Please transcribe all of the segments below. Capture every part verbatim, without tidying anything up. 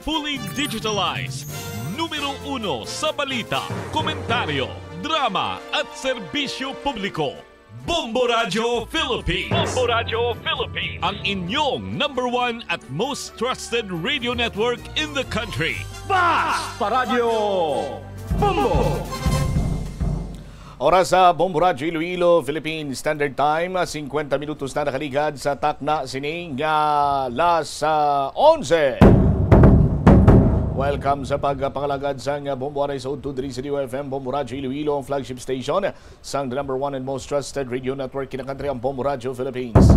fully digitalized. Numero uno sa balita, komentaryo, drama at serbisyo publiko. Bombo Radyo Philippines. Bombo Radyo Philippines. Ang inyong number one at most trusted radio network in the country. Basta Radyo Bombo! Oras sa Bombo Radyo Iloilo, Philippine Standard Time, singkwenta minutos na nakaligad sa takna sining, ah, las, ah, onse. Welcome sa pagpangalagad sang Bombo Aray sa Udto diri sa D Y F M, Bombo Radyo Iloilo, ang flagship station sang the number one and most trusted radio network in the country, ang Bombo Radyo Philippines.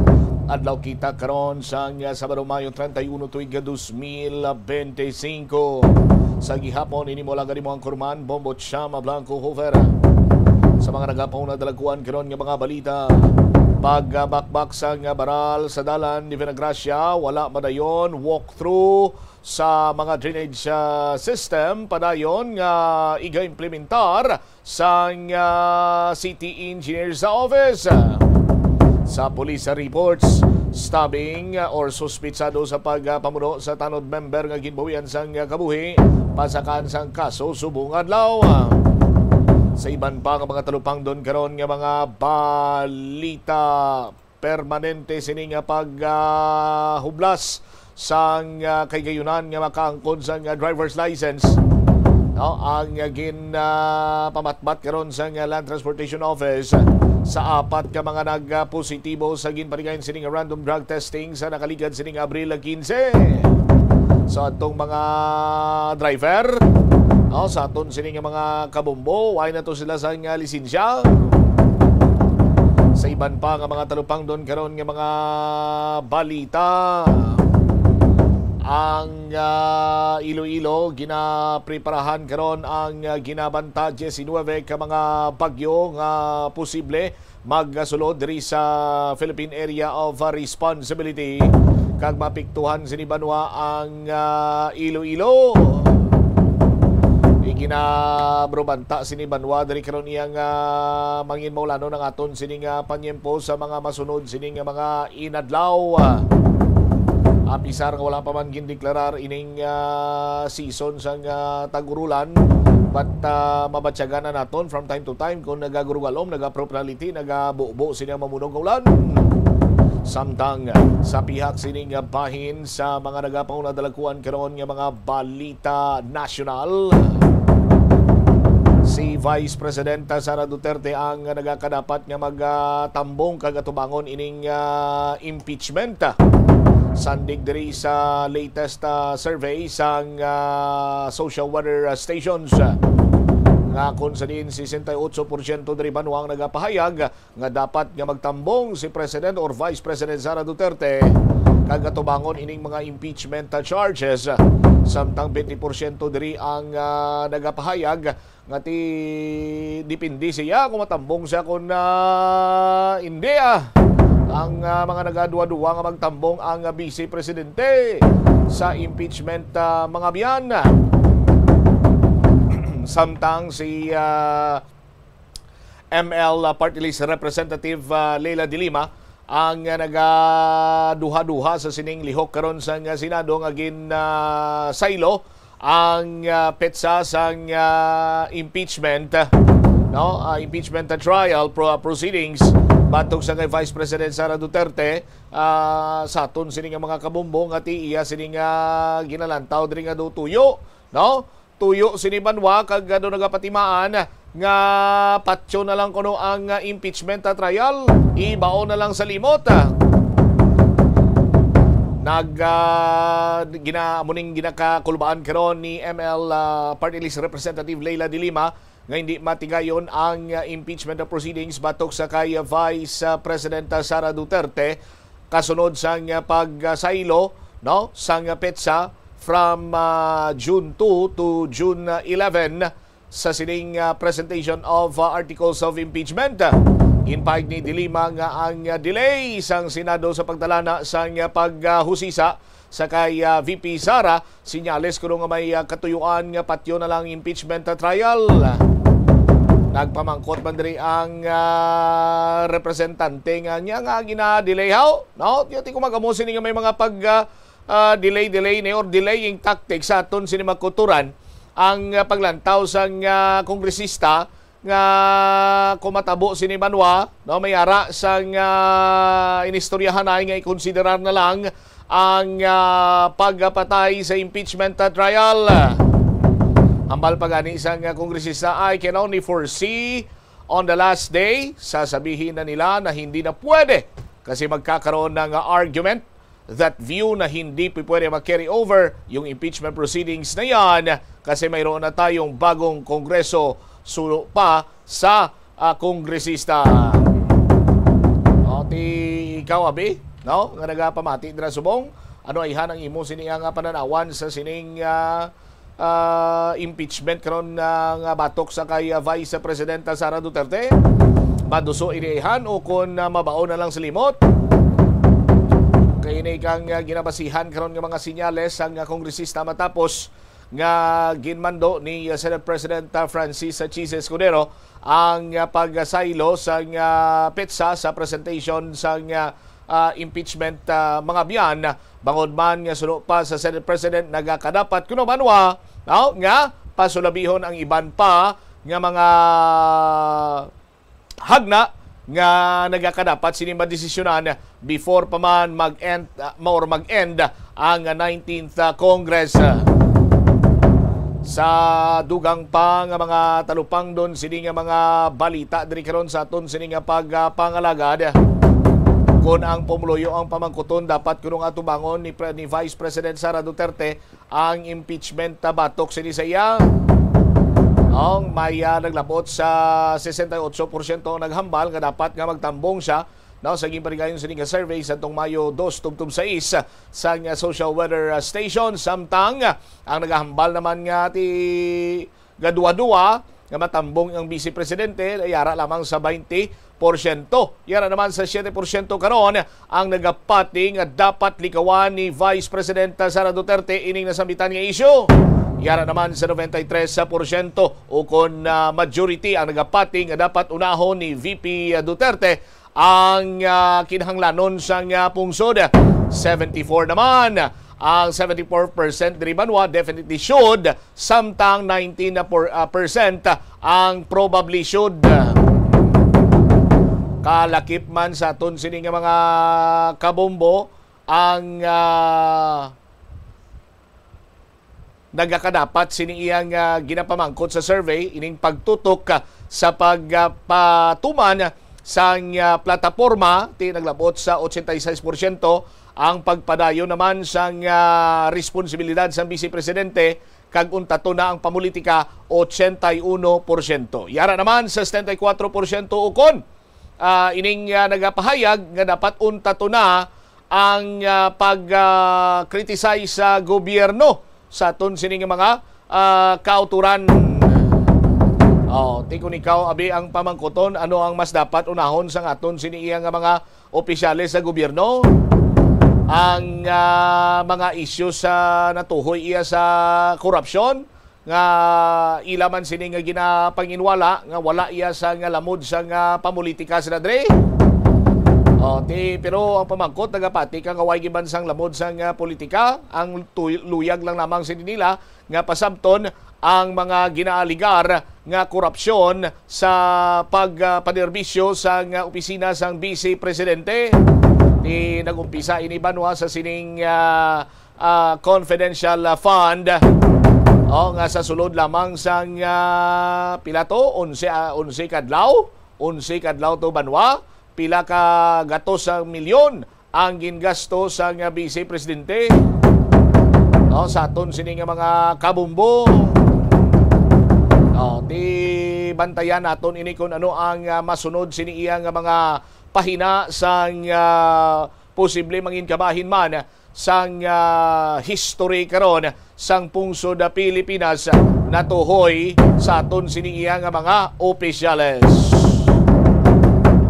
Adlaw kita karon sang, ah, Sabado, Mayo treinta y uno, tuig dos mil veinticinco. Sa gihapon, ini mo lang gani mo ang kurman, Bombo Chama Blanco Hoover. Sa mga nagapauna dalagkuan karon nga mga balita, pagbakbak sang baral sa dalan ni Vinagracia, wala madayon, walkthrough sa mga drainage, ah, system padayon nga iga-implementar sang, ah, city engineer sa office. Sa police reports, stabbing, ah, or suspitsado sa pagpamuno sa tanod member nga ginbuhian sang, ah, kabuhi, pasakan sang kaso subong adlaw. Sa iban pa nga mga talupangdon karon nga mga balita, permanente sini nga pag, ah, hublas sang, ah, kahigayunan nga makaangkon sang, ah, driver's license. No, ang, ah, gin, ah, pamatbat karon sang, ah, Land Transportation Office sa apat ka mga nagpositibo sa ginpalingayon sini nga random drug testing sa nakaligad sini nga Abril quince. So, atong mga driver, no, sa aton sini nga mga kabombo, wala na to sila sang, ah, lisensya. Sa iban pa nga mga talupangdon karon nga mga balita, ang, ah, Iloilo, ginapreparahan karon ang, ah, ginabanta diecinuebe ka mga bagyo nga posible magsulod diri sa Philippine Area of Responsibility, kag mapiktuhan sini banwa ang, ah, Iloilo. Iginabrobanta sini banwa diri karon iya nga, ah, mangin maulanon ang aton sini nga panyempo sa mga masunod sini nga mga inadlaw. Apisar nga wala pa man gindeklarar ining, ah, season sang, ah, tag-urulan, but, ah, mabatyagan na naton from time to time kung nagagurugalom, nagaproprality, nagabubo sini ang mamunog nga ulan. Samtang sa pihak sining bahin sa mga nagapauna dalagkuan karon nga mga balita nasyonal, si Vice President Sara Duterte ang nagakadapat nga magatambong kag atubangon ining, ah, impeachment. Sandig diri sa latest, ah, survey sang, ah, social weather, ah, stations, ah, nga kung sa diin sesenta y ocho porsyento diri banwa ang nagapahayag nga dapat nga magtambong si President or Vice President Sara Duterte kag atubangon ining mga impeachment, ah, charges. Samtang twenty porsyento diri ang, ah, nagapahayag nga ti depende siya kung matambong siya kung, ah, hindi, ah. Ang, ah, mga nagaduwa-duwa nga magtambong ang, ah, Vice Presidente sa impeachment, ah, mga biyan. Samtang si, ah, M L, ah, Party List Representative, ah, Leila de Lima ang, ah, nagaduha-duha sa sining lihok karon sa, ah, Senado nga gin, ah, saylo ang, ah, petsa sang, ah, impeachment, no? Ah, impeachment trial pro-, proceedings batok sa kay Vice President Sara Duterte, ah, sa aton sini nga mga kabombo nga ti iya sini nga ginalantaw diri nga do tuyo, no? Tuyo sini banwa kag, ah, do nagapatimaan nga patyo na lang kuno ang, ah, impeachment, ah, trial. Ibaon na lang sa limot, ah. Nag, ah, gina-, amo ning ginakakulbaan karon ni M L, ah, Party List Representative Leila de Lima nga hindi matigayon ang, ah, impeachment proceedings batok sa kay Vice, ah, President, ah, Sara Duterte kasunod sang, ah, pagsaylo, no, sang petsa from, ah, June two to June eleven sa sining, ah, presentation of, ah, articles of impeachment. Ginpahayag ni de Lima nga ang, ah, delay sang Senado sa pagtalana sang, ah, paghusisa sa kay, ah, V P Sara, senyales kuno nga may, ah, katuyuan nga patyon na lang impeachment, ah, trial. Nagpamangkot man diri ang, ah, representante nga niya nga gina-delay haw, no? Ti, ti ko magamo sini nga may mga pag, ah, ah, delay-delay ni or delaying tactic sa aton sini mga kulturan ang, ah, paglantaw sang, ah, kongresista nga kung matabo sini banwa, no, may ara sang, ah, inistoryahanay nga ikonsiderar na lang ang, ah, pagpatay sa impeachment, ah, trial. Hambal pa gani sang, ah, kongresista, "I can only foresee on the last day, sasabihin na nila na hindi na pwede kasi magkakaroon ng argument that view na hindi pi-, pwede mag-carry over yung impeachment proceedings na yan kasi mayroon na tayong bagong kongreso sulo pa sa, ah, kongresista." O, ti ikaw, abi, no? Nga nagapamati dira subong, ano ayhan ang imo sini nga pananawan sa sining, ah, ah, impeachment karon, ah, nga batok sa kay, ah, Vice President Sara Duterte? Maduso ini ayhan o kon, ah, mabaon na lang sa limot? Kay ini kang, ah, ginabasihan karon nga mga sinyales ang, ah, kongresista matapos nga ginmando ni, ah, Senate President, ah, Francis, ah, Chiz Escudero ang, ah, pagsaylo sang, ah, petsa sa presentation sang, ah, ah, impeachment, ah, mga abyan. Bangod man nga suno pa sa Senate President, nagakadapat kuno banwa, no, nga pasulabihon ang iban pa nga mga hagna nga nagakadapat sini madesisyonan before pa man mag-end, ah, or mag-end ang nineteenth, ah, Congress. Sa dugang pa nga mga talupangdon sini nga mga balita diri karon sa aton sini nga pagpangalagad, kon ang pumuluyo ang pamangkuton, dapat kuno nga atubangon ni Pre-, ni Vice President Sara Duterte ang impeachment, ah, batok sini sa iya. Ang may, ah, naglabot sa sesenta y ocho porsyento ang naghambal nga dapat nga magtambong siya, no, sa ginpatigayon sini nga survey sa tong Mayo dos tubtob sais sang, ah, Social Weather, ah, Station. Samtang, ah, ang nagahambal naman nga ti gaduha-duha nga matambong ang Vice Presidente, yara lamang sa baynte porsyento. Yara naman sa siyete porsyento karon ang nagapati nga dapat likawan ni Vice President Sara Duterte ining nasambitan nga isyu. Yara naman sa noventa y tres porsyento, ukon, ah, majority ang nagapati nga dapat unahon ni V P Duterte ang, ah, kinahanglanon sang, ah, pungsod. Seventy-four naman ang seventy-four percent diri banwa definitely should, samtang nineteen na por-, ah, percent ang probably should. Kalakip man sa aton sini nga mga kabombo ang, ah, nagakadapat sini iyang, ah, ginapamangkot sa survey, ining pagtutok, ah, sa pag, ah, patuman sang, ah, plataporma, ti naglabot sa ochenta y seis porsyento ang pagpadayon naman sang, ah, responsibilidad sang Vice Presidente, kag untaton na ang pamulitika, ochenta y uno porsyento. Yara naman sa setenta y kuwatro porsyento ukon, ah, ining, ah, nagapahayag nga dapat untaton na ang, ah, pag, ah, criticize sa gobyerno sa aton sini nga mga, ah, kauturan. Oh, ti kon ikaw, abi, ang pamangkuton, ano ang mas dapat unahon sang aton sini iya nga mga opisyales sa gobyerno? Ang, ah, mga isyu sa natuhoy iya sa korupsyon, nga ila man sini nga ginapanginwala nga wala iya sa nga lamod sa nga pamulitika sila dre. O, ti, pero ang pamangkot nagapati ka nga way giban sang lamod sa nga politika, ang tuy-, luyag lang lamang sini nila nga pasabton ang mga ginaaligar nga korupsyon sa pagpanerbisyo sa nga opisina sang Vice Presidente. Ti nag-umpisa ini banwa sa sining, ah, ah, confidential, ah, fund. O, nga sa sulod lamang sang, ah, pila to? Onse, ah, onse kadlaw? Onse kadlaw to banwa? Pila ka gatos ang milyon ang gingasto sa nga Vice Presidente? No, sa aton sini nga mga kabumbo. No, ti bantayan naton ini kung ano ang, ah, masunod sini iya nga mga pahina sang, ah, posible mangin kabahin man sang, ah, history karon sang pungsod, ah, Pilipinas, ah, natuhoy sa aton sini iya nga mga opisyales.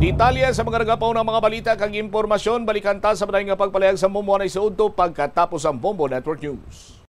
Detalye sa mga nagapaunang mga balita kag impormasyon, balikan ta sa balay nga pagpalayag sa Bombo anay sa udto pagkatapos ang Bombo Network News.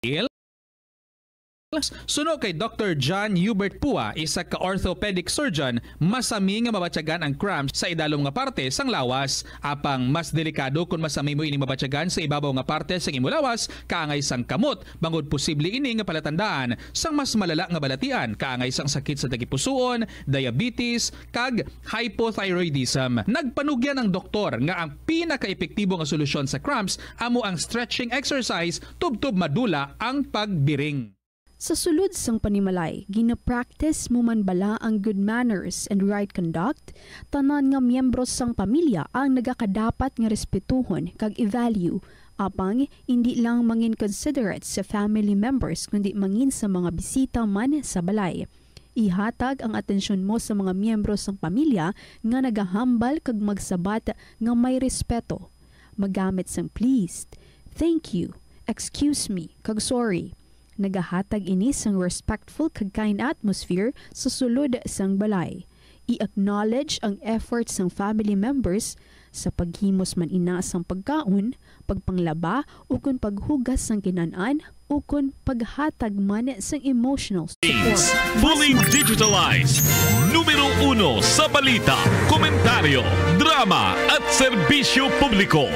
Suno kay Doktor John Hubert Pua, isa ka orthopedic surgeon, masami nga mabatyagan ang cramps sa idalom nga parte sang lawas. Apang mas delikado kon masami mo ini mabatyagan sa ibabaw nga parte sang imo lawas, kaangay sang kamot, bangod posible ini nga palatandaan sang mas malala nga balatian, kaangay sang sakit sa tagipusoon, diabetes, kag hypothyroidism. Nagpanugyan ang doktor nga ang pinakaepektibo nga solusyon sa cramps amo ang stretching exercise tubtob madula ang pagbiring. Sa sulod sang panimalay, gina-practice mo man bala ang good manners and right conduct? Tanan nga miyembro sang pamilya ang nagakadapat nga respetuhon kag i-value. Apang, indi lang mangin considerate sa family members, kundi mangin sa mga bisita man sa balay. Ihatag ang atensyon mo sa mga miyembro sang pamilya nga nagahambal kag magsabat nga may respeto. Magamit sang please, thank you, excuse me, kag sorry. Nagahatag ini sang respectful kag kind atmosphere sa sulod sang balay. I-acknowledge ang effort sang family members sa paghimos man ina sang pagkaon, pagpanglaba, ukon paghugas sang kinan-an, ukon paghatag man sang emotional support. Is fully digitalized. Numero uno sa balita, komentaryo, drama, at serbisyo publiko.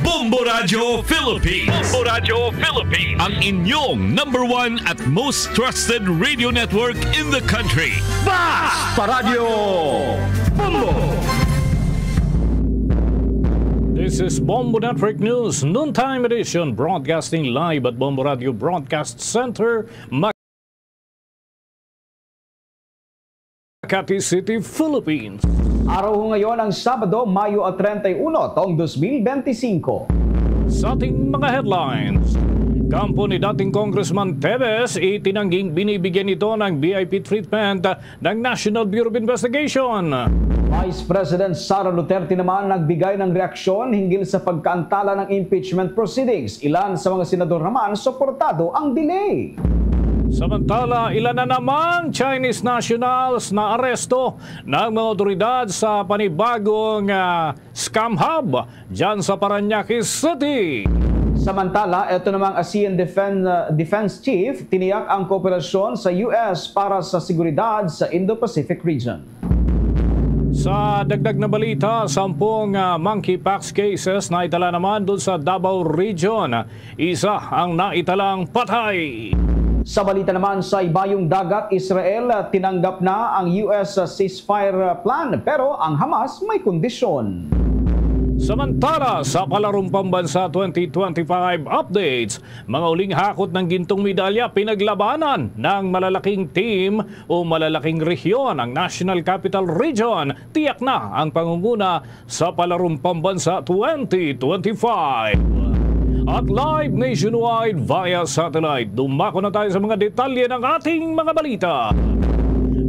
Bombo Radyo Philippines. Bombo Radyo Philippines. Ang inyong number one at most trusted radio network in the country. Basta Radyo Bombo! This is Bombo Network News, noontime edition, broadcasting live at Bombo Radyo Broadcast Center, Makati City, Philippines. Araw ho ngayon ang Sabado, Mayo treinta y uno, taong dos mil benti singko. Sa ating mga headlines, kampo ni dating Congressman Teves, itinangging binibigyan ito ng V I P treatment ng National Bureau of Investigation. Vice President Sara Duterte naman nagbigay ng reaksyon hinggil sa pagkaantala ng impeachment proceedings. Ilan sa mga senador naman suportado ang delay. Samantala, ilan na namang Chinese nationals na aresto ng mga otoridad sa panibagong, ah, scam hub dyan sa Parañaque City. Samantala, eto namang ASEAN Defen-, uh, Defense Chief, tiniyak ang kooperasyon sa U S para sa seguridad sa Indo-Pacific region. Sa dagdag na balita, sampung, ah, monkeypox cases na itala naman dun sa Davao Region. Isa ang naitalang patay. Sa balita naman sa ibayong dagat, Israel, ah, tinanggap na ang U S ceasefire plan, pero ang Hamas may kondisyon. Samantala, sa Palarong Pambansa twenty twenty-five updates, mga uling hakot ng gintong medalya pinaglabanan ng malalaking team o malalaking rehiyon, ang National Capital Region. Tiyak na ang pangunguna sa Palarong Pambansa twenty twenty-five. At live nationwide via satellite. Dumako na tayo sa mga detalye ng ating mga balita.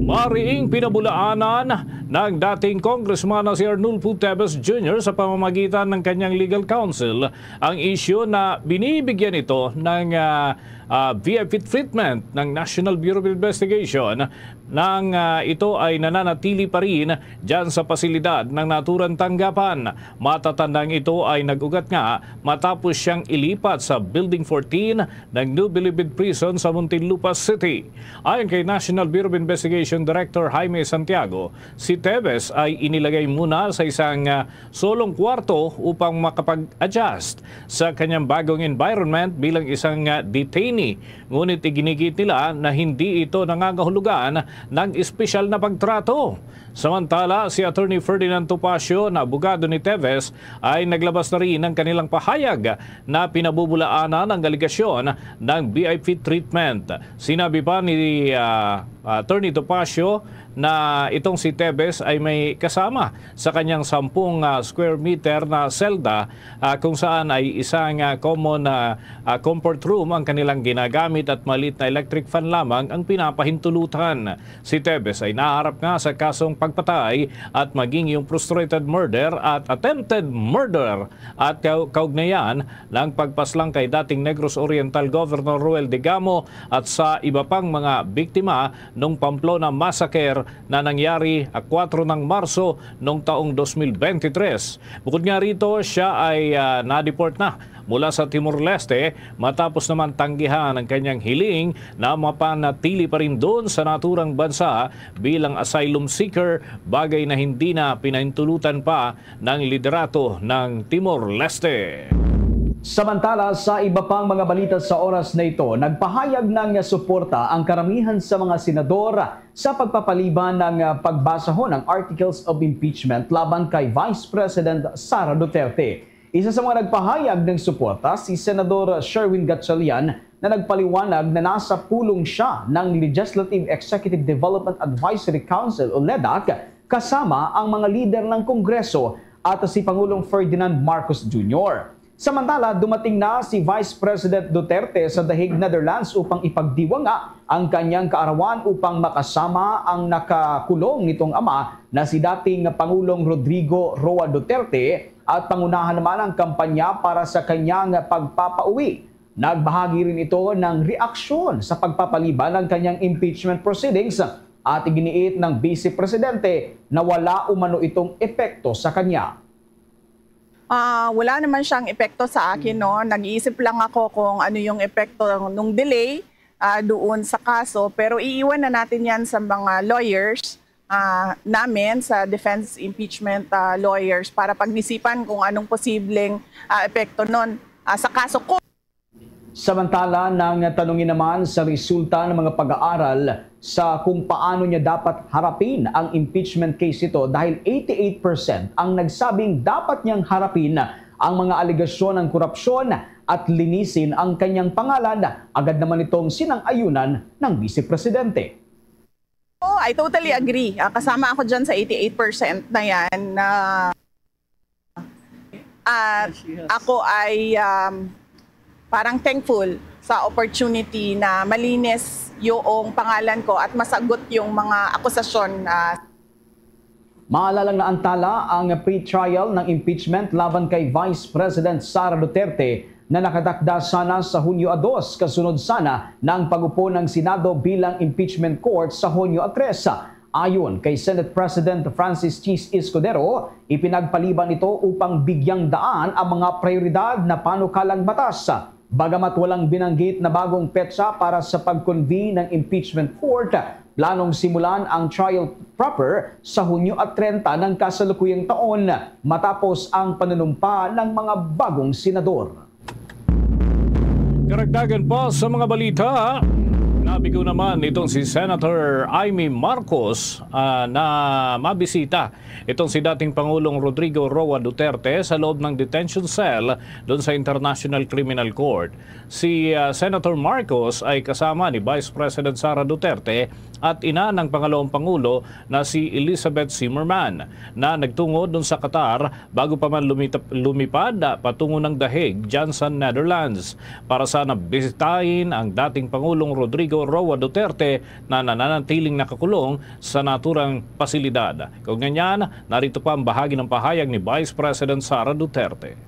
Mariing pinabulaanan ng dating congressman na si Arnulfo Teves Junior sa pamamagitan ng kanyang legal counsel ang isyu na binibigyan ito ng, ah, ah, V I P treatment ng National Bureau of Investigation nang, ah, ito ay nananatili pa rin dyan sa pasilidad ng naturang tanggapan. Matatandang ito ay nag-ugat nga matapos siyang ilipat sa Building fourteen ng New Bilibid Prison sa Muntinlupa City. Ayon kay National Bureau of Investigation Director Jaime Santiago, si Teves ay inilagay muna sa isang, ah, solong kwarto upang makapag-adjust sa kanyang bagong environment bilang isang, ah, detainee. Ngunit iginigiit nila na hindi ito nangangahulugan ng espesyal na pagtrato. Samantala, si Attorney Ferdinand Topacio na abogado ni Teves ay naglabas na rin ng kanilang pahayag na pinabubulaanan ang alegasyon ng V I P treatment. Sinabi pa ni, ah, Attorney Topacio na itong si Teves ay may kasama sa kanyang sampung, ah, square meter na selda, ah, kung saan ay isang, ah, common, ah, ah, comfort room ang kanilang ginagamit at maliit na electric fan lamang ang pinapahintulutan. Si Teves ay naharap nga sa kasong pagpatay at maging yung frustrated murder at attempted murder at kau-, kaugnayan ng pagpaslang kay dating Negros Oriental Governor Roel Degamo at sa iba pang mga biktima nung Pamplona Massacre na nangyari a kwatro ng Marso nung taong dos mil bente tres. Bukod nga rito, siya ay, ah, na-deport na mula sa Timor-Leste matapos naman tanggihan ang kanyang hiling na mapanatili pa rin doon sa naturang bansa bilang asylum seeker, bagay na hindi na pinahintulutan pa ng liderato ng Timor-Leste. Samantala, sa iba pang mga balita sa oras na ito, nagpahayag ng suporta ang karamihan sa mga senador sa pagpapaliban ng, ah, pagbasahon ng articles of impeachment laban kay Vice President Sara Duterte. Isa sa mga nagpahayag ng suporta si Senador Sherwin Gatchalian, na nagpaliwanag na nasa pulong siya ng Legislative Executive Development Advisory Council o ledac kasama ang mga lider ng Kongreso at si Pangulong Ferdinand Marcos Junior. Samantala, dumating na si Vice President Duterte sa The Hague, Netherlands upang ipagdiwanga ang kanyang kaarawan upang makasama ang nakakulong nitong ama na si dating Pangulong Rodrigo Roa Duterte at pangunahan naman ang kampanya para sa kanyang pagpapauwi. Nagbahagi rin ito ng reaksyon sa pagpapaliban ng kanyang impeachment proceedings at iginiit ng Vice Presidente na wala umano itong epekto sa kanya. Ah, wala naman siyang epekto sa akin, no? Nag-iisip lang ako kung ano yung epekto ng, nung delay, ah, doon sa kaso. Pero iiwan na natin yan sa mga lawyers, ah, namin, sa defense impeachment, ah, lawyers, para pag-isipan kung anong posibleng, ah, epekto nun, ah, sa kaso ko. Samantala, nang tanungin naman sa resulta ng mga pag-aaral sa kung paano niya dapat harapin ang impeachment case ito dahil eighty-eight percent ang nagsabing dapat niyang harapin ang mga alegasyon ng korupsyon at linisin ang kanyang pangalan, agad naman itong sinang-ayunan ng Vice Presidente. Oh, I totally agree. Ah, kasama ako dyan sa eighty-eight percent na yan na, at ako ay, um, parang thankful sa opportunity na malinis yung pangalan ko at masagot yung mga akusasyon, ah. Maalalang naantala ang pre-trial ng impeachment laban kay Vice President Sara Duterte na nakatakda sana sa Hunyo a dos, kasunod sana ng pag-upo ng Senado bilang impeachment court sa Hunyo a tres. Ayon kay Senate President Francis Chiz Escudero, ipinagpaliban ito upang bigyang daan ang mga prioridad na panukalang batas. Bagamat walang binanggit na bagong petsa para sa pag-convene ng impeachment court, planong simulan ang trial proper sa Hunyo at treinta ng kasalukuyang taon, matapos ang panunumpa ng mga bagong senador. Karagdagan pa sa mga balita, nabigo naman itong si Senator Imee Marcos, ah, na mabisita itong si dating Pangulong Rodrigo Roa Duterte sa loob ng detention cell doon sa International Criminal Court. Si, ah, Senator Marcos ay kasama ni Vice President Sara Duterte at ina ng pangalawang pangulo na si Elizabeth Zimmerman, na nagtungo dun sa Qatar bago pa man lumita-, lumipad, ah, patungo ng The Hague, dyan sa Netherlands, para sana bisitahin ang dating Pangulong Rodrigo Roa Duterte na nananatiling nakakulong sa naturang pasilidad. Kaugnay niyan, narito pa ang bahagi ng pahayag ni Vice President Sara Duterte.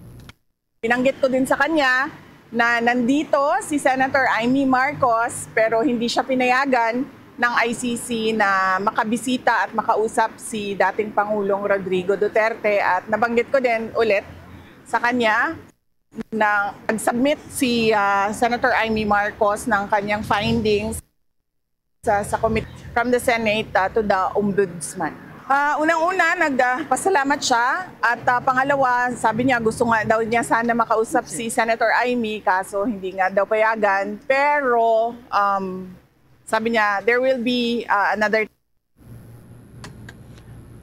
Binanggit ko din sa kanya na nandito si Senator Imee Marcos, pero hindi siya pinayagan ng I C C na makabisita at makausap si dating Pangulong Rodrigo Duterte. At nabanggit ko din ulit sa kanya na nag-submit si, ah, Senator Imee Marcos ng kanyang findings sa, sa committee from the Senate, ah, to the Ombudsman. Ah, unang-una, nagpasalamat siya. At, ah, pangalawa, sabi niya gusto nga daw niya sana makausap si Senator Imee, kaso hindi nga daw payagan. Pero, um, sabi niya, there will be, ah, another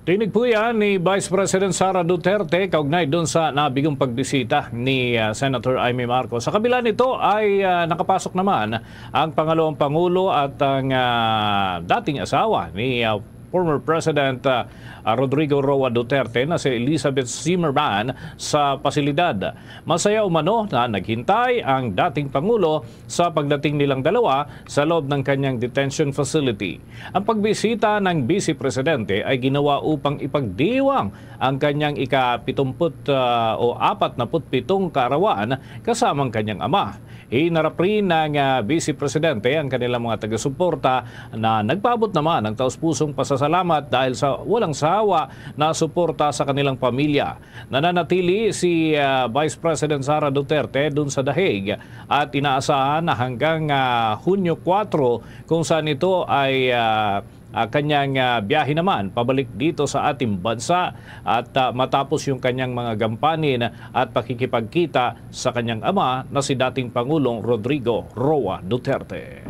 Tinig po yan ni Vice President Sara Duterte kaugnay dun sa nabigong pagbisita ni, ah, Senator Imee Marcos. Sa kabila nito ay, ah, nakapasok naman ang pangalawang pangulo at ang, ah, dating asawa ni, ah, former President, ah, ah, Rodrigo Roa Duterte na si Elizabeth Zimmerman sa pasilidad. Masaya umano na naghintay ang dating Pangulo sa pagdating nilang dalawa sa loob ng kanyang detention facility. Ang pagbisita ng Vice Presidente ay ginawa upang ipagdiwang ang kanyang ikapitumput, ah, o apat na put pitong kaarawan kasamang kanyang ama. Hinarap rin ng, ah, Vice Presidente ang kanilang mga taga-suporta na nagpaabot naman ng taus-pusong pasasalamat dahil sa walang sawa na suporta sa kanilang pamilya. Nananatili si, ah, Vice President Sara Duterte dun sa The Hague at inaasahan na hanggang, ah, Hunyo kuwatro, kung saan ito ay, ah, ah, kanyang, ah, biyahe naman pabalik dito sa ating bansa at, ah, matapos yung kanyang mga gampanin at pakikipagkita sa kanyang ama na si dating Pangulong Rodrigo Roa Duterte.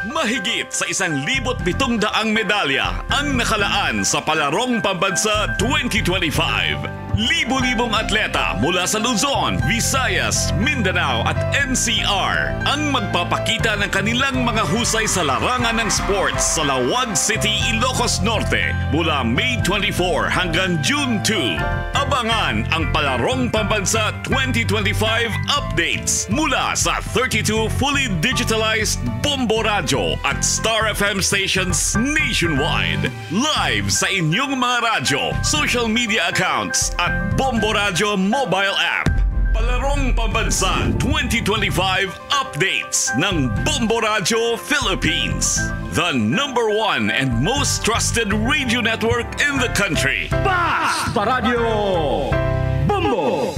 Mahigit sa isang libot pitong daang medalya ang nakalaan sa Palarong Pambansa twenty twenty-five. Libo-libong atleta mula sa Luzon, Visayas, Mindanao at N C R ang magpapakita ng kanilang mga husay sa larangan ng sports sa Laoag City, Ilocos Norte, mula May twenty-four hanggang June two. Abangan ang Palarong Pambansa twenty twenty-five updates mula sa thirty-two fully digitalized Bombo Radyo at Star F M stations nationwide. Live sa inyong mga radyo, social media accounts at Bombo Radyo mobile app. Palarong Pambansa twenty twenty-five updates ng Bombo Radyo Philippines, the number one and most trusted radio network in the country. Basta Radyo Bombo!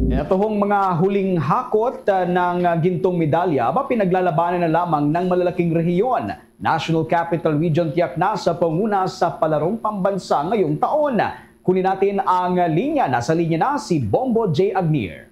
Ito hong mga huling hakot, ah, ng, ah, gintong medalya, aba, pinaglalabanan na lamang ng malalaking rehiyon. National Capital Region tiyak na sa panguna sa Palarong Pambansa ngayong taon. Kunin natin ang linya. Nasa linya na si Bombo J Agnier.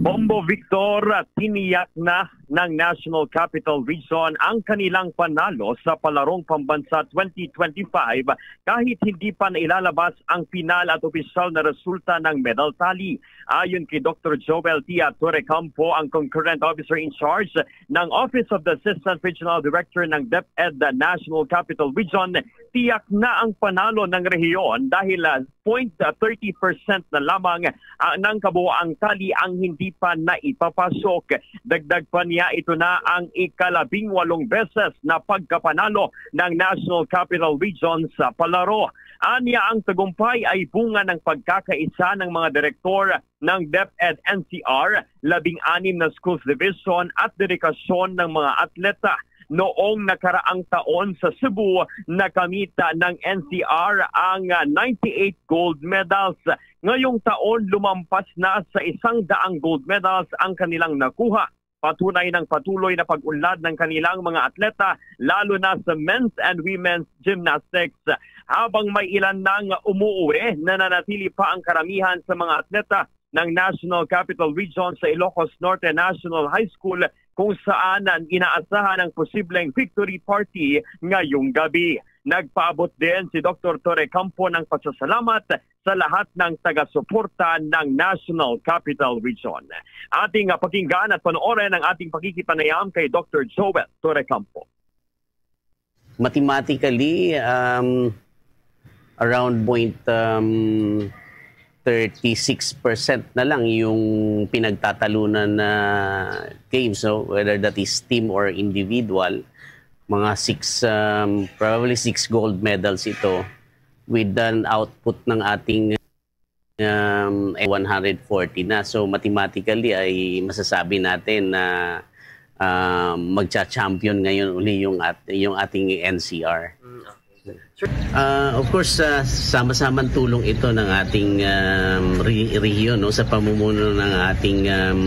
Bombo Victor, tiniyak na ng National Capital Region ang kanilang panalo sa Palarong Pambansa twenty twenty-five kahit hindi pa nailalabas ang pinal at opisyal na resulta ng medal tally. Ayon kay Doktor Joel Tia Torrecampo, ang concurrent officer in charge ng Office of the Assistant Regional Director ng DepEd National Capital Region, tiyak na ang panalo ng rehiyon dahil, ah, zero point thirty percent na lamang, ah, ng kabuoang tally ang hindi pa naipapasok. Dagdag pa niya, ito na ang ikalabing walong beses na pagkapanalo ng National Capital Region sa palaro. Anya, ang tagumpay ay bunga ng pagkakaisa ng mga direktor ng DepEd N C R, labing-anim na schools division at dedikasyon ng mga atleta. Noong nakaraang taon sa Cebu, nakamit ng N C R ang ninety-eight gold medals. Ngayong taon, lumampas na sa isang daang gold medals ang kanilang nakuha. Patunay ng patuloy na pag-unlad ng kanilang mga atleta, lalo na sa men's and women's gymnastics. Habang may ilan nang umuuwi, nananatili pa ang karamihan sa mga atleta ng National Capital Region sa Ilocos Norte National High School, kung saan ang inaasahan ang posibleng victory party ngayong gabi. Nagpaabot din si Doktor Torrecampo ng pasasalamat sa lahat ng taga-suporta ng National Capital Region. Ating, ah, pakinggan at panoorin ang ating pakikipanayam kay Doktor Joel Torrecampo. Mathematically, um, around point, um, thirty-six percent na lang yung pinagtatalunan na games, no? Whether that is team or individual. Mga six, um, probably six gold medals ito with an output ng ating, um, one hundred forty na. So, mathematically ay masasabi natin na, um, magcha-champion ngayon uli yung at-, yung ating N C R. Mm, okay. Ah, of course, ah, sama-samang tulong ito ng ating, um, re-, rehiyon, no, sa pamumuno ng ating, um,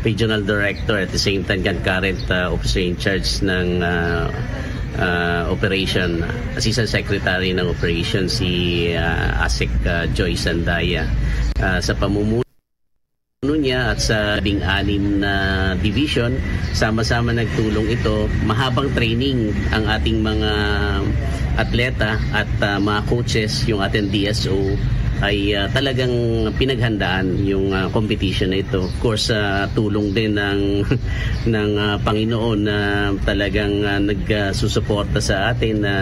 regional director, at the same time, concurrent, ah, officer in charge ng, ah, ah, operation, assistant secretary ng operation, si, ah, ASEC, ah, Joy Sandaya. Ah, sa pamumuno niya at sa labing-anim na division, sama-sama nagtulong ito. Mahabang training ang ating mga atleta at, ah, mga coaches, yung ating D S O, ay, ah, talagang pinaghandaan yung, ah, competition na ito. Of course, ah, tulong din ng, ng, ah, Panginoon na talagang, ah, nagsusuporta sa atin na,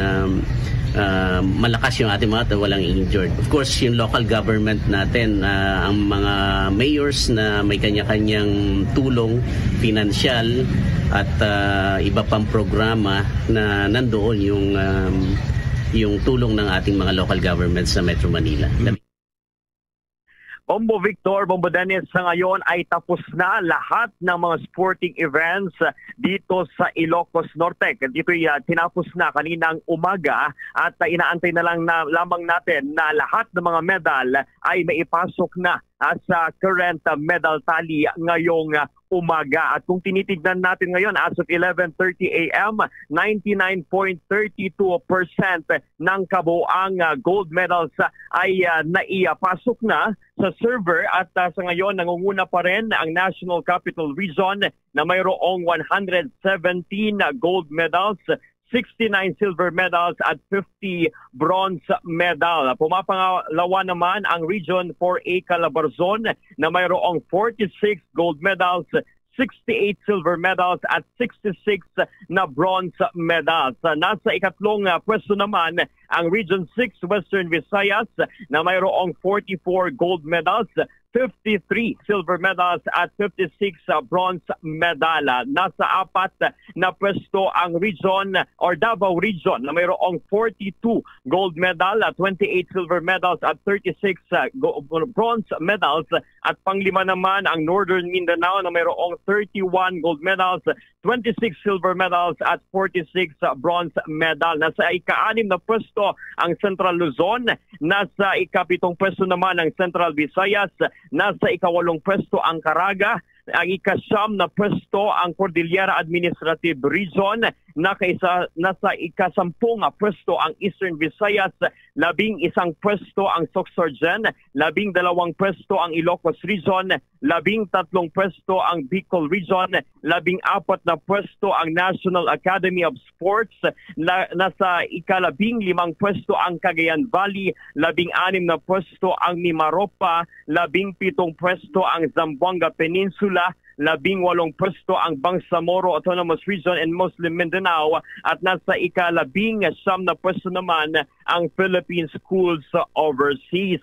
ah, malakas yung ating mga, walang injured. Of course, yung local government natin, ah, ang mga mayors na may kanya-kanyang tulong, pinansyal, at, ah, iba pang programa na nandoon yung, um, yung tulong ng ating mga local governments sa Metro Manila. Bombo Victor, Bombo Dennis, sa ngayon ay tapos na lahat ng mga sporting events dito sa Ilocos Norte. Dito'y, ah, tinapos na kaninang umaga at, ah, inaantay na lang na lamang natin na lahat ng mga medal ay maipasok na, ah, sa current, ah, medal tally ngayong, ah, umaga. At kung tinitignan natin ngayon, as of eleven thirty a m, ninety-nine point thirty two percent ng kabuang, ah, gold medals, ah, ay, ah, naipasok na sa server at, ah, sa ngayon nangunguna pa rin ang National Capital Region na mayroong one hundred seventeen gold medals, sixty-nine silver medals at fifty bronze medal. Pumapangalawa naman ang Region four A Calabarzon na mayroong forty-six gold medals, sixty-eight silver medals at sixty-six na bronze medals. Nasa ikatlong, ah, pwesto naman ang Region six Western Visayas na mayroong forty-four gold medals, fifty-three silver medals at fifty-six, ah, bronze medal. Nasa apat na pwesto ang region or Davao Region na mayroong forty-two gold medal, ah, twenty-eight silver medals at thirty-six, ah, go-, bronze medals. At panglima naman ang Northern Mindanao na mayroong thirty-one gold medals, twenty-six silver medals at forty-six bronze medal. Nasa ika-anim na pwesto ang Central Luzon, nasa ikapitong pwesto naman ang Central Visayas, nasa ikawalong pwesto ang Caraga, ang ikasyam na pwesto ang Cordillera Administrative Region, nakaisa, nasa ikasampu nga pwesto ang Eastern Visayas, labing isang pwesto ang Sorsogon, labing dalawang pwesto ang Ilocos Region, labing tatlong pwesto ang Bicol Region, labing apat na pwesto ang National Academy of Sports, la-, nasa ikalabing limang pwesto ang Cagayan Valley, labing anim na pwesto ang Mimaropa, labing pitong pwesto ang Zamboanga Peninsula, labing walong pwesto ang Bangsamoro Autonomous Region and Muslim Mindanao, at nasa ikalabing siyam na pwesto naman ang Philippine Schools Overseas.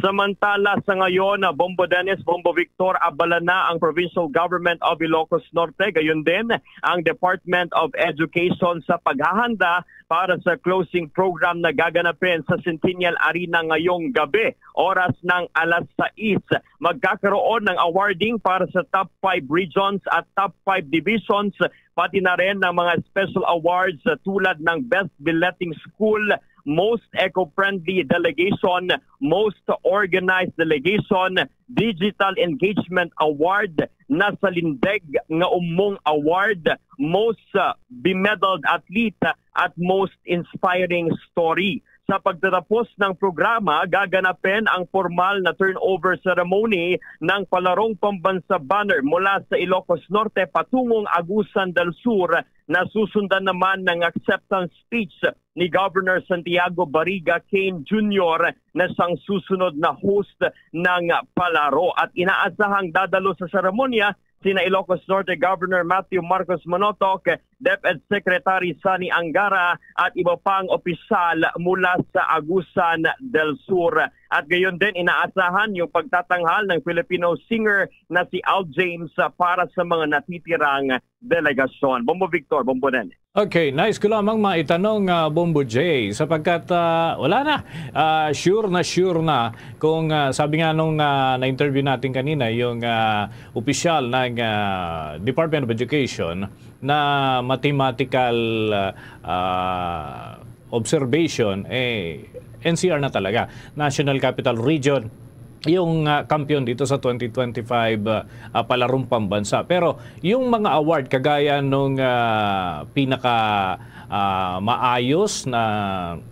Samantala, sa ngayon, ah, Bombo Dennis, Bombo Victor, abala na ang Provincial Government of Ilocos Norte, gayon din ang Department of Education sa paghahanda para sa closing program na gaganapin sa Centennial Arena ngayong gabi, oras ng alas sais. Magkakaroon ng awarding para sa top five regions at top five divisions, pati na rin ng mga special awards, ah, tulad ng Best Billeting School, Most Eco-Friendly Delegation, Most Organized Delegation, Digital Engagement Award, Nasa Lindeg nga Umong Award, Most, uh, Bemedaled Athlete, at Most Inspiring Story. Sa pagtatapos ng programa, gaganapin ang formal na turnover ceremony ng Palarong Pambansa banner mula sa Ilocos Norte patungong Agusan del Sur, na susundan naman ng acceptance speech ni Governor Santiago Barriga Kane Junior na siyang susunod na host ng palaro. At inaasahang dadalo sa seremonya sina Ilocos Norte Governor Matthew Marcos Monotoc, DepEd Secretary Sonny Angara, at iba pang opisyal mula sa Agusan del Sur. At gayon din, inaasahan yung pagtatanghal ng Filipino singer na si Al James, ah, para sa mga natitirang delegasyon. Bombo Victor, Bombo Dennis. Okay, nais ko lamang maitanong, ah, Bombo J, sapagkat, ah, wala na. Ah, sure na sure na kung, ah, sabi nga nung, ah, na-interview natin kanina, yung, ah, opisyal ng, ah, Department of Education na mathematical, ah, ah, observation, eh, N C R na talaga, National Capital Region. yung, ah, kampiyon dito sa twenty twenty-five, ah, ah, Palarong Pambansa. Pero yung mga award kagaya nung, ah, pinaka, ah, maayos na,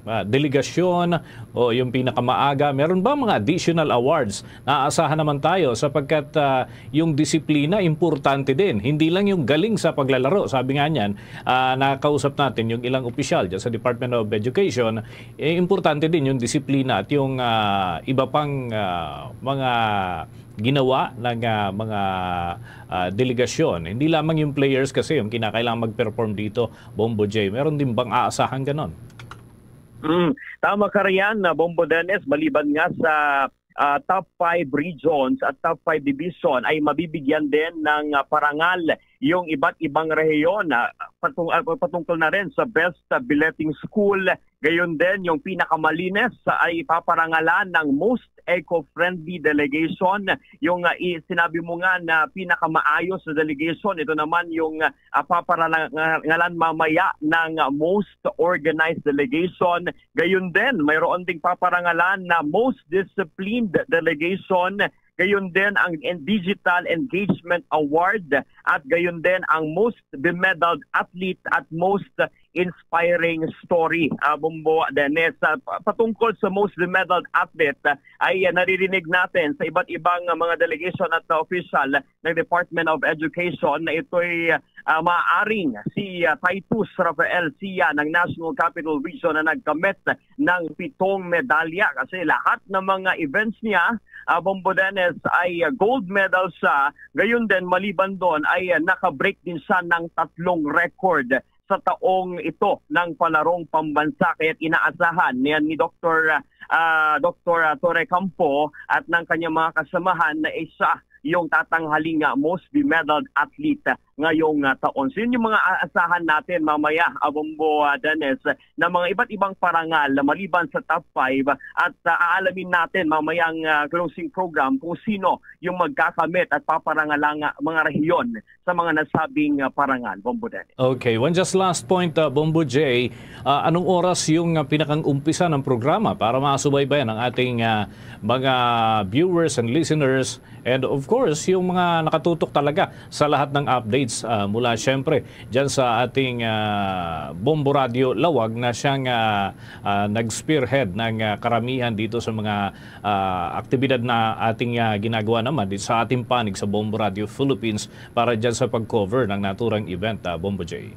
ah, delegasyon o yung pinakamaaga, meron ba mga additional awards na aasahan naman tayo sapagkat, ah, yung disiplina importante din, hindi lang yung galing sa paglalaro. Sabi nga niyan, ah, nakausap natin yung ilang opisyal dyan sa Department of Education, eh, importante din yung disiplina at yung, ah, iba pang, ah, mga ginawa ng, ah, mga, ah, delegasyon. Hindi lamang yung players kasi yung kinakailangan mag-perform dito, Bombo J. Meron din bang aasahan ganon? Mm, tama ka riyan, na Bombo Dennis, maliban nga sa, ah, top five regions at top five division, ay mabibigyan din ng, ah, parangal yung iba't ibang rehiyon, ah, patung-, ah, patungkol na rin sa best, ah, billeting school. Gayon din, yung pinakamalinis ay ipaparangalan ng most eco-friendly delegation. Yung, ah, i-, sinabi mo nga na pinakamaayos na delegation, ito naman yung, ah, paparangalan mamaya ng, ah, most organized delegation. Gayon din, mayroon ding paparangalan na most disciplined delegation. Gayon din ang en-, Digital Engagement Award at gayon din ang most bemedaled athlete at most inspiring story. Ah, Bombo Dennis, ah, pa-, patungkol sa most bemedaled athlete, ah, ay, ah, naririnig natin sa iba't ibang, ah, mga delegation at, ah, official ng Department of Education na ito'y, ah, maaaring si, ah, Titus Rafael Sia ng National Capital Region na nagkamit ng pitong medalya kasi lahat ng mga events niya, ah, Bombo Dennis, ay, ah, gold medal siya. Gayon din, maliban doon, ay, ah, naka-break din siya ng tatlong record sa taong ito ng Palarong Pambansa. Kaya inaasahan niyan ni Doktor, ah, Doktor Torre Campo at ng kanyang mga kasamahan na isa yung tatanghaling, ah, most bemedaled athlete ngayong, ah, taon. So, yun yung mga aasahan natin mamaya, ah, Bombo, ah, Dennis, na mga iba't ibang parangal na maliban sa top five at, ah, aalamin natin mamayang, ah, closing program kung sino yung magkakamit at paparangalang, ah, mga rehiyon sa mga nasabing, ah, parangal, Bombo Dennis. Okay, one just last point, ah, Bombo J. Ah, anong oras yung, ah, pinakang umpisa ng programa para masubaybayan ang ating, ah, mga viewers and listeners? And of course, yung mga nakatutok talaga sa lahat ng updates, ah, mula siyempre dyan sa ating, ah, Bombo Radio Lawag na siyang, ah, ah, nag-spearhead ng, ah, karamihan dito sa mga, ah, aktibidad na ating, ah, ginagawa naman dito sa ating panig sa Bombo Radio Philippines para dyan sa pag-cover ng naturang event, ah, Bombo J.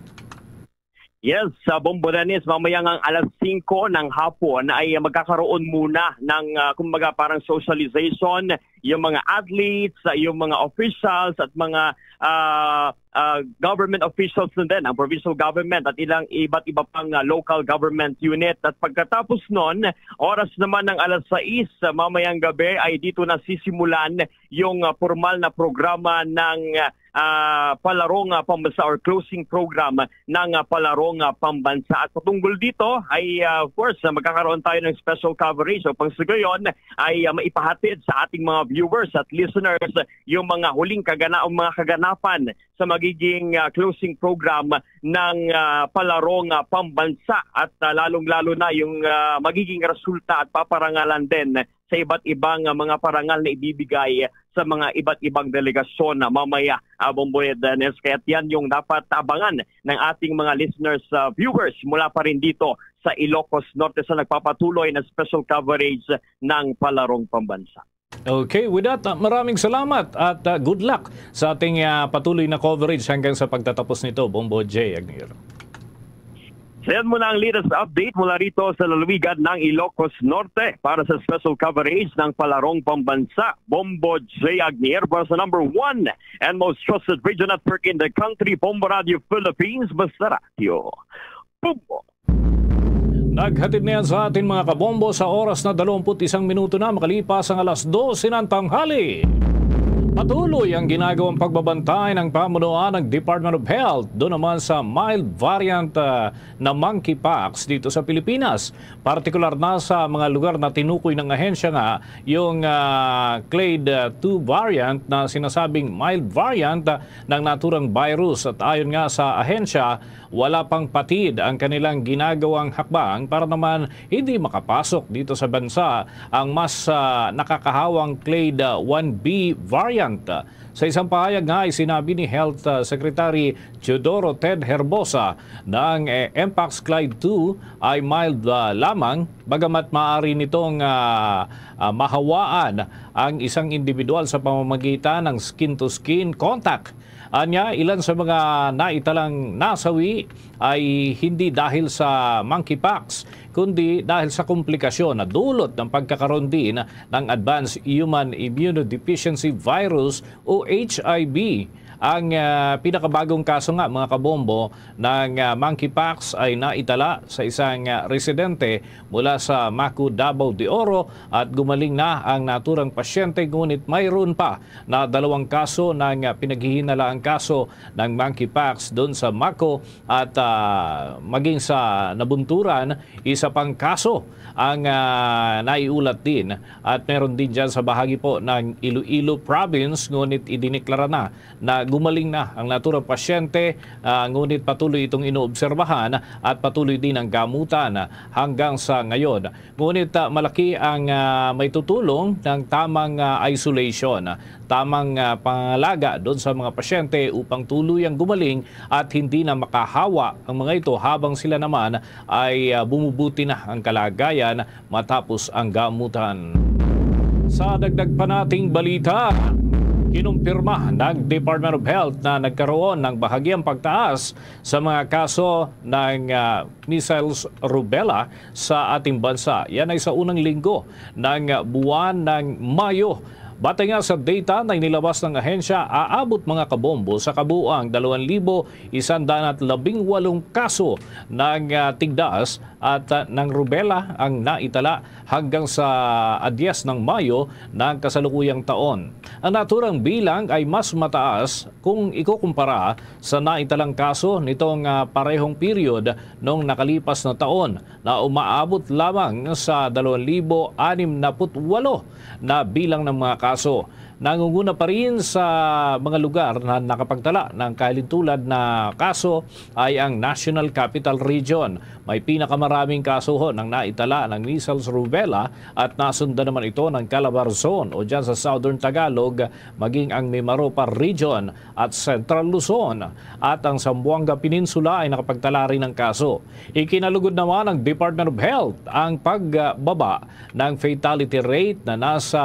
Yes, sa Bombo Dennis, mamaya nga alas singko ng hapon ay magkakaroon muna ng, ah, kumbaga, parang socialization, yung mga athletes, ah, yung mga officials at mga, ah, ah, government officials na din, ang provincial government at ilang iba't iba pang, ah, local government unit. At pagkatapos nun, oras naman ng alas sais, ah, mamayang gabi ay dito na sisimulan yung, ah, formal na programa ng, ah, ah, Palarong, ah, Pambansa or closing program ng, ah, Palarong, ah, Pambansa. At patungkol dito ay, ah, of course, ah, magkakaroon tayo ng special coverage upang sa gayon ay, ah, maipahatid sa ating mga viewers at listeners yung mga huling kagana-, mga kaganapan sa magiging, ah, closing program ng, ah, Palarong, ah, Pambansa at, ah, lalong-lalo na yung, ah, magiging resulta at paparangalan din sa iba't ibang, ah, mga parangal na ibibigay sa mga iba't ibang delegasyon na mamaya, ah, Bombo Dennis. Kaya't yan yung dapat abangan ng ating mga listeners, ah, viewers mula pa rin dito sa Ilocos Norte sa nagpapatuloy na special coverage ng Palarong Pambansa. Okay, with that, ah, maraming salamat at, ah, good luck sa ating, ah, patuloy na coverage hanggang sa pagtatapos nito, Bombo J. Agnier. So yan muna ang latest update mula rito sa lalawigan ng Ilocos Norte. Para sa special coverage ng Palarong Pambansa, Bombo J. Agnier para sa number one and most trusted radio network in the country, Bombo Radio Philippines, basta radyo. Bombo! Naghatid na yan sa atin, mga kabombo, sa oras na dalawampu't isang minuto na makalipas ang alas dose ng tanghali. Patuloy ang ginagawang pagbabantay ng pamunuan ng Department of Health doon naman sa mild variant, ah, na monkeypox dito sa Pilipinas. Partikular na sa mga lugar na tinukoy ng ahensya nga yung, ah, clade, ah, two variant na sinasabing mild variant, ah, ng naturang virus. At ayon nga sa ahensya, wala pang patid ang kanilang ginagawang hakbang para naman hindi makapasok dito sa bansa ang mas, ah, nakakahawang clade, ah, one B variant. Sa isang pahayag nga, ay sinabi ni Health, ah, Secretary Teodoro Ted Herbosa na ang, eh, Mpox Clade two ay mild, ah, lamang, bagamat maaari nitong, ah, ah, mahawaan ang isang individual sa pamamagitan ng skin-to-skin contact. Anya, ilan sa mga naitalang nasawi ay hindi dahil sa monkeypox, kundi dahil sa komplikasyon na dulot ng pagkakaroon din ng advanced human immunodeficiency virus o H I V. Ang, ah, pinakabagong kaso nga, mga kabombo, ng, ah, monkeypox ay naitala sa isang, ah, residente mula sa Maco, Davao de Oro, at gumaling na ang naturang pasyente, ngunit mayroon pa na dalawang kaso ng, ah, pinaghihinalaang kaso ng monkeypox doon sa Maco at, ah, maging sa Nabunturan, isa pang kaso ang, ah, naiulat din. At meron din dyan sa bahagi po ng Iloilo Province, ngunit idineklara na na gumaling na ang naturang pasyente, ah, ngunit patuloy itong inoobserbahan at patuloy din ang gamutan hanggang sa ngayon. Ngunit, ah, malaki ang, ah, may tutulong ng tamang, ah, isolation, tamang, ah, pangangalaga doon sa mga pasyente upang tuluyang gumaling at hindi na makahawa ang mga ito habang sila naman ay, ah, bumubuti na ang kalagayan matapos ang gamutan. Sa dagdag pa nating balita, kinumpirma ng Department of Health na nagkaroon ng bahagyang pagtaas sa mga kaso ng, ah, measles rubella sa ating bansa. Yan ay sa unang linggo ng buwan ng Mayo. Batay nga sa data na inilabas ng ahensya, aabot, mga kabombo, sa kabuang dalawang libo isang daan at labing walong kaso ng, ah, tigdas at, ah, ng rubella ang naitala hanggang sa, ah, diyes ng Mayo ng kasalukuyang taon. Ang naturang bilang ay mas mataas kung ikukumpara sa naitalang kaso nitong, ah, parehong period noong nakalipas na taon, na umaabot lamang sa dalawang libo anim na put walo na bilang ng mga kaso. Nangunguna pa rin sa mga lugar na nakapagtala ng kahalintulad na kaso ay ang National Capital Region. May pinakamaraming kaso ho ng naitala ng measles rubella at nasundan naman ito ng Calabarzon o dyan sa Southern Tagalog, maging ang Mimaropa Region at Central Luzon at ang Zamboanga Peninsula ay nakapagtala rin ng kaso. Ikinalugod naman ng Department of Health ang pagbaba ng fatality rate na nasa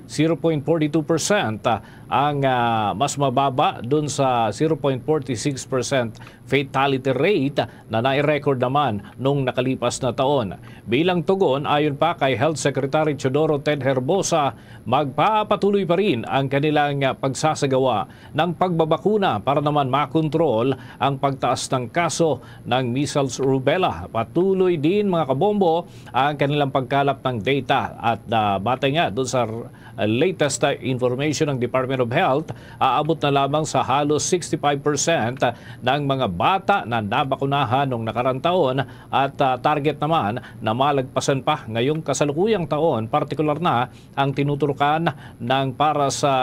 zero point forty two percent, ang, ah, mas mababa dun sa zero point forty six percent fatality rate na nai-record naman nung nakalipas na taon. Bilang tugon, ayon pa kay Health Secretary Teodoro Ted Herbosa, magpapatuloy pa rin ang kanilang pagsasagawa ng pagbabakuna para naman makontrol ang pagtaas ng kaso ng measles rubella. Patuloy din, mga kabombo, ang kanilang pagkalap ng data at, ah, batay nga doon sa r-, latest, ah, information ng Department of Health, aabot na lamang sa halos sixty-five percent ng mga bata na nabakunahan noong nakarang taon at, ah, target naman na malagpasan pa ngayong kasalukuyang taon, partikular na ang tinuturukan ng para sa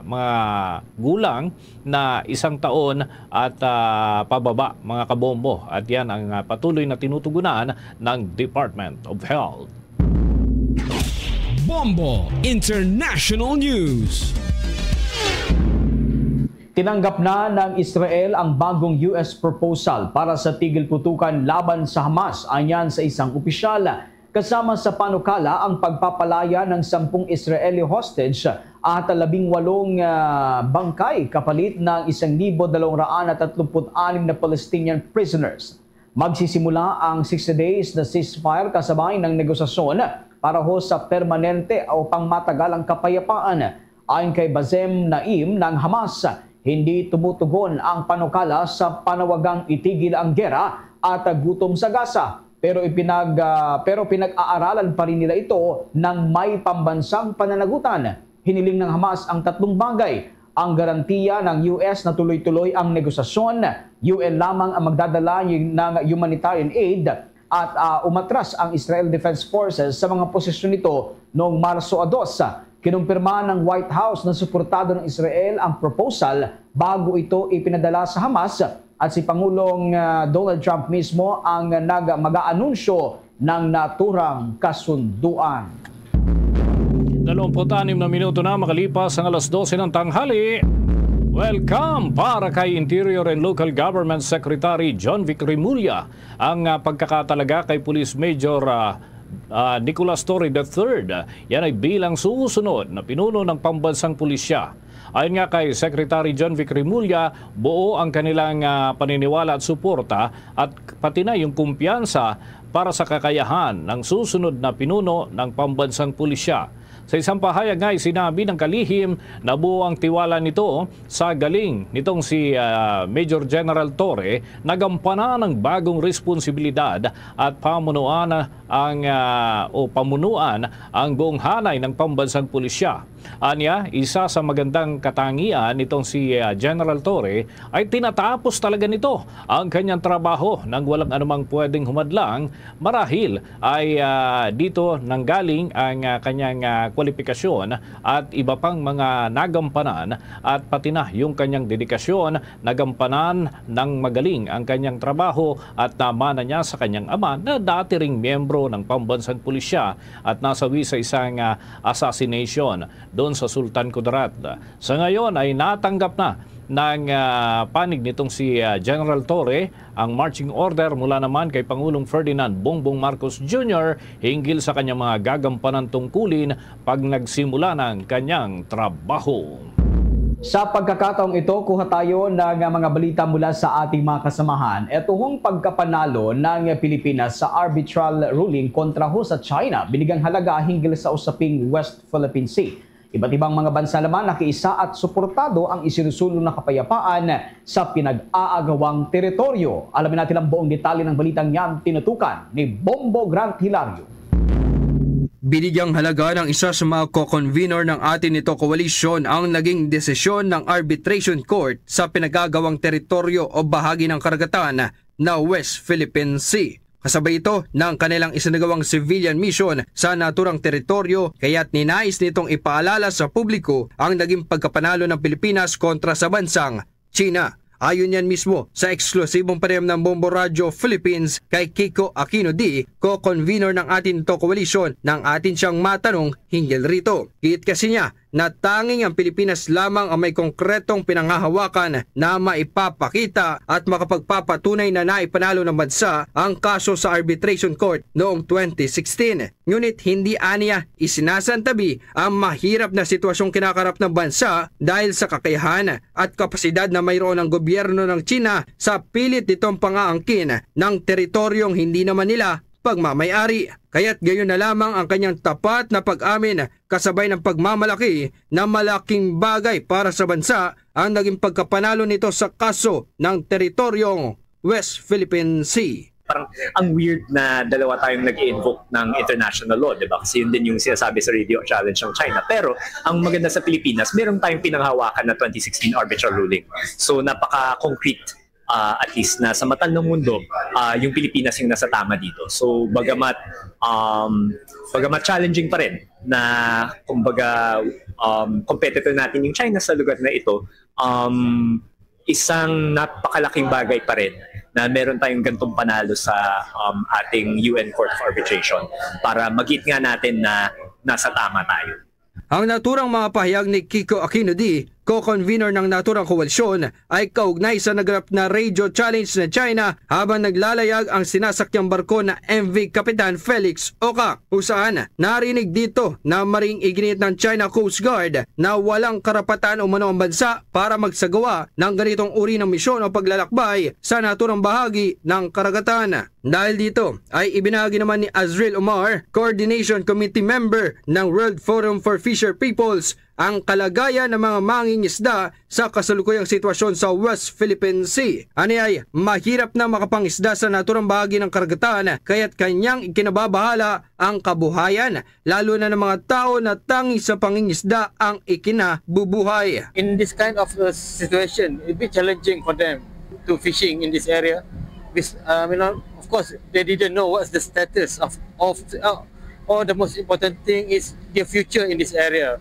mga gulang na isang taon at, ah, pababa, mga kabombo. At yan ang, ah, patuloy na tinutugunan ng Department of Health. Bombo International News. Tinanggap na ng Israel ang bagong U S proposal para sa tigil putukan laban sa Hamas, anyan sa isang opisyal. Kasama sa panukala ang pagpapalaya ng sampung Israeli hostage at labing walong, ah, bangkay kapalit ng isang libo dalawang raan at tatlumpu't anim na Palestinian prisoners. Magsisimula ang sixty days na ceasefire kasabay ng negosasyon para ho sa permanente o pangmatagalang kapayapaan. Ayon kay Bassem Naim ng Hamas, hindi tumutugon ang panukala sa panawagang itigil ang gera at gutom sa Gaza, pero ipinag-, ah, pero pinag-aaralan pa rin nila ito ng may pambansang pananagutan. Hiniling ng Hamas ang tatlong bagay: ang garantiya ng U S na tuloy-tuloy ang negosasyon, U N lamang ang magdadala ng humanitarian aid, at ah, umatras ang Israel Defense Forces sa mga posisyon nito noong Marso a dos. Kinumpirma ng White House na suportado ng Israel ang proposal bago ito ipinadala sa Hamas, at si Pangulong ah, Donald Trump mismo ang nag-, mag-aanunsyo ng naturang kasunduan. Dalawampu't-anim na minuto na makalipas ang alas dose ng tanghali. Welcome para kay Interior and Local Government Secretary John Vic Remulla. Ang ah, pagkakatalaga kay Police Major ah, ah, Nicolas Torre the third, yan ay bilang susunod na pinuno ng pambansang pulisya. Ayon nga kay Secretary John Vic Remulla, buo ang kanilang ah, paniniwala at suporta at pati na yung kumpiyansa para sa kakayahan ng susunod na pinuno ng pambansang pulisya. Sa isang pahayag nga sinabi ng kalihim, nabuo ang tiwala nito sa galing nitong si ah, Major General Torre, nagampanan ang bagong responsibilidad at pamunuan ang ah, o pamunuan ang buong hanay ng pambansang pulisya. Anya, isa sa magandang katangian nitong si ah, General Torre ay tinatapos talaga nito ang kanyang trabaho nang walang anumang pwedeng humadlang. Marahil ay ah, dito nanggaling ang ah, kanyang ah, kwalipikasyon at iba pang mga nagampanan, at pati na yung kanyang dedikasyon, nagampanan ng magaling ang kanyang trabaho at namana niya sa kanyang ama na dati ring miyembro ng pambansang pulisya at nasawi sa isang ah, assassination doon sa Sultan Kudarat. Sa ngayon ay natanggap na ng ah, panig nitong si ah, General Torre ang marching order mula naman kay Pangulong Ferdinand Bongbong Marcos Junior hinggil sa kanyang mga gagampanan tungkulin pag nagsimula ng kanyang trabaho. Sa pagkakataong ito, kuha tayo ng mga balita mula sa ating mga kasamahan. Ito ang pagkapanalo ng Pilipinas sa arbitral ruling kontra ho sa China, binigyang halaga hinggil sa usaping West Philippine Sea. Iba't ibang mga bansa naman nakiisa at suportado ang isinusulong na kapayapaan sa pinag-aagawang teritoryo. Alamin natin ang buong detalye ng balitang yan, tinutukan ni Bombo Grant Hilario. Binigyang halaga ng isa sa mga co-convenor ng Atin Nito Coalition ang naging desisyon ng Arbitration Court sa pinag-aagawang teritoryo o bahagi ng karagatan na West Philippine Sea. Kasabay ito ng kanilang isinagawang civilian mission sa naturang teritoryo, kaya't ninais nitong ipaalala sa publiko ang naging pagkapanalo ng Pilipinas kontra sa bansang China. Ayon yan mismo sa eksklusibong panayam ng Bombo Radio Philippines kay Kiko Aquino D, co-convenor ng Atin Nito Coalition, nang atin siyang matanong hinggil rito. Giit kasi niya na tanging ang Pilipinas lamang ang may konkretong pinanghahawakan na maipapakita at makapagpapatunay na naipanalo ng bansa ang kaso sa Arbitration Court noong twenty sixteen. Ngunit hindi aniya isinasantabi ang mahirap na sitwasyong kinakarap ng bansa dahil sa kakayahan at kapasidad na mayroon ang gobyerno ng China sa pilit nitong pangaangkin ng teritoryong hindi naman nila pagmamay-ari. Kaya't gayon na lamang ang kanyang tapat na pag-amin kasabay ng pagmamalaki na malaking bagay para sa bansa ang naging pagkapanalo nito sa kaso ng teritoryong West Philippine Sea. Parang ang weird na dalawa tayong nag-invoke ng international law, di ba? Kasi yun din yung sinasabi sa Radio Challenge ng China. Pero ang maganda sa Pilipinas, meron tayong pinanghawakan na twenty sixteen arbitral ruling. So napaka-concrete, ah, at least na sa mata ng mundo, ah, yung Pilipinas yung nasa tama dito. So bagamat, um, bagamat challenging pa rin na kumbaga, um, competitor natin yung China sa lugar na ito, um, isang napakalaking bagay pa rin na meron tayong gantong panalo sa, um, ating U N Court of Arbitration para magit nga natin na nasa tama tayo. Ang naturang mga pahayag ni Kiko Aquino D, co-convenor ng naturang koalisyon, ay kaugnay sa naganap na radio challenge na China habang naglalayag ang sinasakyang barko na M V Kapitan Felix Oka. Kung saan, narinig dito na maring iginiit ng China Coast Guard na walang karapatan umano ang bansa para magsagawa ng ganitong uri ng misyon o paglalakbay sa naturang bahagi ng karagatan. Dahil dito ay ibinahagi naman ni Azril Omar, Coordination Committee member ng World Forum for Fisher Peoples, ang kalagayan ng mga mangingisda sa kasalukuyang sitwasyon sa West Philippine Sea. Ani ay mahirap na makapangisda sa naturang bahagi ng karagatan, kaya't kanyang ikinababahala ang kabuhayan, lalo na ng mga tao na tanging sa pangingisda ang ikinabubuhay. In this kind of uh, situation, it'd be challenging for them to fishing in this area. This, uh, you know, of course, they didn't know what's the status of of uh, or the most important thing is their future in this area.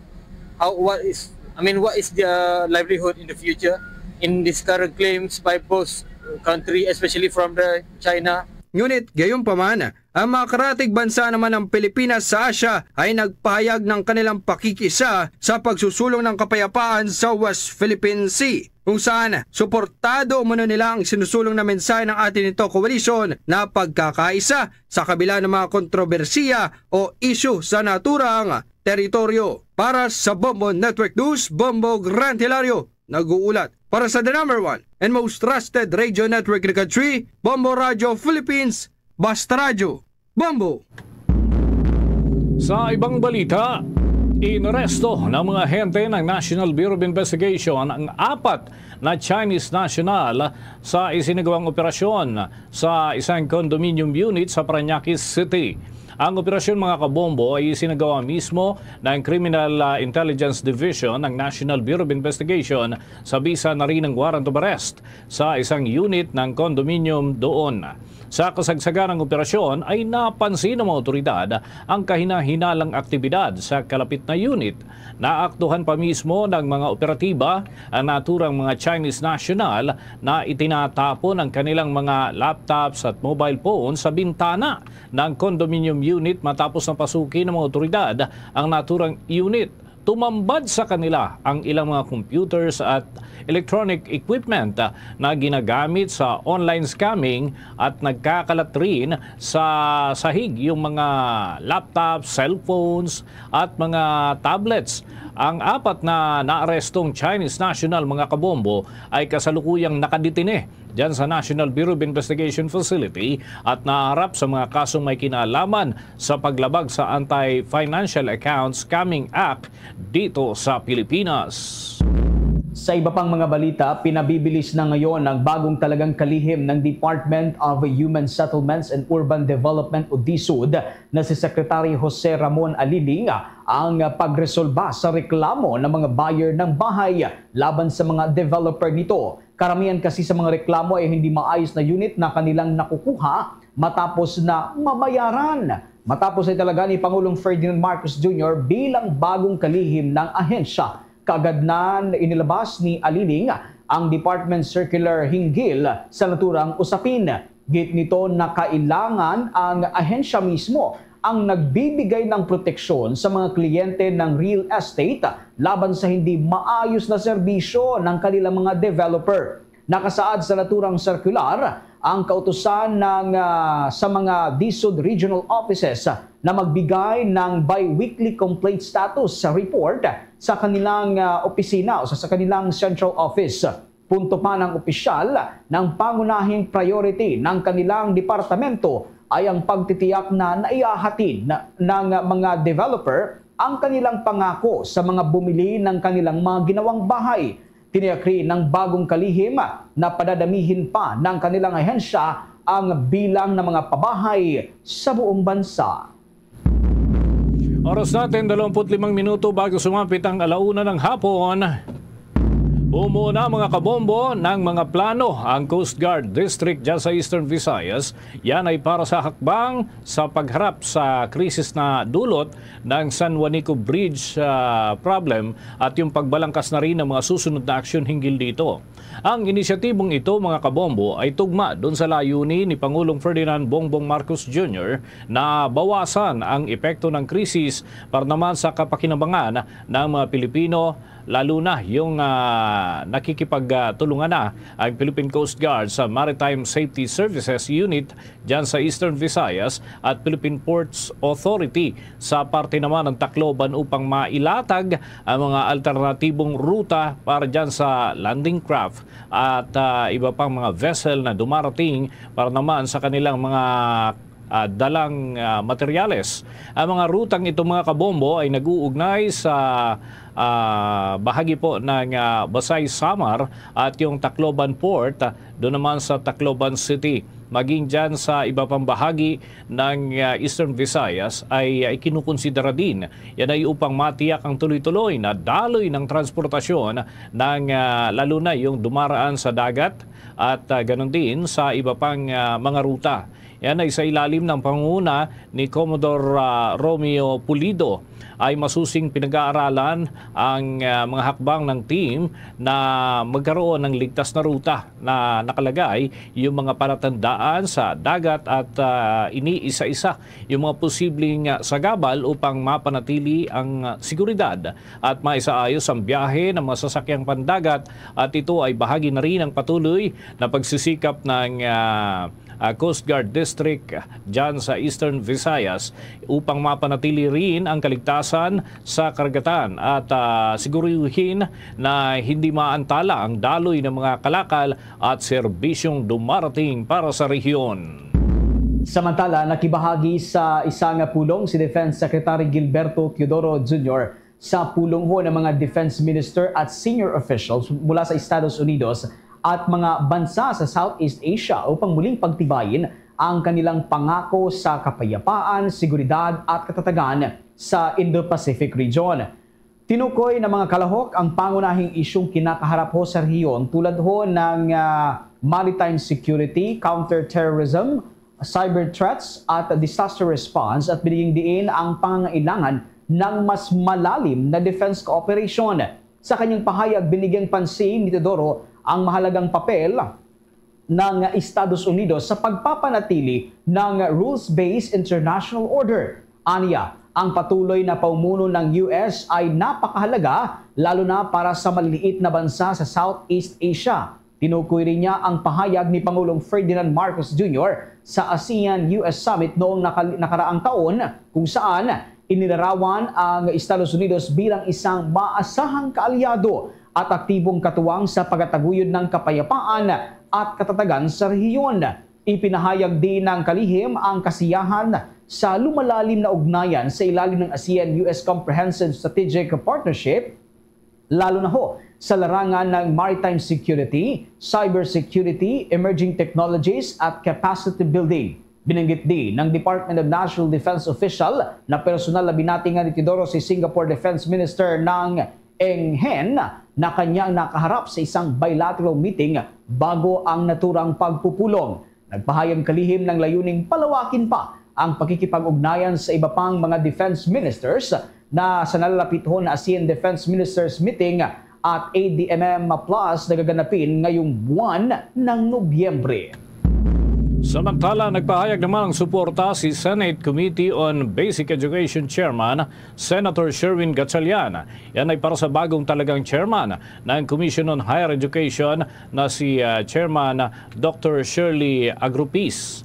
How, what is, I mean, what is their livelihood in the future in this current claims by both country, especially from the China? Ngunit gayon pa man, ang mga karatig bansa naman ng Pilipinas sa Asia ay nagpahayag ng kanilang pakikisa sa pagsusulong ng kapayapaan sa West Philippine Sea, kung saan suportado umano nila ang sinusulong na mensahe ng Atin Ito Coalition na pagkakaisa sa kabila ng mga kontrobersiya o isyu sa naturang teritoryo. Para sa Bombo Network News, Bombo Grant Hilario nag-uulat. Para sa the number one and most trusted radio network in the country, Bombo Radio Philippines, Basta Radyo, Bombo! Sa ibang balita, inaresto ng mga ahente ng National Bureau of Investigation ang apat na Chinese national sa isinagawang operasyon sa isang condominium unit sa Parañaque City. Ang operasyon, mga kabombo, ay isinagawa mismo ng Criminal, ah, Intelligence Division ng National Bureau of Investigation sa bisa na rin ng warrant of arrest sa isang unit ng condominium doon. Sa kasagsagan ng operasyon ay napansin ng mga otoridad ang kahinahinalang aktibidad sa kalapit na unit. Naaktuhan pa mismo ng mga operatiba ang naturang mga Chinese national na itinatapon ang kanilang mga laptops at mobile phone sa bintana ng condominium unit matapos na pasukin ng mga otoridad ang naturang unit. Tumambad sa kanila ang ilang mga computers at electronic equipment, ah, na ginagamit sa online scamming at nagkakalat rin sa sahig yung mga laptops, cellphones at mga tablets. Ang apat na naarestong Chinese national, mga kabombo, ay kasalukuyang nakadetine dyan sa National Bureau of Investigation Facility at naharap sa mga kasong may kinalaman sa paglabag sa Anti-Financial Accounts Scamming Act dito sa Pilipinas. Sa iba pang mga balita, pinabibilis na ngayon ng bagong talagang kalihim ng Department of Human Settlements and Urban Development o DSUD na si Secretary Jose Ramon Aliling ang pagresolba sa reklamo ng mga buyer ng bahay laban sa mga developer nito. Karamihan kasi sa mga reklamo ay hindi maayos na unit na kanilang nakukuha matapos na mabayaran. Matapos ay talaga ni Pangulong Ferdinand Marcos Junior bilang bagong kalihim ng ahensya. Kaagad na inilabas ni Aliling ang Department Circular hinggil sa naturang usapin. Git nito na kailangan ang ahensya mismo ang nagbibigay ng proteksyon sa mga kliyente ng real estate laban sa hindi maayos na serbisyo ng kanilang mga developer. Nakasaad sa naturang sirkular ang kautusan ng, ah, sa mga DSUD regional offices na magbigay ng biweekly complaint status sa report sa kanilang, ah, opisina o sa, sa kanilang central office. Punto pa ng opisyal, ng pangunahing priority ng kanilang departamento ay ang pagtitiyak na naihahatid na, ng mga developer ang kanilang pangako sa mga bumili ng kanilang mga ginawang bahay. Tiniyak rin ng bagong kalihim na padadamihin pa ng kanilang ahensya ang bilang ng mga pabahay sa buong bansa. Oras natin, dalawampu't limang minuto bago sumapit ang alauna ng hapon. Bumuo na, mga kabombo, ng mga plano ang Coast Guard District dyan sa Eastern Visayas. Yan ay para sa hakbang sa pagharap sa krisis na dulot ng San Juanico Bridge, ah, problem at yung pagbalangkas na rin ng mga susunod na aksyon hinggil dito. Ang inisyatibong ito, mga kabombo, ay tugma dun sa layunin ni Pangulong Ferdinand Bongbong Marcos Junior na bawasan ang epekto ng krisis para naman sa kapakinabangan ng mga Pilipino, lalo na yung, ah, nakikipagtulungan na ang Philippine Coast Guard sa Maritime Safety Services Unit dyan sa Eastern Visayas at Philippine Ports Authority sa parte naman ng Tacloban upang mailatag ang mga alternatibong ruta para dyan sa landing craft at, ah, iba pang mga vessel na dumarating para naman sa kanilang mga ah, dalang, ah, materyales. Ang mga rutang ito, mga kabombo, ay nag-uugnay sa, ah, bahagi po ng, ah, Basay Samar at yung Tacloban Port, ah, doon naman sa Tacloban City. Maging dyan sa iba pang bahagi ng, ah, Eastern Visayas ay, ay kinukonsidera din. Yan ay upang matiyak ang tuloy-tuloy na daloy ng transportasyon ng, ah, lalo na yung dumaraan sa dagat at, ah, ganun din sa iba pang, ah, mga ruta. Yan ay sa ilalim ng pangunguna ni Commodore, ah, Romeo Pulido ay masusing pinag-aaralan ang, ah, mga hakbang ng team na magkaroon ng ligtas na ruta na nakalagay yung mga palatandaan sa dagat at, ah, iniisa-isa yung mga posibleng, ah, sagabal upang mapanatili ang, ah, seguridad at maisaayos ang biyahe ng mga sasakyang pandagat, at ito ay bahagi na rin ng patuloy na pagsisikap ng, ah, ah, Coast Guard District dyan sa Eastern Visayas upang mapanatili rin ang kaligtasan sa karagatan at, ah, siguruhin na hindi maantala ang daloy ng mga kalakal at serbisyong dumarating para sa rehiyon. Samantala, nakibahagi sa isa nga pulong si Defense Secretary Gilberto Teodoro Junior sa pulong ho ng mga defense minister at senior officials mula sa Estados Unidos at mga bansa sa Southeast Asia upang muling pagtibayin ang kanilang pangako sa kapayapaan, seguridad at katatagan sa Indo-Pacific region. Tinukoy na mga kalahok ang pangunahing isyung kinakaharap ho sa rehiyon, tulad ho ng, ah, maritime security, counterterrorism, cyber threats, at disaster response, at binigyan diin ang pangangailangan ng mas malalim na defense cooperation. Sa kanyang pahayag, binigyang pansin ni Teodoro ang mahalagang papel ng Estados Unidos sa pagpapanatili ng rules-based international order. Anya, ang patuloy na paumuno ng U S ay napakahalaga, lalo na para sa maliliit na bansa sa Southeast Asia. Tinukoy rin niya ang pahayag ni Pangulong Ferdinand Marcos Junior sa ASEAN-U S Summit noong nakal-, nakaraang taon, kung saan inilarawan ang Estados Unidos bilang isang maasahang kaalyado at aktibong katuwang sa pagkataguyod ng kapayapaan at katatagan sa rehiyon. Ipinahayag din ng kalihim ang kasiyahan sa lumalalim na ugnayan sa ilalim ng ASEAN-U S Comprehensive Strategic Partnership, lalo na ho sa larangan ng maritime security, cybersecurity, emerging technologies, at capacity building. Binanggit din ng Department of National Defense official na personal na binati nga ni Teodoro si Singapore Defense Minister Ng Eng Hen na kanyang nakaharap sa isang bilateral meeting bago ang naturang pagpupulong. Nagpahayag kalihim ng layuning palawakin pa ang pakikipag-ugnayan sa iba pang mga defense ministers na sa nalalapit ho na ASEAN Defense Ministers Meeting at A D M M plus na gaganapin ngayong buwan ng Nobyembre. Samantala, nagpahayag naman ng suporta si Senate Committee on Basic Education Chairman Senator Sherwin Gatchalian. Yan ay para sa bagong talagang chairman ng Commission on Higher Education na si, ah, Chairman Doctor Shirley Agripis.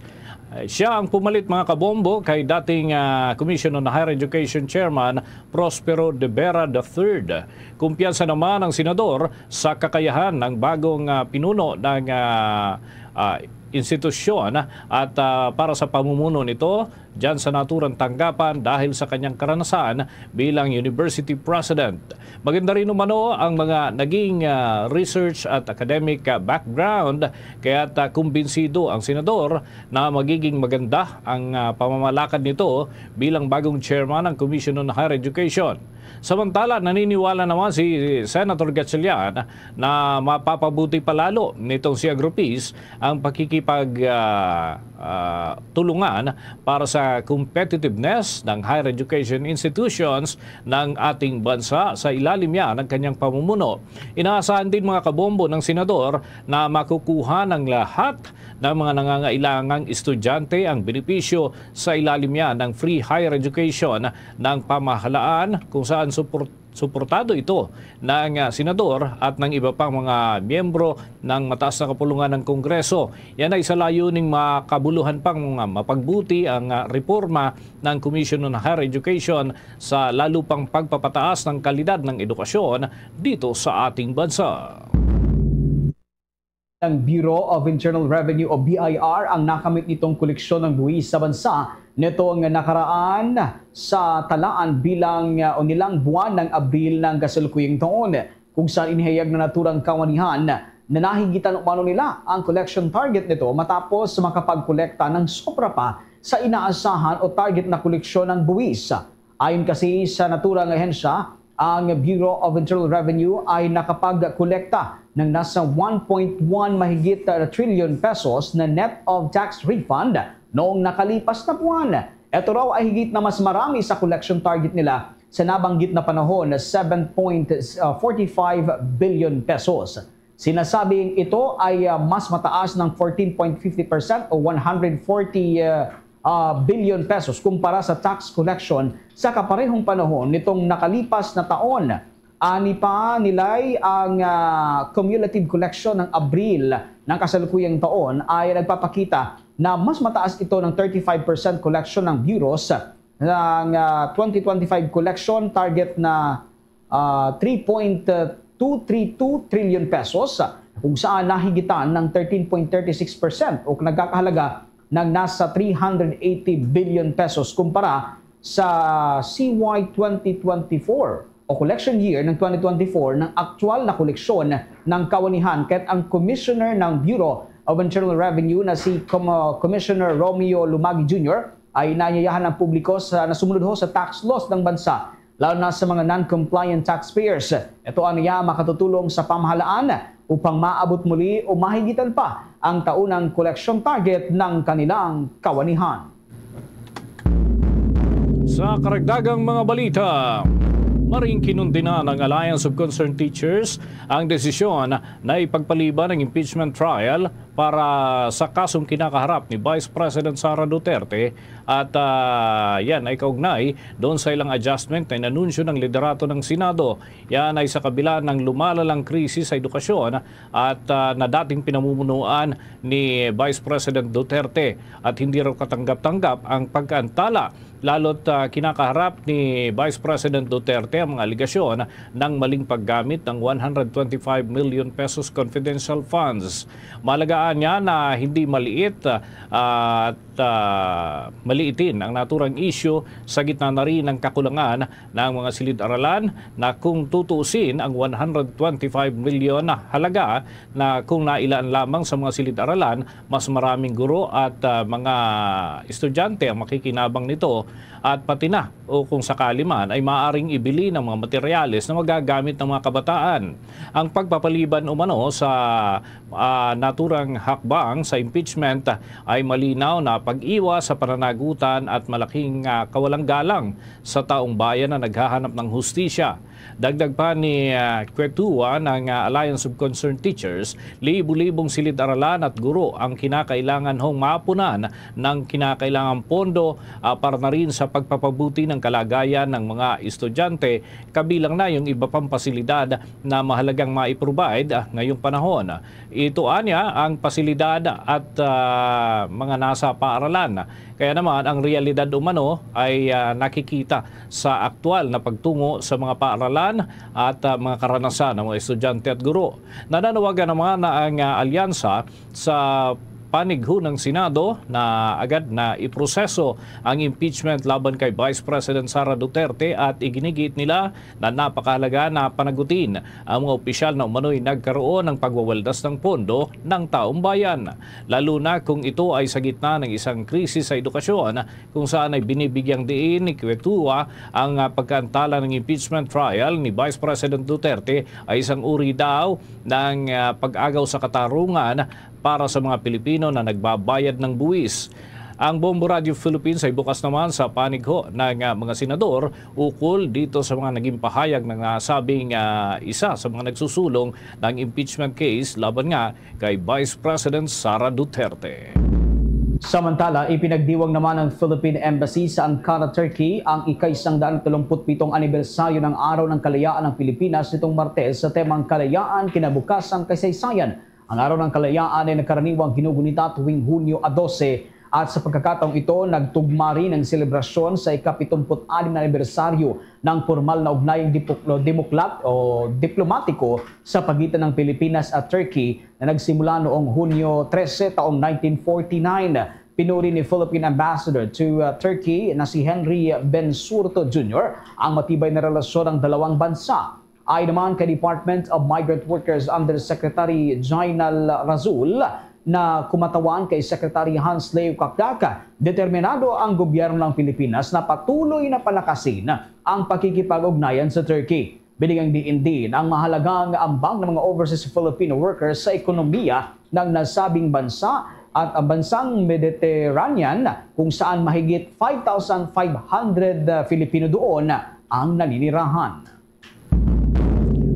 Eh, siya ang pumalit, mga kabombo, kay dating, ah, Commission on Higher Education Chairman Prospero de Vera the third. Kumpiyansa naman ang senador sa kakayahan ng bagong, ah, pinuno ng, ah, ah, institusyon at, ah, para sa pamumuno nito dyan sa naturang tanggapan dahil sa kanyang karanasan bilang university president. Maganda rin umano ang mga naging, ah, research at academic, ah, background, kaya't, ah, kumbinsido ang senador na magiging maganda ang, ah, pamamalakad nito bilang bagong chairman ng Commission on Higher Education. Samantala, naniniwala naman si Senator Gatchalian na mapapabuti pa lalo nitong si Agripis ang pakikipag, ah, ah, tulungan para sa competitiveness ng higher education institutions ng ating bansa sa ilalim niya ng kanyang pamumuno. Inaasahan din, mga kabombo, ng senador na makukuha ng lahat ng mga nangangailangang estudyante ang benepisyo sa ilalim niya ng free higher education ng pamahalaan, kung saan suport-, suportado ito ng, ah, senador at ng iba pang mga miyembro ng mataas na kapulungan ng Kongreso. Yan ay sa layuning makabuluhan pang mapagbuti ang, ah, reforma ng Commission on Higher Education sa lalo pang pagpapataas ng kalidad ng edukasyon dito sa ating bansa. Ang Bureau of Internal Revenue o B I R ang nakamit nitong koleksyon ng buwis sa bansa nitong nakaraan sa talaan bilang, uh, o nilang buwan ng Abril ng kasalukuyang taon, kung saan inihayag na naturang kawanihan na nahigitan umano nila ang collection target nito matapos makapagkolekta ng sobra pa sa inaasahan o target na koleksyon ng buwis. Ayon kasi sa naturang ahensya, ang Bureau of Internal Revenue ay nakapagkolekta ng nasa one point one mahigit trillion pesos na net of tax refund noong nakalipas na buwan. Ito raw ay higit na mas marami sa collection target nila sa nabanggit na panahon na seven point forty five billion pesos. Sinasabing ito ay, ah, mas mataas ng fourteen point fifty percent o one hundred forty, ah, ah, billion pesos kumpara sa tax collection sa kaparehong panahon nitong nakalipas na taon. Ani pa nilay ang, ah, cumulative collection ng Abril ng kasalukuyang taon ay nagpapakita na mas mataas ito ng thirty-five percent collection ng bureaus ng, ah, twenty twenty-five collection target na, ah, three point two three two trillion pesos, kung saan nahigitan ng thirteen point thirty six percent o nagkakahalaga ng nasa three hundred eighty billion pesos kumpara sa C Y twenty twenty-four o collection year ng twenty twenty-four ng aktual na koleksyon ng kawanihan, kahit ang Commissioner ng Bureau of Internal Revenue na si Com-, Commissioner Romeo Lumagi Junior ay inaanyayahan ang publiko sa, na sumunod ho sa tax laws ng bansa, lalo na sa mga non-compliant taxpayers. Ito ang iya makatutulong sa pamahalaan upang maabot muli o mahigitan pa ang taunang collection target ng kanilang kawanihan. Sa karagdagang mga balita, maring kinundina ng Alliance of Concerned Teachers ang desisyon na ipagpaliban ang impeachment trial para sa kasong kinakaharap ni Vice President Sara Duterte at, ah, yan ay kaugnay doon sa ilang adjustment na inanunsyo ng liderato ng Senado. Yan ay sa kabila ng lumalalang krisis sa edukasyon at, ah, na dating pinamumunuan ni Vice President Duterte at hindi raw katanggap-tanggap ang pagkaantala. Lalo't, ah, kinakaharap ni Vice President Duterte ang mga alegasyon ng maling paggamit ng one hundred twenty-five million pesos confidential funds. Mahalaga anya na hindi maliit, ah, at, ah, maliitin ang naturang isyu sa gitna na rin ng kakulangan ng mga silid-aralan na kung tutuusin ang one hundred twenty-five million na halaga na kung nailaan lamang sa mga silid-aralan, mas maraming guro at, ah, mga estudyante ang makikinabang nito at pati na o kung sakali man ay maaaring ibili ng mga materyales na magagamit ng mga kabataan. Ang pagpapaliban umano sa, ah, naturang hakbang sa impeachment ay malinaw na pag-iwas sa pananagutan at malaking, ah, kawalang galang sa taong bayan na naghahanap ng hustisya. Dagdag pa ni, ah, Kwetua ng, ah, Alliance of Concerned Teachers, libo-libong silid-aralan at guro ang kinakailangan hong maapunan ng kinakailangang pondo, ah, para na rin sa pagpapabuti ng kalagayan ng mga estudyante, kabilang na yung iba pang pasilidad na mahalagang mai-provide, ah, ngayong panahon. Ito anya ang pasilidad at, ah, mga nasa paaralan. Kaya naman, ang realidad umano ay, ah, nakikita sa aktual na pagtungo sa mga paaralan at, ah, mga karanasan ng mga estudyante at guro. Nananawagan naman na ang, ah, alyansa sa panigho ng Senado na agad na iproseso ang impeachment laban kay Vice President Sara Duterte at iginigiit nila na napakahalaga na panagutin ang mga opisyal na umano'y nagkaroon ng pagwawaldas ng pondo ng taong bayan, lalo na kung ito ay sa gitna ng isang krisis sa edukasyon kung saan ay binibigyang diin ni Kwetua ang, ah, pagkaantala ng impeachment trial ni Vice President Duterte ay isang uri daw ng, ah, pag-agaw sa katarungan para sa mga Pilipino na nagbabayad ng buwis. Ang Bombo Radio Philippines ay bukas naman sa panigho ng, ah, mga senador ukol dito sa mga naging pahayag ng nasabing, ah, isa sa mga nagsusulong ng impeachment case laban nga kay Vice President Sara Duterte. Samantala, ipinagdiwang naman ng Philippine Embassy sa Ankara, Turkey, ang ika-isang daan at dalawampu't pitong anibersaryo ng Araw ng Kalayaan ng Pilipinas nitong Martes sa temang Kalayaan, Kinabukasan, Kasaysayan. Ang Araw ng Kalayaan ay nagkaraniwang ginugunita tuwing Hunyo a dose At sa pagkakataong ito, nagtugma rin ang selebrasyon sa ika-pitumpu't-anim na anibersaryo ng pormal na ugnayang dipuklo-, demuklat o diplomatiko sa pagitan ng Pilipinas at Turkey na nagsimula noong Hunyo trese taong nineteen forty-nine. Pinuri ni Philippine Ambassador to, uh, Turkey na si Henry Ben Surto Junior ang matibay na relasyon ng dalawang bansa. Ayon naman kay Department of Migrant Workers Undersecretary Jainal Razul na kumatawan kay Secretary Hans Leo Kakdak, determinado ang gobyerno ng Pilipinas na patuloy na palakasin ang pakikipag-ugnayan sa Turkey. Binigyang diin din ang mahalagang ambag ng mga overseas Filipino workers sa ekonomiya ng nasabing bansa at ang bansang Mediterranean, kung saan mahigit five thousand five hundred Filipino doon ang naninirahan.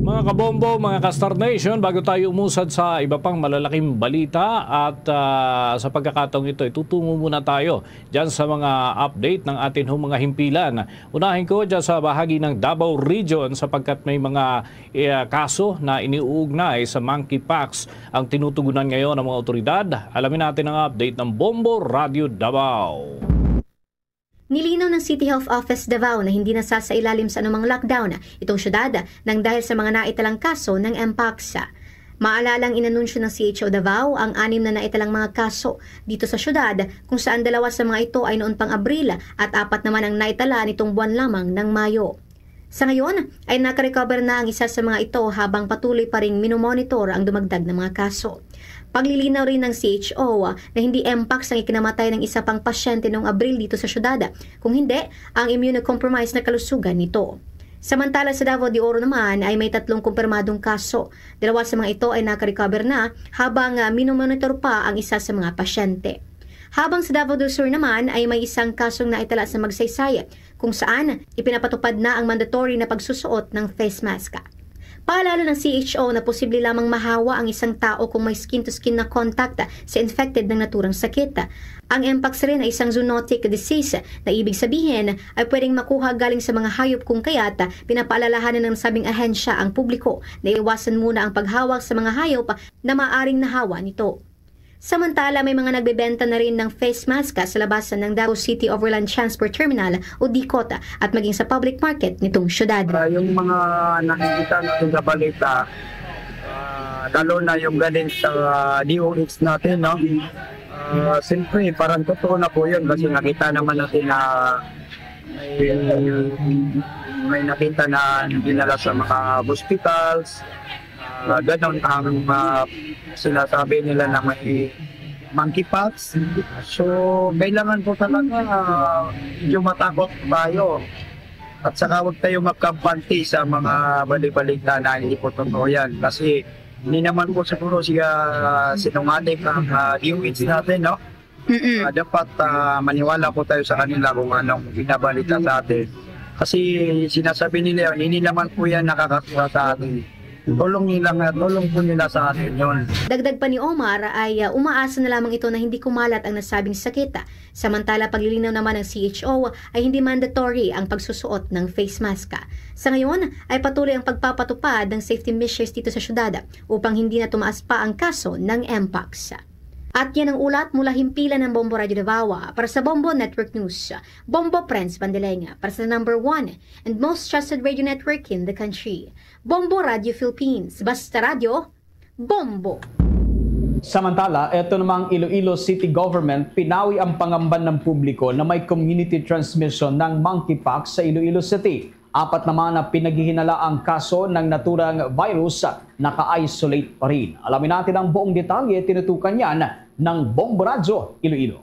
Mga kabombo, mga ka-Star Nation, bago tayo umusad sa iba pang malalaking balita at, ah, sa pagkakataong ito, itutungo muna tayo dyan sa mga update ng atin hong mga himpilan. Unahin ko dyan sa bahagi ng Davao Region sapagkat may mga, eh, kaso na iniuugnay sa monkeypox ang tinutugunan ngayon ng mga otoridad. Alamin natin ang update ng Bombo Radio Davao. Nilinaw ng City Health Office Davao na hindi nasasailalim sa anumang lockdown itong syudad nang dahil sa mga naitalang kaso ng mpox. Maalalang inanunsyo ng C H O Davao ang anim na naitalang mga kaso dito sa syudad, kung saan dalawa sa mga ito ay noon pang Abril at apat naman ang naitala nitong buwan lamang ng Mayo. Sa ngayon ay nakarecover na ang isa sa mga ito, habang patuloy pa ring minomonitor ang dumagdag na mga kaso. Paglilinaw rin ng C H O na hindi mpox ang ikinamatay ng isa pang pasyente noong Abril dito sa syudad, kung hindi ang immunocompromised na kalusugan nito. Samantala, sa Davao de Oro naman ay may tatlong kumpirmadong kaso. Dalawa sa mga ito ay nakarecover na, habang, ah, minomonitor pa ang isa sa mga pasyente. Habang sa Davao del Sur naman ay may isang kasong naitala sa Magsaysay, kung saan ipinapatupad na ang mandatory na pagsusuot ng face mask. Paalala ng C H O na posible lamang mahawa ang isang tao kung may skin-to-skin na contact sa infected ng naturang sakit. Ang mpox rin ay isang zoonotic disease na ibig sabihin ay pwedeng makuha galing sa mga hayop, kung kaya't pinapaalalahanan ng sabing ahensya ang publiko na iwasan muna ang paghawak sa mga hayop na maaring nahawa nito. Samantala, may mga nagbebenta na rin ng face mask sa labasan ng Davao City Overland Transport Terminal o DCOT at maging sa public market nitong syudad. Ah, yung mga nakikita natin sa balita, ah, lalo na yung galing sa D O H natin, no? Ah, siyempre, parang totoo na po yun kasi nakita naman natin na may, may nakita na dinala sa mga hospitals. Ah, ganon ang, ah, sinasabi nila na may monkeypox. So, kailangan po talaga, ah, medyo matakot tayo. At saka huwag tayo magkampante sa mga balibalita na hindi po totoo yan. Kasi hindi naman po siguro siya sinungaling ang, ah, D O H natin, no? Mm-mm. Ah, dapat, ah, maniwala po tayo sa kanila kung anong binabalita sa atin. Kasi sinasabi nila yun, hindi naman po yan nakakakuha sa atin. Tulong nila nga, tulong po nila sa atin yun. Dagdag pa ni Omar ay, ah, umaasa na lamang ito na hindi kumalat ang nasabing sakit. Samantala, paglilinaw naman ng C H O ay hindi mandatory ang pagsusuot ng face mask. Sa ngayon ay patuloy ang pagpapatupad ng safety measures dito sa syudad upang hindi na tumaas pa ang kaso ng mpox. At yan ang ulat mula himpilan ng Bombo Radio Davao. Para sa Bombo Network News, Bombo Prince Bandeleng, para sa number one and most trusted radio network in the country, Bombo Radio Philippines. Basta radyo, bombo. Samantala, eto namang Iloilo City Government, pinawi ang pangamban ng publiko na may community transmission ng monkeypox sa Iloilo City. Apat naman na pinaghihinalaang kaso ng naturang virus naka-isolate pa rin. Alamin natin ang buong detalye, tinutukan yan ng Bombo Radyo Iloilo.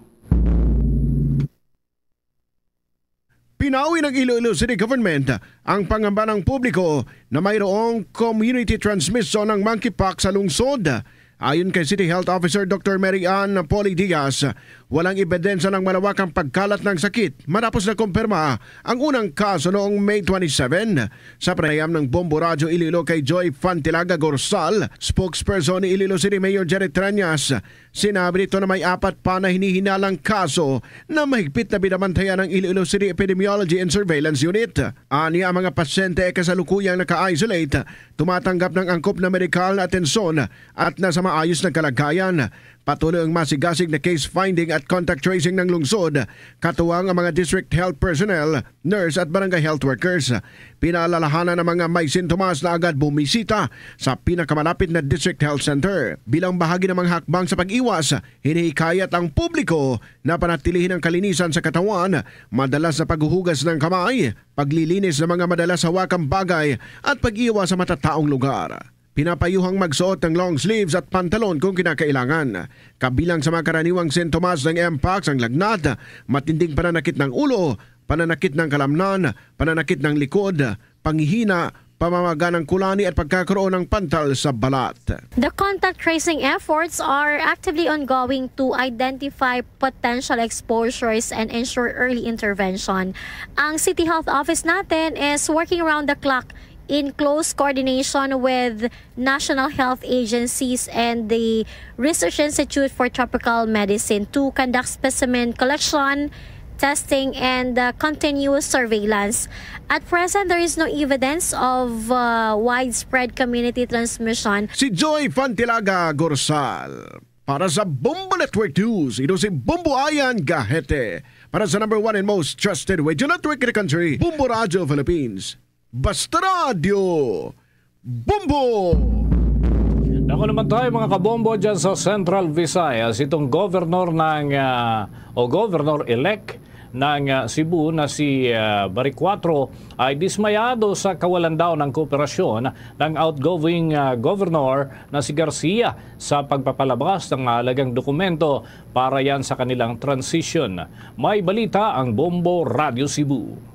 Pinawi ng Iloilo City Government ang pangamba ng publiko na mayroong community transmission ng monkeypox sa lungsod. Ayon kay City Health Officer Doctor Mary Ann Polly Diaz, walang ebidensya ng malawakang pagkalat ng sakit matapos nakumpirma ang unang kaso noong May twenty-seven. Sa panayam ng Bombo Radyo Iloilo kay Joy Fantilaga Gorsal, spokesperson ni Iloilo City Mayor Jerry Treñas, sinabi nito na may apat pa na hinihinalang kaso na mahigpit na binabantayan ng Iloilo City Epidemiology and Surveillance Unit. Ania, ang mga pasyente ay kasalukuyang naka-isolate, tumatanggap ng angkop na medikal na atensyon at nasa maayos na kalagayan. Patuloy ang masigasig na case finding at contact tracing ng lungsod, katuwang ang mga district health personnel, nurse at barangay health workers. Pinaalalahanan ang mga may sintomas na agad bumisita sa pinakamalapit na district health center. Bilang bahagi ng mga hakbang sa pag-iwas, hinihikayat ang publiko na panatilihin ang kalinisan sa katawan, madalas na paghuhugas ng kamay, paglilinis ng mga madalas hawakang bagay, at pag-iwas sa matataong lugar. Pinapayuhang magsuot ng long sleeves at pantalon kung kinakailangan. Kabilang sa mga karaniwang sintomas ng Mpox ang lagnat, matinding pananakit ng ulo, pananakit ng kalamnan, pananakit ng likod, panghihina, pamamaga ng kulani at pagkakaroon ng pantal sa balat. The contact tracing efforts are actively ongoing to identify potential exposures and ensure early intervention. Ang City Health Office natin is working around the clock in close coordination with national health agencies and the Research Institute for Tropical Medicine to conduct specimen collection, testing, and uh, continuous surveillance. At present, there is no evidence of uh, widespread community transmission. Si Joy Fantilaga Gorsal para sa Bombo Network News. Ito si Bombo Ayan Gahete para sa number one and most trusted radio network in the country, Bombo Radio Philippines. Basta Radio Bombo! Nako naman tayo, mga kabombo, dyan sa Central Visayas. Itong governor ng, ah, o governor-elect ng, ah, Cebu na si, ah, Baricuatro ay dismayado sa kawalan daw ng kooperasyon ng outgoing, ah, governor na si Garcia sa pagpapalabas ng mahalagang dokumento para yan sa kanilang transition. May balita ang Bombo Radio Cebu.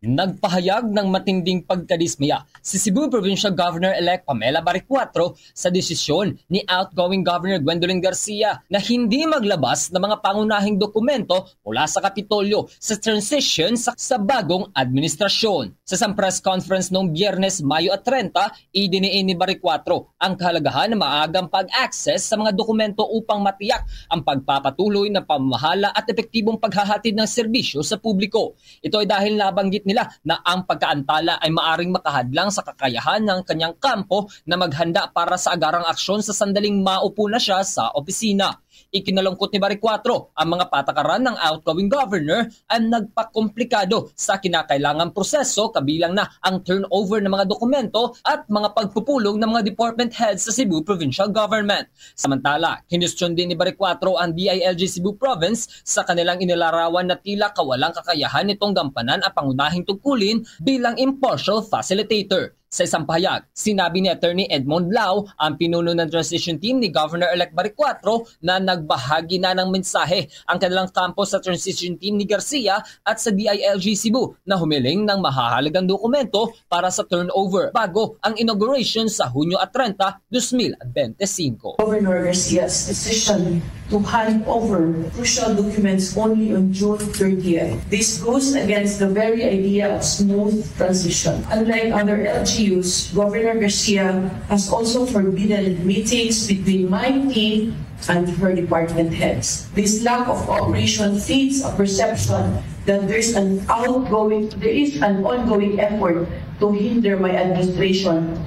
Nagpahayag ng matinding pagkadismaya si Cebu Provincial Governor-elect Pamela Baricuatro sa desisyon ni outgoing Governor Gwendolyn Garcia na hindi maglabas ng mga pangunahing dokumento mula sa Kapitolyo sa transition sa, sa bagong administrasyon. Sa isang press conference noong Biyernes, Mayo at treinta, idiniin ni Baricuatro ang kahalagahan ng maagang pag-access sa mga dokumento upang matiyak ang pagpapatuloy ng pamamahala at epektibong paghahatid ng serbisyo sa publiko. Ito ay dahil nabanggit nila na ang pagkaantala ay maaring makahadlang sa kakayahan ng kanyang kampo na maghanda para sa agarang aksyon sa sandaling maupo na siya sa opisina. Ikinalungkot ni Baricuatro ang mga patakaran ng outgoing governor ang nagpakomplikado sa kinakailangang proseso, kabilang na ang turnover ng mga dokumento at mga pagpupulong ng mga department heads sa Cebu Provincial Government. Samantala, kinwestiyon din ni Baricuatro ang D I L G Cebu Province sa kanilang inilarawan na tila kawalang kakayahan nitong gampanan ang pangunahing tungkulin bilang impartial facilitator. Sa isang pahayag, sinabi ni Attorney Edmond Lau, ang pinuno ng transition team ni Governor-elect Baricuatro, na nagbahagi na ng mensahe ang kanilang kampo sa transition team ni Garcia at sa D I L G Cebu na humiling ng mahahalagang dokumento para sa turnover bago ang inauguration sa Hunyo at treinta, dos mil bente singko. Governor Garcia's decision to hand over crucial documents only on June thirtieth. This goes against the very idea of smooth transition. Unlike other L G Us, Governor Garcia has also forbidden meetings between my team and her department heads. This lack of cooperation feeds a perception that there's an outgoing, there is an ongoing effort to hinder my administration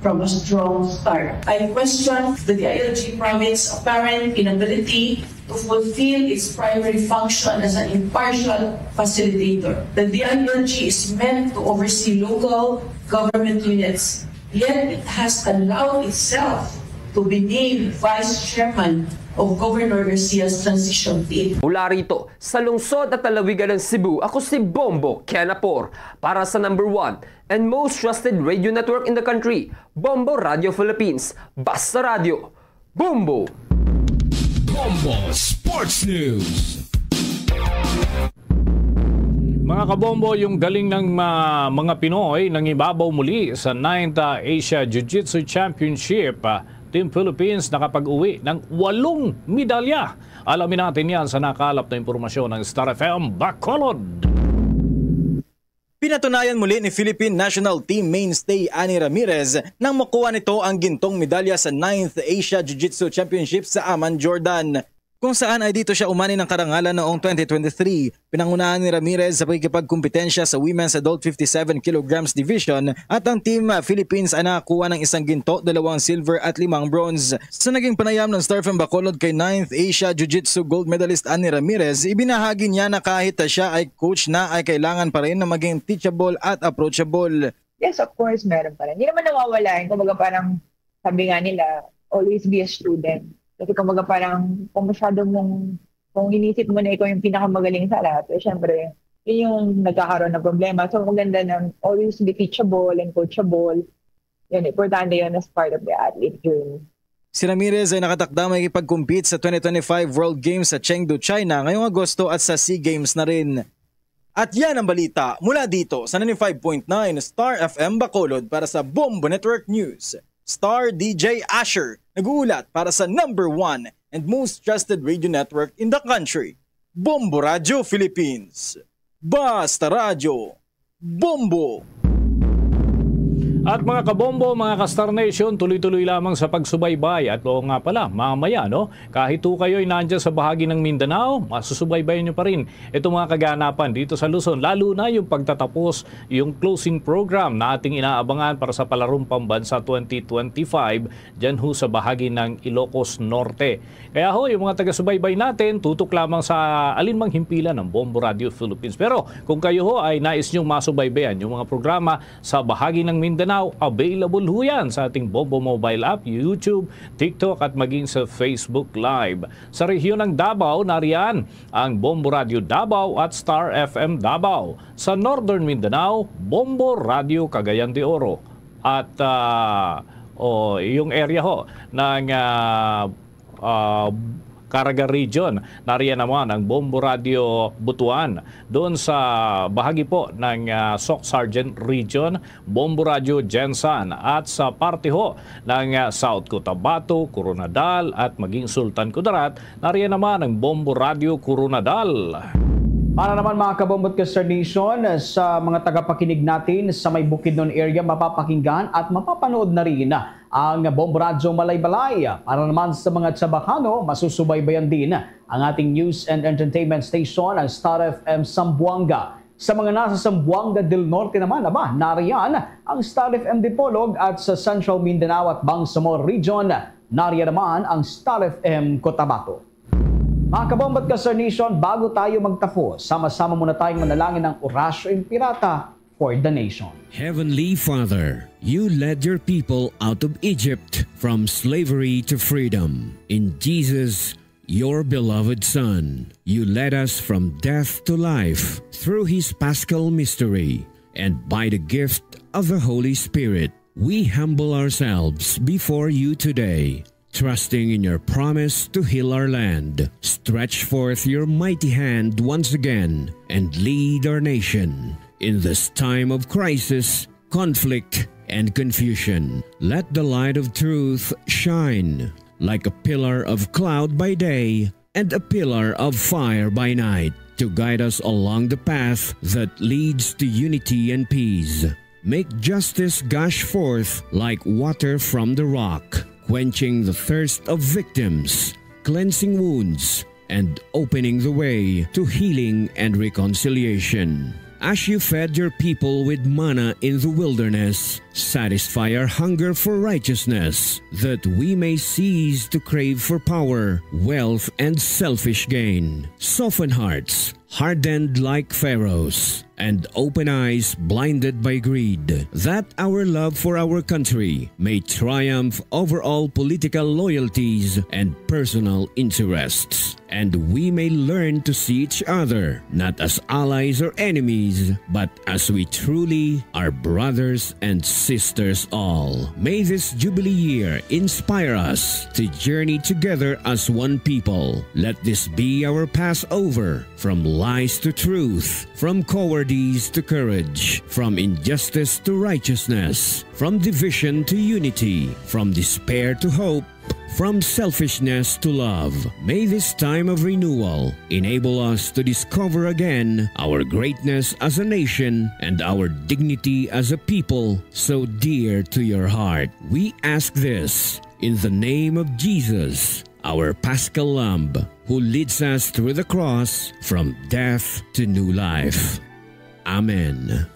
from a strong start. I question the D I L G province apparent inability to fulfill its primary function as an impartial facilitator. The D I L G is meant to oversee local government units, yet it has allowed itself to be named vice chairman of Governor Garcia's transition team. Mula rito, sa lungsod at lalawigan ng Cebu, ako si Bombo Ken Apor para sa number one and most trusted radio network in the country, Bombo Radio Philippines. Basta Radio, Bombo! Bombo Sports News. Mga kabombo, yung galing ng ma- mga Pinoy nangibabaw muli sa ninth Asia Jiu-Jitsu Championship. Ah, Team Philippines nakapag-uwi ng walong medalya. Alamin natin yan sa nakalap na impormasyon ng Star F M Bacolod. Pinatunayan muli ni Philippine National Team mainstay Annie Ramirez nang makuha nito ang gintong medalya sa ninth Asia Jiu-Jitsu Championship sa Amman, Jordan. kung saan ay dito siya umani ng karangalan noong twenty twenty-three. Pinangunahan ni Ramirez sa pagkikipagkumpetensya sa Women's Adult fifty-seven kilograms division at ang Team Philippines ay nakakuha ng isang ginto, dalawang silver at limang bronze. Sa naging panayam ng Star F M Bacolod kay ninth Asia Jiu-Jitsu gold medalist Annie Ramirez, ibinahagi niya na kahit siya ay coach na, ay kailangan pa rin na maging teachable at approachable. Yes, of course, meron pa rin. Hindi naman nawawala yun. Kumbaga parang, sabi nga nila, always be a student. Kasi kumbaga parang kung masyado mong, kung inisip mo na ikaw yung pinakamagaling sa lahat, eh, syempre, yun yung nagkakaroon ng problema. So maganda na always be teachable and coachable. Yun, importante yun as part of the athlete journey. Si Ramirez ay nakatakda makikipag-compete sa twenty twenty-five World Games sa Chengdu, China ngayong Agosto at sa SEA Games na rin. At yan ang balita mula dito sa ninety-five point nine Star F M Bacolod. Para sa Bombo Network News, Star D J Asher nag-uulat para sa number one and most trusted radio network in the country, Bombo Radio Philippines. Basta Radyo, Bombo! At mga kabombo, mga ka-Star Nation, tuloy-tuloy lamang sa pagsubaybay. At oo nga pala, mamaya, no, kahit po kayo'y nandyan sa bahagi ng Mindanao, masusubaybayan nyo pa rin itong mga kaganapan dito sa Luzon, lalo na yung pagtatapos, yung closing program na ating inaabangan para sa Palarong Pambansa twenty twenty-five dyan ho sa bahagi ng Ilocos Norte. Kaya ho, yung mga taga-subaybay natin, tutok lamang sa alinmang himpilan ng Bombo Radio Philippines. Pero kung kayo ho ay nais nyong masubaybayan yung mga programa sa bahagi ng Mindanao, available ho yan sa ating Bombo Mobile App, YouTube, TikTok at maging sa Facebook Live. Sa rehiyon ng Davao, nariyan ang Bombo Radio Davao at Star F M Davao. Sa Northern Mindanao, Bombo Radio Cagayan de Oro. At ah, o yung area ho ng ah, ah, Caraga Region. Nariyan naman ang Bombo Radio Butuan. Doon sa bahagi po ng ah, Soc Sargent Region, Bombo Radio Gensan. At sa parte ho ng ah, South Cotabato, Coronadal at maging Sultan Kudarat, nariyan naman ang Bombo Radio Coronadal. Para naman mga kabombo at ka-Star Nation, sa mga tagapakinig natin sa may Bukidnon area, mapapakinggan at mapapanood na rin ang Bombo Radyo Malaybalay. Para naman sa mga Chavacano, masusubaybayan din ang ating news and entertainment station, ang Star F M Zamboanga. Sa mga nasa Zamboanga del Norte naman, aba, nariyan ang Star F M Dipolog at sa Central Mindanao at Bangsamoro Region, nariyan naman ang Star F M Cotabato. Mga kabombo at ka-Star Nation, bago tayo magtapos, sama-sama muna tayong manalangin ng Oratio Imperata for the nation. Heavenly Father, you led your people out of Egypt from slavery to freedom. In Jesus, your beloved Son, you led us from death to life through his paschal mystery and by the gift of the Holy Spirit. We humble ourselves before you today, trusting in your promise to heal our land. Stretch forth your mighty hand once again and lead our nation in this time of crisis, conflict, and confusion. Let the light of truth shine like a pillar of cloud by day and a pillar of fire by night to guide us along the path that leads to unity and peace. Make justice gush forth like water from the rock, quenching the thirst of victims, cleansing wounds, and opening the way to healing and reconciliation. As you fed your people with manna in the wilderness, satisfy our hunger for righteousness, that we may cease to crave for power, wealth, and selfish gain. Soften hearts hardened like Pharaoh's, and open eyes blinded by greed, that our love for our country may triumph over all political loyalties and personal interests, and we may learn to see each other not as allies or enemies, but as we truly are brothers and sisters all. May this Jubilee year inspire us to journey together as one people. Let this be our Passover, from lies to truth, from cowardice to courage, from injustice to righteousness, from division to unity, from despair to hope, from selfishness to love. May this time of renewal enable us to discover again our greatness as a nation and our dignity as a people so dear to your heart. We ask this in the name of Jesus, our Paschal Lamb. who leads us through the cross from death to new life. Amen.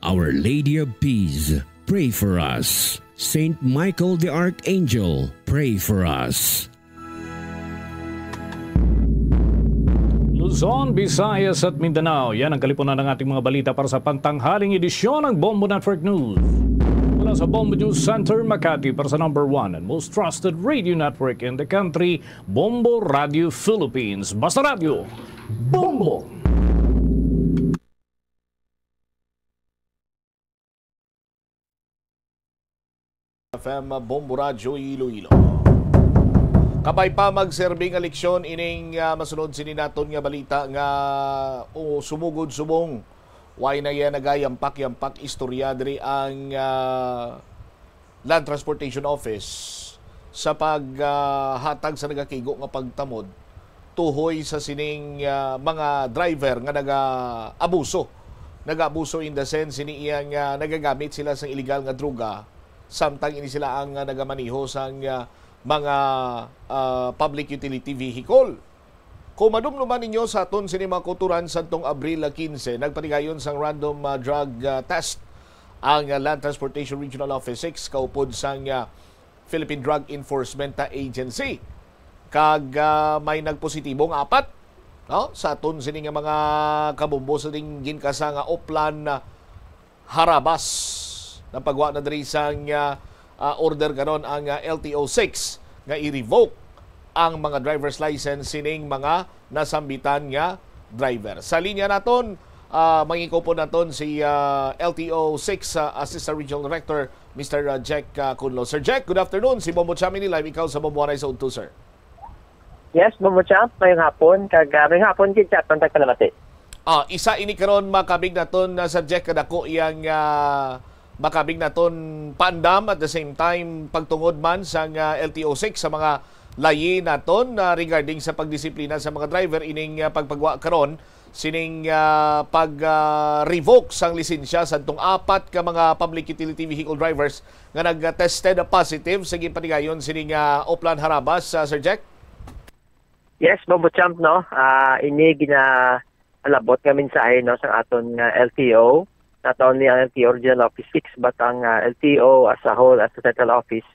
Our Lady of Peace, pray for us. Saint Michael the Archangel, pray for us. Luzon, Visayas at Mindanao, yan ang kalipunan ng ating mga balita para sa pantanghaling edisyon ng Bombo Network News. Mula sa Bombo News Center, Makati, para sa number one and most trusted radio network in the country, Bombo Radio Philippines. Basta Radio, Bombo! F M Bombo Radyo Iloilo. Kabay pa magserbi nga leksyon ining, ah, masunod sini naton nga balita nga, o, sumugod subong. Way na yan nagayampak-yampak istorya diri ang, ah, Land Transportation Office sa pag, ah, hatag sa nagakigo nga pagtamod tuhoy sa sining, ah, mga driver nga nagaabuso. Nagaabuso in the sense, sini iya nga nagagamit sila sa illegal nga droga, samtang ini sila ang, ah, nagamaneho sang, ah, mga, ah, public utility vehicle. Kung madumduman ninyo sa aton sini mga kauturan, sadtong Abril quince, nagpatigayon sang random, ah, drug, ah, test ang, ah, Land Transportation Regional Office six kaupod sang, ah, Philippine Drug Enforcement Agency. Kag, ah, may nagpositibo nga apat, no? Sa aton sini nga mga kabombo sa ding ginkasa nga Oplan, ah, Harabas. Nagpagwa na diri sang, ah, ah, order karon ang, ah, L T O six nga i-revoke ang mga driver's license sining mga nasambitan nga driver. Sa linya naton, ah, mangikupon naton si, ah, L T O six, ah, Assistant Regional Director, Mister, ah, Jack, ah, Kunlo. Sir Jack, good afternoon. Si Bombo Champ ini live, ikaw sa Bombo Anay sa Udto, sir. Yes, Bombo Champ, mayong hapon. Kag, ah, mayong hapon gid sa atong tagpalamati. Ah, isa ini karon makabig naton, ah, Sir Jack, kadako iyang, ah, makabig naton paandam, at the same time pagtungod man sang, ah, L T O six sa mga layi naton, ah, regarding sa pagdisiplina sa mga driver ining, ah, pagpagwa karon sining, ah, pag, ah, revoke sang lisensya sadtong apat ka mga public utility vehicle drivers nga nag-tested positive sa ginpatigayon sining, ah, Oplan Harabas, ah, Sir Jack? Yes, Bombo Champ, no? Ah, ini ginapalabot nga mensahe, no, sa aton nga L T O. Not only ang L T O Regional Office six, but ang, ah, L T O as a whole, as a central office,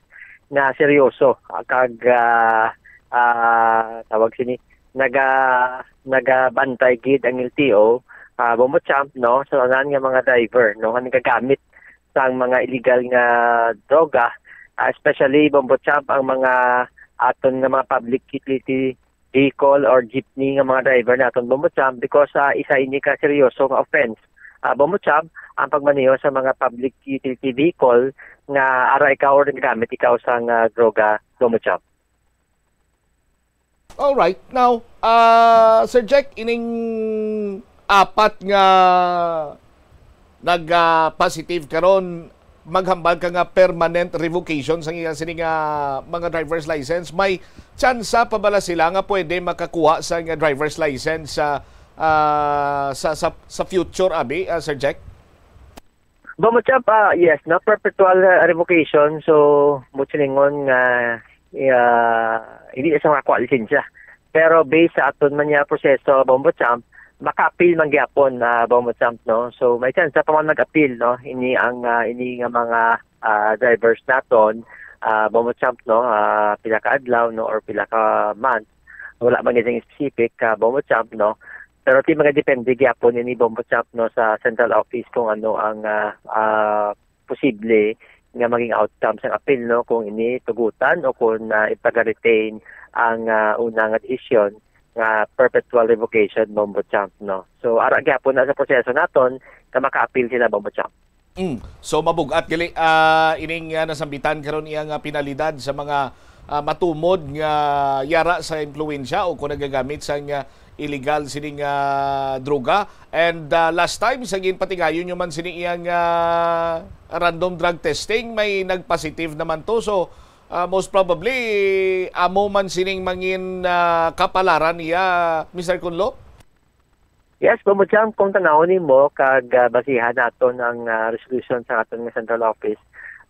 nga seryoso, ah, kag, ah, ah, tawag sini, naga-, nagabantay gid ang L T O, ah, Bombo Champ, no, sa tanan nga mga driver, no, nga nagagamit sang mga illegal nga droga, ah, especially, Bombo Champ, ang mga aton nga mga public utility vehicle or jeepney nga mga driver naton, Bombo Champ, because, ah, isa ini ka seryoso nga offense, ah, Bombo Champ, ang pagmaneho sa mga public utility vehicle nga ara ikaw or nagagamit ikaw sang, ah, droga, Bombo Champ. Alright. Now, ah, Sir Jack, ining apat nga nag, ah, positive karon, maghambal ka nga permanent revocation sa iya sini nga mga driver's license. May tsansa pa bala sila nga pwede makakuha sa nga driver's license sa, ah, sa, sa, sa future, abi, ah, Sir Jack? Bombo Champ, ah, yes, no, perpetual, ah, revocation. So, mo silingon nga, ah, hindi na siya makakuha lisensya. Pero based sa aton man niya proseso, Bombo Champ, maka-appeal man gyapon, ah, Bombo Champ, no? So, may chance pa man mag-appeal, no? Ini ang, ah, ini nga mga, ah, drivers naton, ah, Bombo Champ, no? Ah, pila ka adlaw, no? Or pila ka month. Wala man gyud sing specific, ah, Bombo Champ, no? Pero ti, magadepende gyapon ini, Bombo Champ, no, sa central office kung ano ang, ah, ah, posible nga maging outcome sang apil, no, kung ini tugutan o kung, ah, ipag-retain ang, ah, una nga desisyon nga perpetual revocation, Bombo Champ, no. So, ara gyapon na sa proseso naton nga makaapil sila, Bombo Champ. Mm. So, mabug-at gali, ah, ining, ah, nasambitan karon iya nga penalidad sa mga, ah, matumod nga yara sa impluwensya o kung nagagamit sang, ah, illegal sining, ah, droga. And, ah, last time, sa ginpatigayon nyo man sini iyang, ah, random drug testing, may nagpositive naman to. So, ah, most probably, amo man sining mangin, ah, kapalaran niya, Mister Kunlo? Yes, Bombo Champ, kung tanawon nimo kag, ah, basihan naton ang, ah, resolution sa aton nga central office,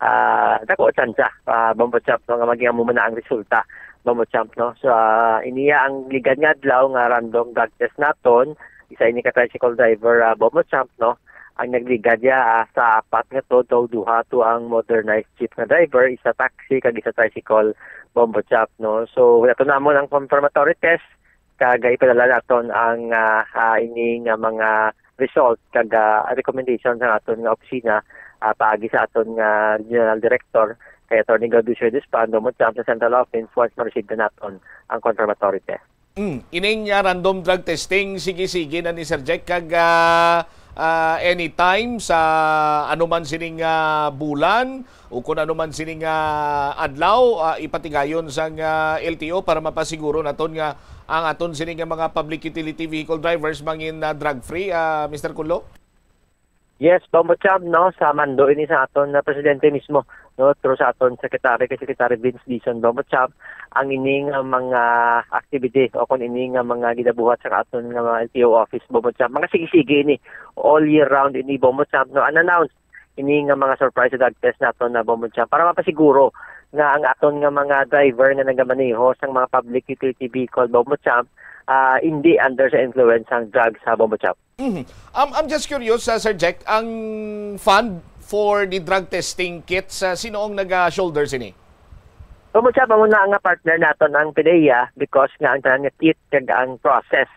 ah, dako tsansa, ah, Bombo Champ, no, nga maging amo man na ang resulta. Bombo Champ, no? So, ah, iniya ang ligad nga adlaw nga random drug test naton. Isa ini ka tricycle driver, ah, Bombo Champ, no? Ang nagligad niya, ah, sa apat nga to, daw duha to ang motorized jeep nga driver, isa taxi, kag isa tricycle, Bombo Champ, no? So, ato namon ang confirmatory test, kag ipadala naton ang, ah, ah, ini nga mga result kag, ah, recommendation sa aton nga opisina, ah, paagi sa aton nga regional director, kay Attorney Gaudioso Dispan, Bombo Champ, sa Central Office, once ma-receive na naton ang confirmatory test. Mm, ining, ah, random drug testing, sige-sige na ni Sir Jack, kag, ah, ah, anytime sa anuman sining, ah, bulan o kung anuman sining, ah, adlaw, ah, ipatigayon sang, ah, L T O para mapasiguro naton nga ang aton sining nga mga public utility vehicle drivers mangin, ah, drug-free, ah, Mister Kunlo? Yes, Bombo Cham, no, sa mando ini sa aton na presidente mismo, no, through sa aton secretary, kay Secretary Vince Dizon, Bombo Cham, ang ini nga mga activity o kung ini nga mga gidabuhat sa aton nga mga L T O office, Bombo Cham, mga sige-sige ini, all year round ini, Bombo Cham, no, unannounced ini nga mga surprise drug test naton na, Bombo Cham, para mapasiguro nga ang aton nga mga driver nga nagamaneho sang mga public utility vehicle, Bombo Cham, ah, hindi under sa influence sang drugs, ha, Bombo Cham. Mhm. Um, I'm just curious, uh, Sir Jack, ang fund for the drug testing kits, uh, sino ang naga-shoulder sini? Bumutsa pa muna nga partner naton ang PDEA because nga ang tanan nga kit kag ang process,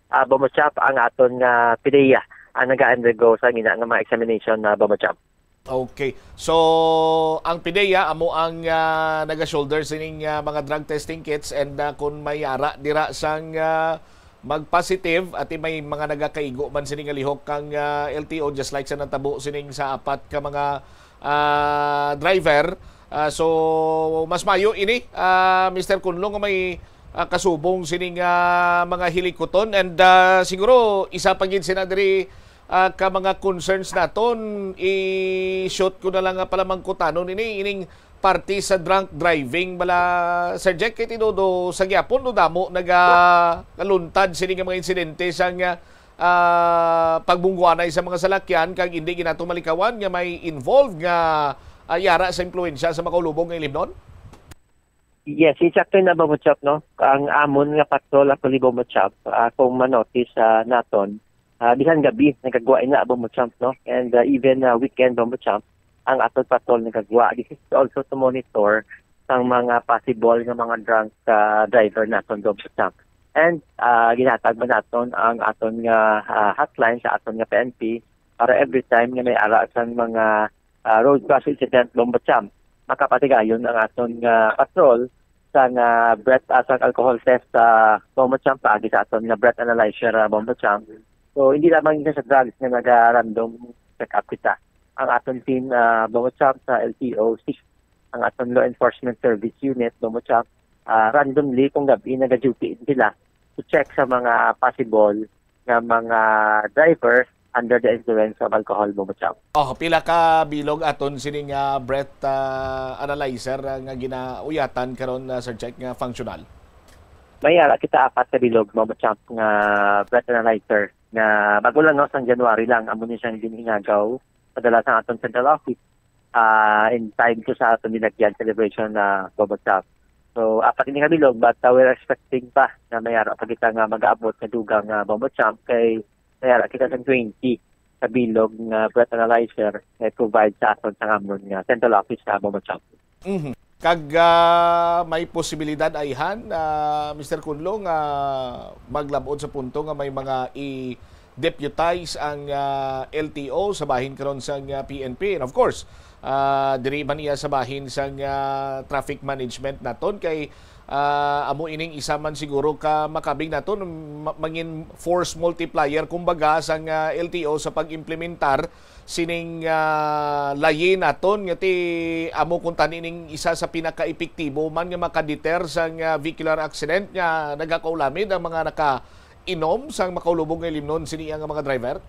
ah, bumutsa pa ang aton nga PDEA ang naga-undergo sa gina nga mga examination na bumutsa. Okay. So, ang PDEA amo ang, ah, naga-shoulder sining, ah, mga drug testing kits, and, ah, kung may ara dira sang, ah, mag-positive, ati may mga nagakaigo man sini nga lihok kang, ah, L T O, just like sa natabo sining sa apat ka mga, ah, driver. Ah, so, mas mayo ini, ah, Mister Kunlo, nga may, ah, kasubong sining, ah, mga hilikuton, and, ah, siguro isa pa gid sina diri, ah, ka mga concerns naton, i-shoot ko na lang nga palamangkutanon ini, ining parte sa drunk driving bala, Sir Jack, kay tinudo sa gyapon, no, damo naga-, naluntad sini nga mga insidente sang, ah, pagbungguanay sa mga salakyan, kag hindi ginato malikawan nga may involved nga, ah, yara sa impluwensya sa makaulubong nga ilimnon? Yes, exactly na, Bombo Chop, no? Ang amon nga patrol, actually, Bombo Chop, ah, kung manotice, ah, naton, ah, bisan gabi, nagagwa na, Bombo Chop, no? And, ah, even, ah, weekend, Bombo Chop, ang aton patrol nagagwa. This is also to monitor sang mga possible nga mga drunk, ah, driver naton, Bombo Chop. And, ah, ginatag man naton ang aton nga, ah, hotline sa aton nga P N P para every time nga may ara sang mga ah, road crash incident, Bombo Cham. Makapatigayon ang aton nga patrol sa nga breath, ah, sang alcohol test sa Bombo Cham, paagi sa aton nga breath analyzer, ah, Bombo Cham. So, hindi lamang sa drugs nga naga-random check-up kita. Ang aton team, ah, Bombo Cham sa L T O six, ang aton law enforcement service unit, Bombo Cham, ah, randomly kung gabi naga-duty sila to check sa mga possible nga mga driver under the influence of alcohol, Bombo Cham. Oh, pila ka bilog aton sining, ah, breath, ah, analyzer, ah, nga ginauyatan karon, ah, Sir Jack, nga functional? May ara kita apat ka bilog, Bombo Cham, nga breath analyzer nga bago lang, no, sang January lang, amo ni siyang ginhingagaw padala sa aton central office, ah, in time to sa aton dinagyan celebration na Bombo Cham. So, apat ini ka bilog, but, ah, we're expecting pa na may ara pa kita nga mag-aabot nga dugang nga Bombo Cham, kay may ara kita sa twenty ka bilog nga breath analyzer nga i-provide sa aton sa amon nga central office sa Bombo Cham. Mhm. Kag, ah, may posibilidad ayhan, ah, Mister Kunlo, nga maglab-ot sa punto nga may mga i-deputize ang, ah, L T O sa bahin karon sang, ah, P N P. And of course, ah, diri man iya sa bahin sang, ah, traffic management naton kay, ah, amo ining isa man siguro ka makabig naton ma-, mangin force multiplier kumbaga sang, ah, L T O sa pag-implementar sining, ah, layi naton nga ti amo kuntani ning isa sa pinakaepektibo man nga makadeter sang, ah, vehicular accident nga nagakaulamid ang mga nakainom sang makaulubog nga ilimnon sini nga mga driver?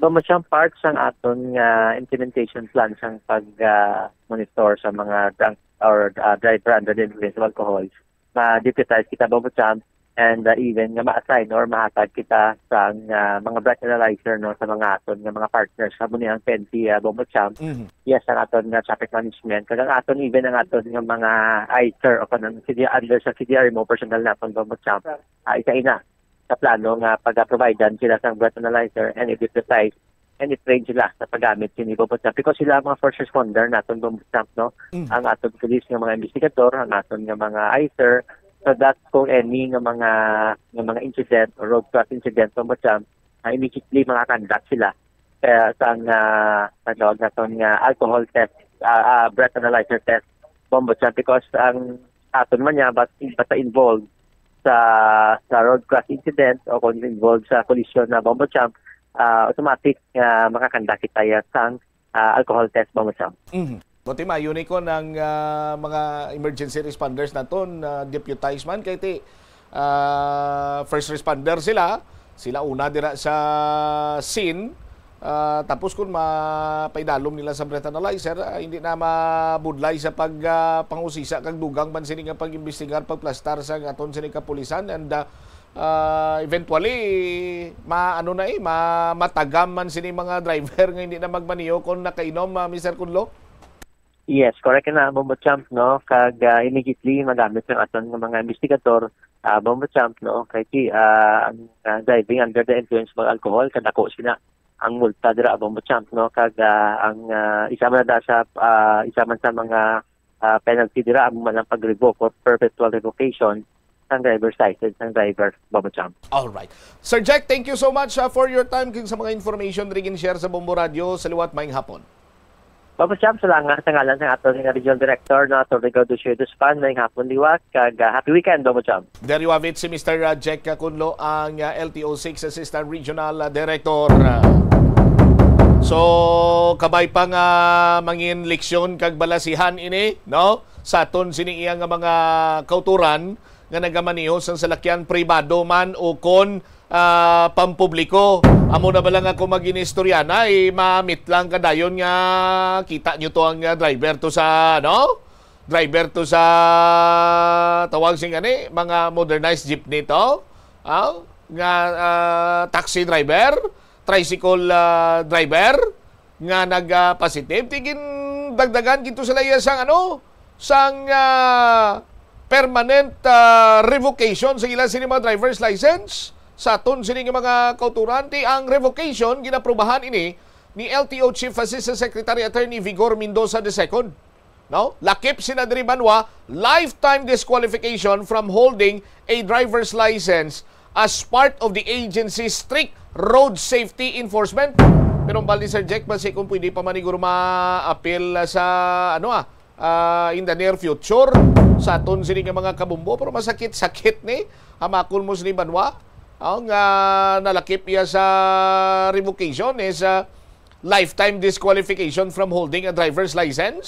Ba, mo siyang part sang aton nga implementation plan sang pag, ah, monitor sa mga drunk or, ah, driver under the influence of alcohol. Ma-deputize kita, Bombo Cham, and, ah, even nga ma-assign or mahatag kita sa, ah, mga breath analyzer, no, sa mga aton nga mga partners. Amo ni ang P N P, ah, Bombo Champ. Mhm. Yes, ang aton nga traffic management. Kag ang aton, even ang aton nga mga I C E R o kanang C D R, under sa C D R mo, personal naton, Bombo Champ. Ah, isa ina sa plano nga pag-providean sila sang breath analyzer and i-deputize and i-train sila sa paggamit sini, Bombo Champ. Because sila ang mga first responder naton, Bombo Champ, no? Mm. Ang aton police nga mga investigador, ang aton nga mga I C E R, so that kung any nga mga, nga mga incident or road crash incident, Bombo Champ, ah, immediately makakandak sila. Kaya sang, ah, ang tawag naton nga alcohol test, ah, ah, breath analyzer test, Bombo Champ, because ang aton man niya, bas-, basta involved sa, sa road crash incident o kung involved sa collision na, Bombo Champ, ah, automatic nga makakandak kita ya sang, ah, alcohol test, Bombo Champ. Mhm. Buti maayo ni kon ang, ah, mga emergency responders naton, ah, deputized man kay ti, ah, first responder sila, sila una dira sa scene, ah, tapos kung mapaidalom nila sa breath analyzer, ah, hindi na mabudlay sa pag, ah, pangusisa kag dugang man sini nga pag-imbestigar, pagplastar sa aton sini kapulisan, and, ah, ah, eventually, ma-, ano na eh, ma-, matagam man sini mga driver nga hindi na magmaneho kung nakainom, ah, Mister Kunlo? Yes, correct na, Bombo Champ, no? Kag, ah, immediately magamit ng aton nga mga investigador, ah, Bombo Champ, no? Kay ti, ah, ang, ah, driving under the influence of alcohol, kadako sina ang multa dira, Bombo Champ, no? Kag, ah, ang, ah, isa man na sa, ah, isa man sa mga, ah, penalty dira, amo man ang pag-revoke or perpetual revocation sang driver's license sang driver, Bombo Champ. All right. Sir Jack, thank you so much, ah, for your time kag sa mga information diri gin-share sa Bombo Radio. Sa liwat, maayong hapon. Bombo Champ, sa langa-, sa ngalan sang aton nga Regional Director, no, Attorney Gaudencio Duspan, maayong hapon liwat, kag, ah, happy weekend, Bombo Champ. There you have it, si Mister, ah, Jack Kunlo, ang, ah, L T O six Assistant Regional, ah, Director. So, kabay pa nga mangin leksyon kag balasihan ini, no? Sa aton sini iya nga mga kauturan nga nagamaneho sang salakyan pribado man o kon, ah, pampubliko. Amo na bala nga kung mag-inistorya na, eh, mamit lang ka dayon nga kita nyo to ang, ah, driver to sa, ano? Driver to sa, tawag sing ani, mga modernized jeepney to. Ah, nga, ah, taxi driver, tricycle, ah, driver, nga nag, ah, positive, ti gindagdagan gid to sila iya sang, ano, sang, ah, permanent, ah, revocation sa ila sini mga driver's license. Sa aton sini nga mga kauturan, ti ang revocation ginaprubahan ini ni L T O Chief Assistant Secretary Attorney Vigor Mendoza the second. No? Lakip sina diri banwa, lifetime disqualification from holding a driver's license as part of the agency's strict road safety enforcement. Pero ang bali, Sir Jack, basi kung pwede pa man siguro ma-appeal sa, ano, ah, ah, in the near future sa aton sini nga mga kabumbo. Pero masakit-sakit ni, hamakon mo sini banwa, oh, nga nalakip iya sa revocation, is, ah, lifetime disqualification from holding a driver's license.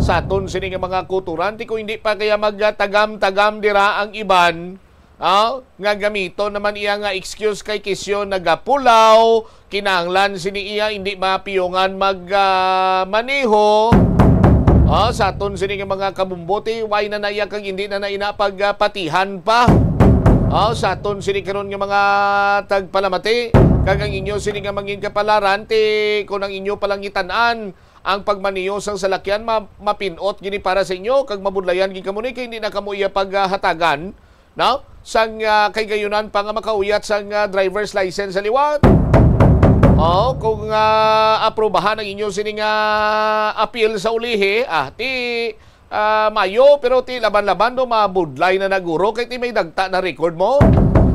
Sa aton sini nga mga kauturan, ti kung hindi pa kaya magtagam-tagam dira ang iban, ah, nga gamiton naman iya nga excuse kay kisyo nagapulaw, kinahanglan sini iya hindi mapiyongan mag, ah, maneho. Ah, sa aton sini nga mga kabumbo, ti way na na iya kag hindi na na ina pagpatihan pa. Ah, sa aton sini karon nga mga tagpalamati, kag ang inyo sini nga mangin kapalaran, ti kon ang inyo palangitan-an ang pagmaneho sang salakyan, ma-, mapin-ot gini para sa inyo, kag mabudlayan gid kamo ni, kay hindi na kamo iya paghatagan, no? Sang, ah, kay gayunan pa nga makauyat sang, ah, driver's license sa liwat. Oh, kung, ah, aprobahan ang inyo sini nga appeal sa ulihi, ah, ti, ah, mayo, pero ti laban-laban do, mabudlay na naguro, kay ti may dagta na record mo.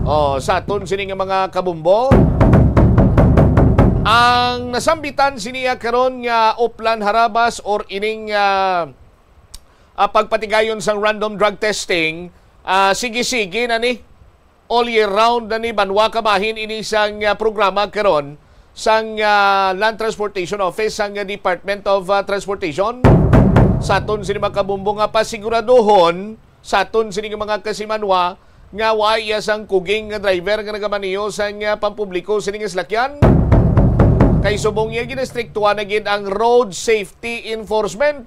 Oh, sa aton sini nga mga kabumbo. Ang nasambitan siniya karon nga Oplan Harabas or ining, ah, ah, pagpatigayon sang random drug testing, ah, sige-sige na ni. All year round na ni, banwa ka bahin ini sang, ah, programa karon sang, ah, Land Transportation Office sang, ah, Department of, ah, Transportation. Sa aton sini mga kabumbo nga pasiguraduhon, sa aton sini nga mga kasimanwa, nga wa iya sang kuging nga driver nga nagamaneho sang, ah, pampubliko sini nga salakyan. Kay subong iya ginastriktuhan na gid ang road safety enforcement.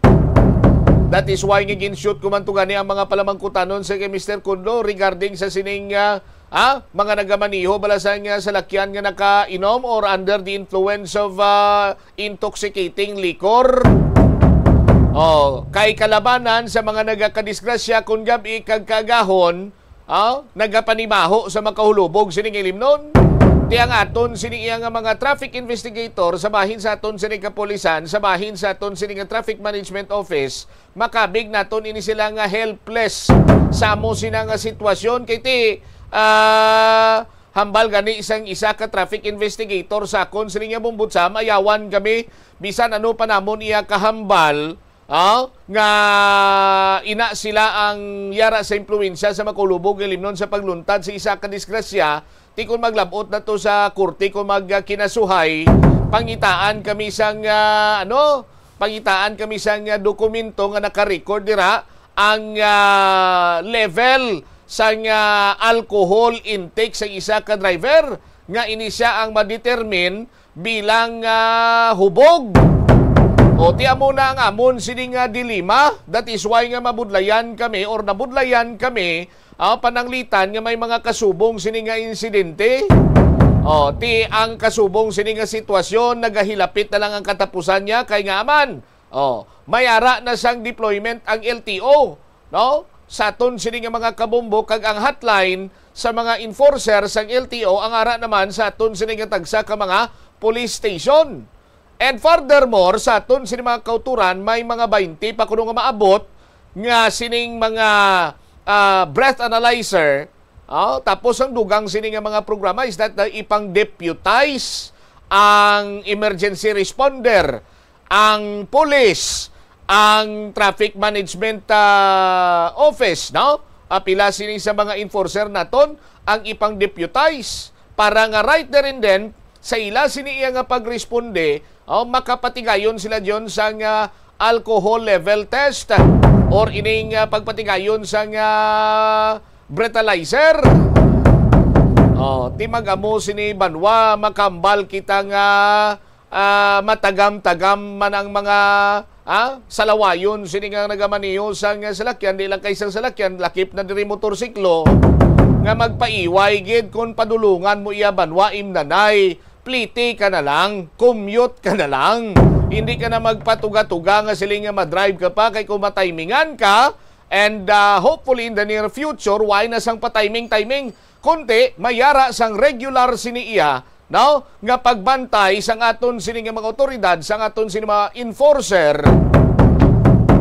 That is why nga gin-shoot ko man to gani ang mga palamangkutanon sa kay Mister Kunlo regarding sa sining, ah, ah, mga nagamaneho bala sang, ah, salakyan nga nakainom or under the influence of, ah, intoxicating liquor. Oh, kay kalabanan sa mga nagakadisgrasya kon gab-i kag kaagahon, ah, nagapanimaho sa makahulubog sini nga ilimnon. Ti ang aton sini iya nga mga traffic investigator sa bahin sa aton sini kapulisan, sa bahin sa aton sini nga traffic management office, makabig naton ini sila nga helpless sa amo sina nga sitwasyon kay ti, ah, hambal gani sang isa ka traffic investigator sa akon sini nga bumbutsa, mayawan kami bisan ano pa namon iya kahambal, ah, nga ina sila ang yara sa impluwensya sa makulubog nga limnon sa pagluntad sa isa ka disgrasya. Ti kon maglab-ot na to sa korte, kon magkinasuhay, pangitaan kami sang, ah, ano, pangitaan kami sang, ah, dokumento nga naka-record dira ang, ah, level sang, ah, alcohol intake sang isa ka driver nga ini sia ang ma-determine bilang, ah, hubog. O, ti amo na ang amon sini nga dilema. That is why nga mabudlayan kami or nabudlayan kami, ah, pananglitan nga may mga kasubong sini nga insidente. O, ti ang kasubong sini nga sitwasyon nagahilapit na lang ang katapusan niya kay nga aman. O, may ara na sang deployment ang L T O, no? Sa aton sini nga mga kabombo kag ang hotline sa mga enforcer sang L T O ang ara naman sa aton sini nga tagsa ka mga police station. And furthermore, sa aton sini mga kauturan, may mga baynte pa kuno nga maabot nga sining mga, ah, breath analyzer, ah, tapos ang dugang sini nga mga programa is that, ah, ipang-deputize ang emergency responder, ang police, ang traffic management, ah, office, no? Apila sini sa mga enforcer naton ang ipang-deputize para nga right there and then sa ila sini iya nga pagresponde, oh, makapatigayon sila diyon sa nga alcohol level test or ining, ah, pagpatigayon sa nga breathalyzer. Oh, ti mag-amo sini banwa, makambal kita nga, ah, matagam-tagam man ang mga, ah, salawayon sini nga nagamaneho sang salakyan, di lang kay sang salakyan, lakip na diri motorsiklo, nga magpaiway gid kon padulungan mo iya banwa, imnanay, pliti ka na lang, commute ka na lang. Hindi ka na magpatuga-tuga nga siling nga madrive ka pa, kay kung matimingan ka, and, ah, hopefully in the near future, why na sang patiming-timing, kundi mayara sang regular sini iya, no, nga pagbantay sang aton sini nga mga awtoridad, sang aton sini mga enforcer,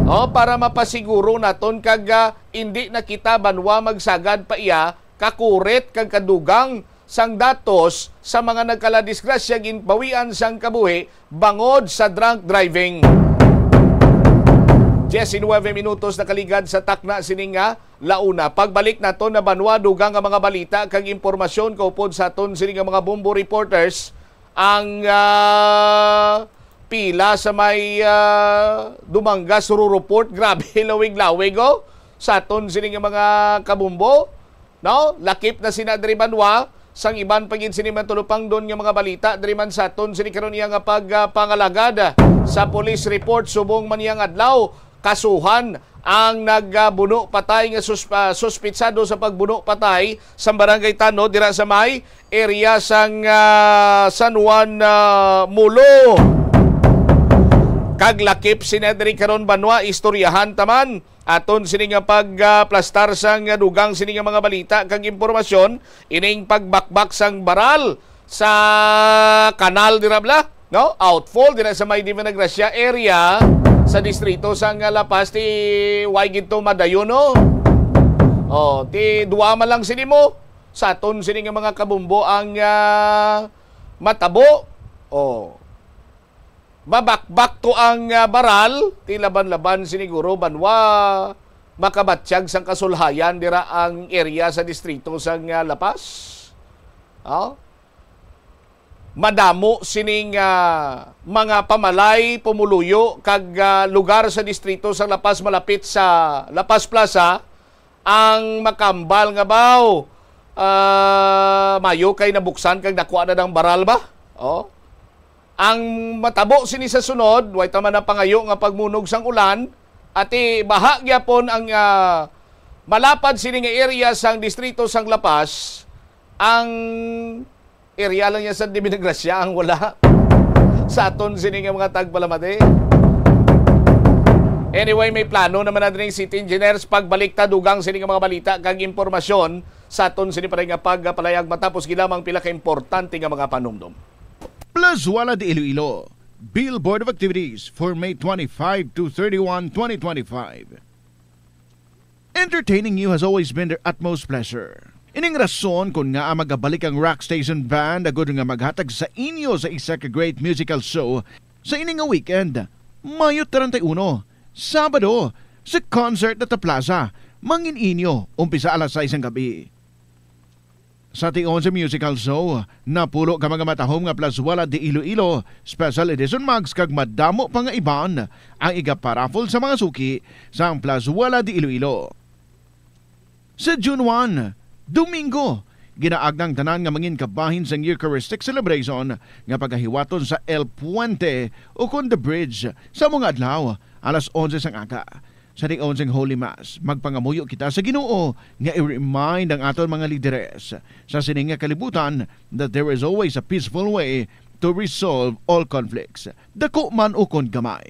no, para mapasiguro naton kag, ah, indi na kita banwa magsagad pa iya kakurit kag kadugang sang datos sa mga nagkaladisgrasya ginbawian sang kabuhi bangod sa drunk driving. Diecinueve minutos nakaligad sa takna sini nga launa. Pagbalik naton na banwa, dugang nga mga balita kag impormasyon kaupod sa aton sini nga mga bombo reporters. Ang, ah, pila sa may, ah, Dumangas Ruruport, grabe, lawig-lawig, oh, sa aton sini nga mga kabombo. No? Lakip na sina diri banwa. Sang iban pa gid sini matulupangdon nga mga balita diri man sa aton sini karon iya nga pagpangalagad sa police report subong man niyang adlaw, kasuhan ang nagbuno patay nga sus-, ah, suspitsado sa pagbuno patay sa barangay Tano dira sa may area sang, ah, San Juan, ah, Molo. Kag lakip sina diri karon banwa, istoryahan ta man. Aton sini nga pagplastar sang dugang sini nga mga balita kag impormasyon, ining pagbakbak sang baral sa kanal dira bala, no? Outfall dira sa may Divina Gracia area sa distrito sang La Paz, ti way gid to madayon, no? Oh, ti duwa man lang sini mo sa aton sini nga mga kabombo ang, ah, matabo. Oh. Mabakbak to ang, ah, baral, ti laban-laban siniguro banwa makabatyag sang kasulhayan dira ang area sa distrito sang, ah, La Paz. Oh? Madamo sining, ah, mga pamalay, pumuluyo, kag, ah, lugar sa distrito sang La Paz malapit sa La Paz Plaza ang makambal nga baw, ah, mayo kay nabuksan kag nakuha na ang baral ba? Oh. Ang matabo sini sa sunod, way ta man napangayo nga pagmunog sang ulan, Ati baha gyapon ang, ah, malapad sini nga area sang distrito sang La Paz, ang area lang niya sa Divinagracia ang wala sa aton sini nga mga tagpalamati. Anyway, may plano naman na diri ang city engineers. Pagbalik ta, dugang sini nga mga balita kag impormasyon sa aton sini pa nga pagpalayag matapos gid lamang pila ka importante nga mga panumdom. Plazuela de Iloilo, Billboard of Activities for May twenty-five to thirty-one, twenty twenty-five. Entertaining you has always been their utmost pleasure. Ining rason kon ngaa magabalik ang Rock Station Band agud nga maghatag sa inyo sa isa ka great musical show sa ini nga weekend, Mayo treinta y uno, Sabado, sa Concert at the Plaza, mangin inyo, umpisa alas sais sang gabi. Sa tion sa musical show, napulo ka mga matahom nga Plazuela de Iloilo Special Edition mugs kag madamo pa nga iban ang igaparaffle sa mga suki sang Plazuela de Iloilo. Sa June one, Domingo, ginaagda ang tanan nga mangin kabahin sang Eucharistic celebration nga pagahiwaton sa El Puente ukon The Bridge sa mga adlaw, alas onse sang aga. Sa tion sang Holy Mass, magpangamuyo kita sa Ginoo nga i-remind ang aton mga lideres sa sini nga kalibutan that there is always a peaceful way to resolve all conflicts, dako man ukon gamay.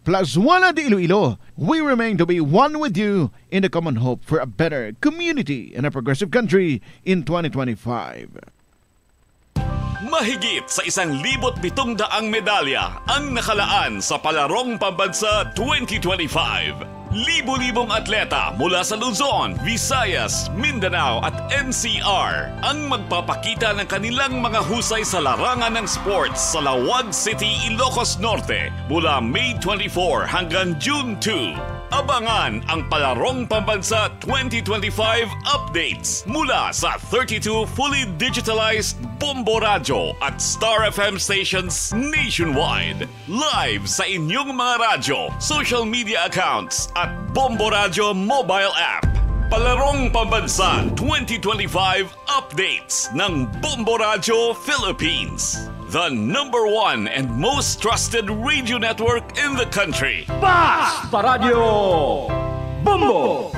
Plazuela de Iloilo, we remain to be one with you in the common hope for a better community and a progressive country in twenty twenty-five. Mahigit sa isang libot pitong daang medalya ang nakalaan sa Palarong Pambansa twenty twenty-five. Libo-libong atleta mula sa Luzon, Visayas, Mindanao at N C R ang magpapakita ng kanilang mga husay sa larangan ng sports sa Laoag City, Ilocos Norte mula May twenty-four hanggang June two. Abangan ang Palarong Pambansa twenty twenty-five updates mula sa thirty-two fully digitalized Bombo Radyo at Star F M stations nationwide. Live sa inyong mga radyo, social media accounts at Bombo Radyo mobile app. Palarong Pambansa twenty twenty-five updates ng Bombo Radyo Philippines, the number one and most trusted radio network in the country. Basta Radyo Bombo!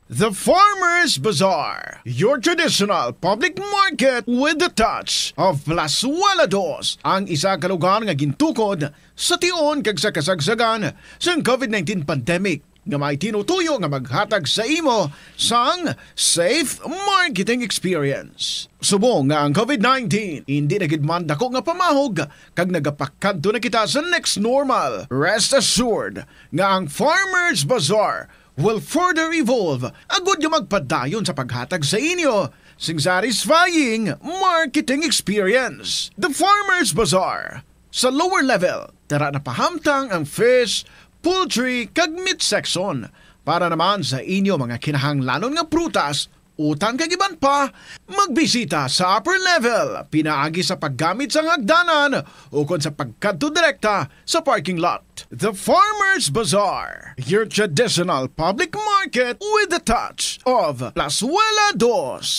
The Farmers Bazaar, your traditional public market with the touch of Plazuela Dos, ang isa ka lugar nga gintukod sa tion kag sa kasagsagan sang covid nineteen pandemic nga may tinutuyo nga maghatag sa imo sang safe marketing experience. Subong nga ang covid nineteen indi na gid man dako nga pamahog kag nagapakadto na kita sa next normal, rest assured nga ang Farmers Bazaar will further evolve agud nga magpadayon sa paghatag sa inyo sing satisfying marketing experience. The Farmers Bazaar. Sa lower level, tara na pahamtang ang fish, poultry, kag meat section. Para naman sa inyo mga kinahanglanon nga prutas, utan kag iban pa, magbisita sa upper level pinaagi sa paggamit sang hagdanan ukon sa pagkadto direkta sa parking lot. The Farmers Bazaar, your traditional public market with the touch of Plazuela Dos.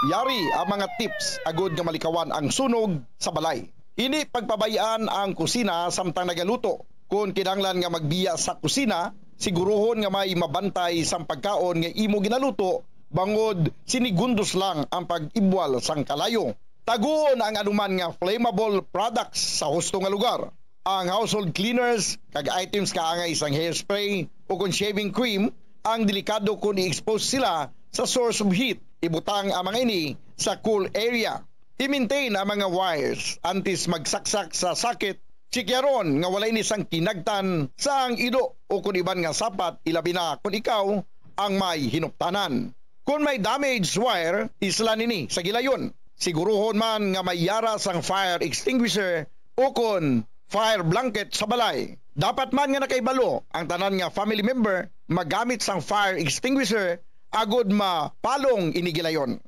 Yari ang mga tips agud nga malikawan ang sunog sa balay. Hindi pagpabay-an ang kusina samtang nagaluto. Kon kinahanglan nga magbiya sa kusina, siguruhon nga may mabantay sang pagkaon nga imo ginaluto, bangod sinigundos lang ang pag-ibwal sang kalayo. Taguon ang anuman nga flammable products sa husto nga lugar. Ang household cleaners kag items kaangay sang hairspray ukon shaving cream ang delikado kon i-expose sila sa source of heat. Ibutang ang mga ini sa cool area. I-maintain ang mga wires antes magsaksak sa socket. Tsikyaron nga wala ini sang kinagtan sang ido ukon iban nga sapat, ilabi na kon ikaw ang may hinuptanan. Kon may damaged wire, islan ini sa gilayon. Siguruhon man nga may yara sang fire extinguisher ukon fire blanket sa balay. Dapat man nga nakahibalo ang tanan nga family member magamit sang fire extinguisher agud mapalong ini gilayon.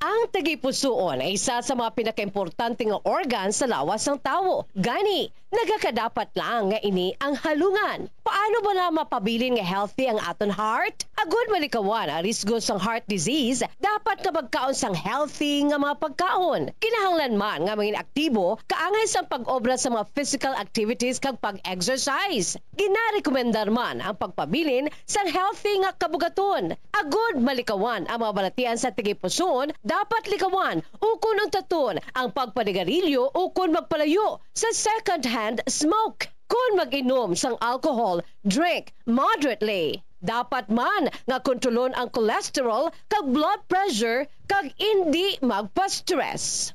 Ang tagipusoon ay isa sa mga pinakaimportante nga organ sa lawas sang tawo. Gani, Nagakadapat lang nga ini ang halungan. Paano bala mapabilin nga healthy ang aton heart? Agud malikawan ang risgo sang heart disease, dapat nga magkaon sang healthy nga mga pagkaon. Kinahanglan man nga mangin aktibo kaangay sang pag-obra sa mga physical activities kag pag-exercise. Ginarekomendar man ang pagpabilin sang healthy nga kabugaton. Agud malikawan ang mga balatian sa tigipuson, dapat likawan ukon untaton ang pagpanigarilyo ukon magpalayo sa second-hand smoke. Kon mag-inom sang alcohol, drink moderately. Dapat man nga kontrolon ang cholesterol kag blood pressure kag indi magpa-stress.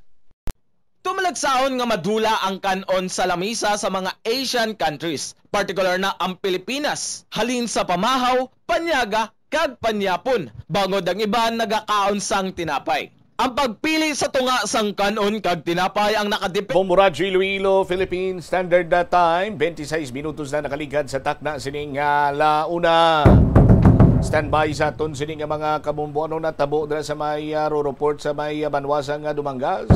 Tumalagsaon nga madula ang kan-on sa lamisa sa mga Asian countries, partikular na ang Pilipinas, halin sa pamahaw, panyaga, kag panyapon, bangod ang iban nagakaon sang tinapay. Ang pagpili sa tunga sang kan-on kag tinapay ang nakadepende. Bombo Radyo Iloilo, Philippine Standard Time, twenty-six minutos na nakaligad sa takna sining, ah, la una. Standby sa aton sini nga mga kabombo. Ano natabo dira sa may, ah, Roro Port sa may, ah, banwa sang, ah, Dumangas?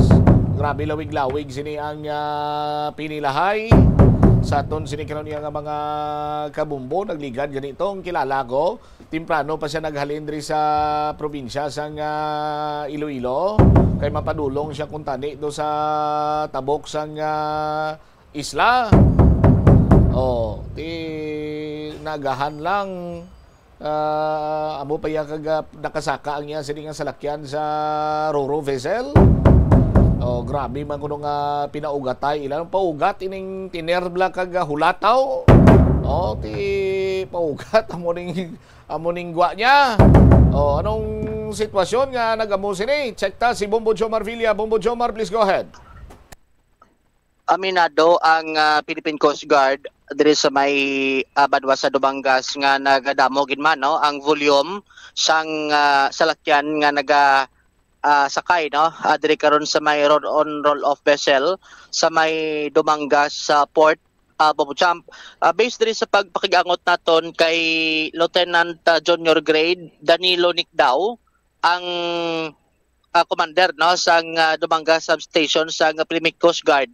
Grabe lawig-lawig sini ang, ah, pinilahay. Sa aton sini karon nga mga kabombo, nagligad ganito ang kilala ko. Temprano pa siya naghalin diri sa probinsya sang, ah, Iloilo. Kay mapadulong siya kuntani do sa tabok sang, ah, isla. Oh, ti nagahan lang. Ah, amo pa iya kag, ah, nakasaka ang iya sini nga salakyan sa Roro vessel. Oh, grabe man kuno nga pinaugatay ila. Paugat ining tinerbla kag, ah, hulataw. Oh, ti paugat amo ning, amo ning gwa niya. Oh, anong sitwasyon nga nagamo sini? Check ta si Bombo Jomar Villa. Bombo Jomar, please go ahead. Aminado ang, ah, Philippine Coast Guard diri sa may, ah, banwa sa Dumangas nga nagadamo gid man, no, ang volume sang, ah, salakyan nga naga, ah, sakay, no, ah, diri karon sa may roll-on, roll-off vessel sa may Dumangas sa port, ah, Bombo Jomar. Ah, based diri sa pagpakig-angot naton kay Lieutenant, ah, Junior Grade Danilo Nicdao, ang, ah, commander, no, sang, ah, Dumangas Substation sang Philippine Coast Guard.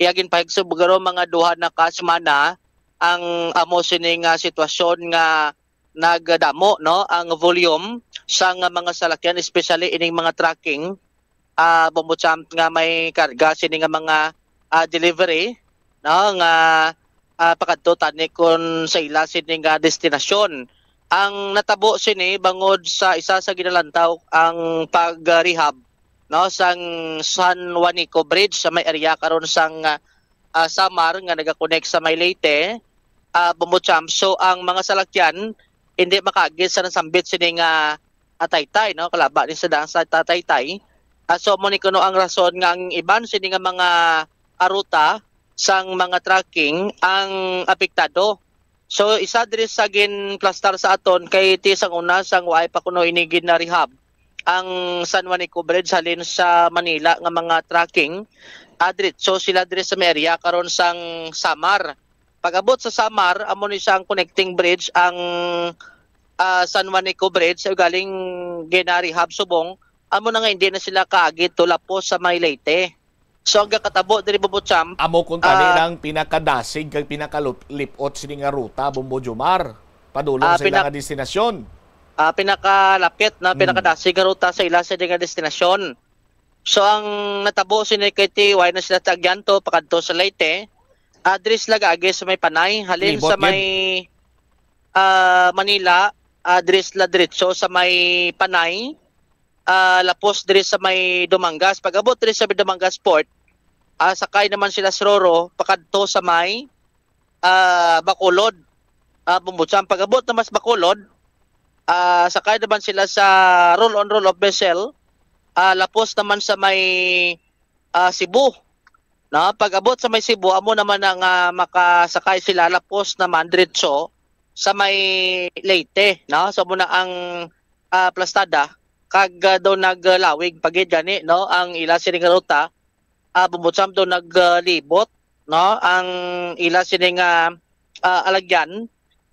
Iya ginpahayag siguro mga duha na ka semana ang amo sini nga sitwasyon nga nagdamo, no, ang volume sang mga salakyan, especially ining mga trucking, ah, Bombo Jomar, nga may karga sini nga mga, ah, delivery, no, nga, ah, pakadto tani kon sa ila sini nga destinasyon. Ang natabo sini bangod sa isa sa ginalantaw ang pag-rehab, no, sang San Juanico Bridge sa may area karon sang, ah, ah, Samar nga nagakonek sa may Leyte, ah, Bombo Jomar. So ang mga salakyan hindi makaagit sa nasambit sini nga, ah, taytay, no, kalaba ni sa daan sa ta-, taytay. Ah, so amo ni kuno ang rason nga ang iban sini nga mga, ah, ruta sang mga trucking ang apektado. So, isa diri sa ginplastar sa aton kay ti sang una, sang waay pa kuno ini gina-rehab ang San Juanico Bridge halin sa Manila nga mga trucking, ah, diretso sila diri sa may area karon sang Samar. Pag-abot sa Samar, amo ni sang connecting bridge ang, ah, San Juanico Bridge, sa galing gina-rehab subong, amo na nga hindi na sila kaagi to lapos sa may Leyte. So, ang gakatabo diri, Bombo Jomar, amo kung tani ah, lang pinakadasig kag pinakalip-, lip-ot sini nga ruta, Bombo Jomar, padulong ah, sa ila pina-, nga destinasyon. Ah, pinakalapit na, hmm, pinakadasig nga ruta sa ila sa nga destinasyon. So, ang natabo sini kay ti waay na sila tagyanto pakadto sa Leyte. Ah, diri sila gaagi sa may Panay, halin libot sa may, ah, Manila, ah, diri sila diretso sa may Panay, ah, lapos diri sa may Dumangas. Pag-abot diri sa may Dumangas Port, ah, sakay naman sila sa Roro pakadto sa may, ah, Bacolod. Ah, Bombo Jomar, pag-abot naman sa Bacolod, ah, sakay naman sila sa roll-on, roll-off vessel, ah, lapos naman sa may, ah, Cebu. No? Pag-abot sa may Cebu, amo naman na nga makasakay sila lapos naman diretso sa may Leyte, no? So, amo na ang, ah, plastada, kag, ah, daw naglawig pa gid gani, no, ang ila sini nga ruta, ah, Bombo Jomar, daw naglibot, no, ang ila sini nga, ah, alagyan,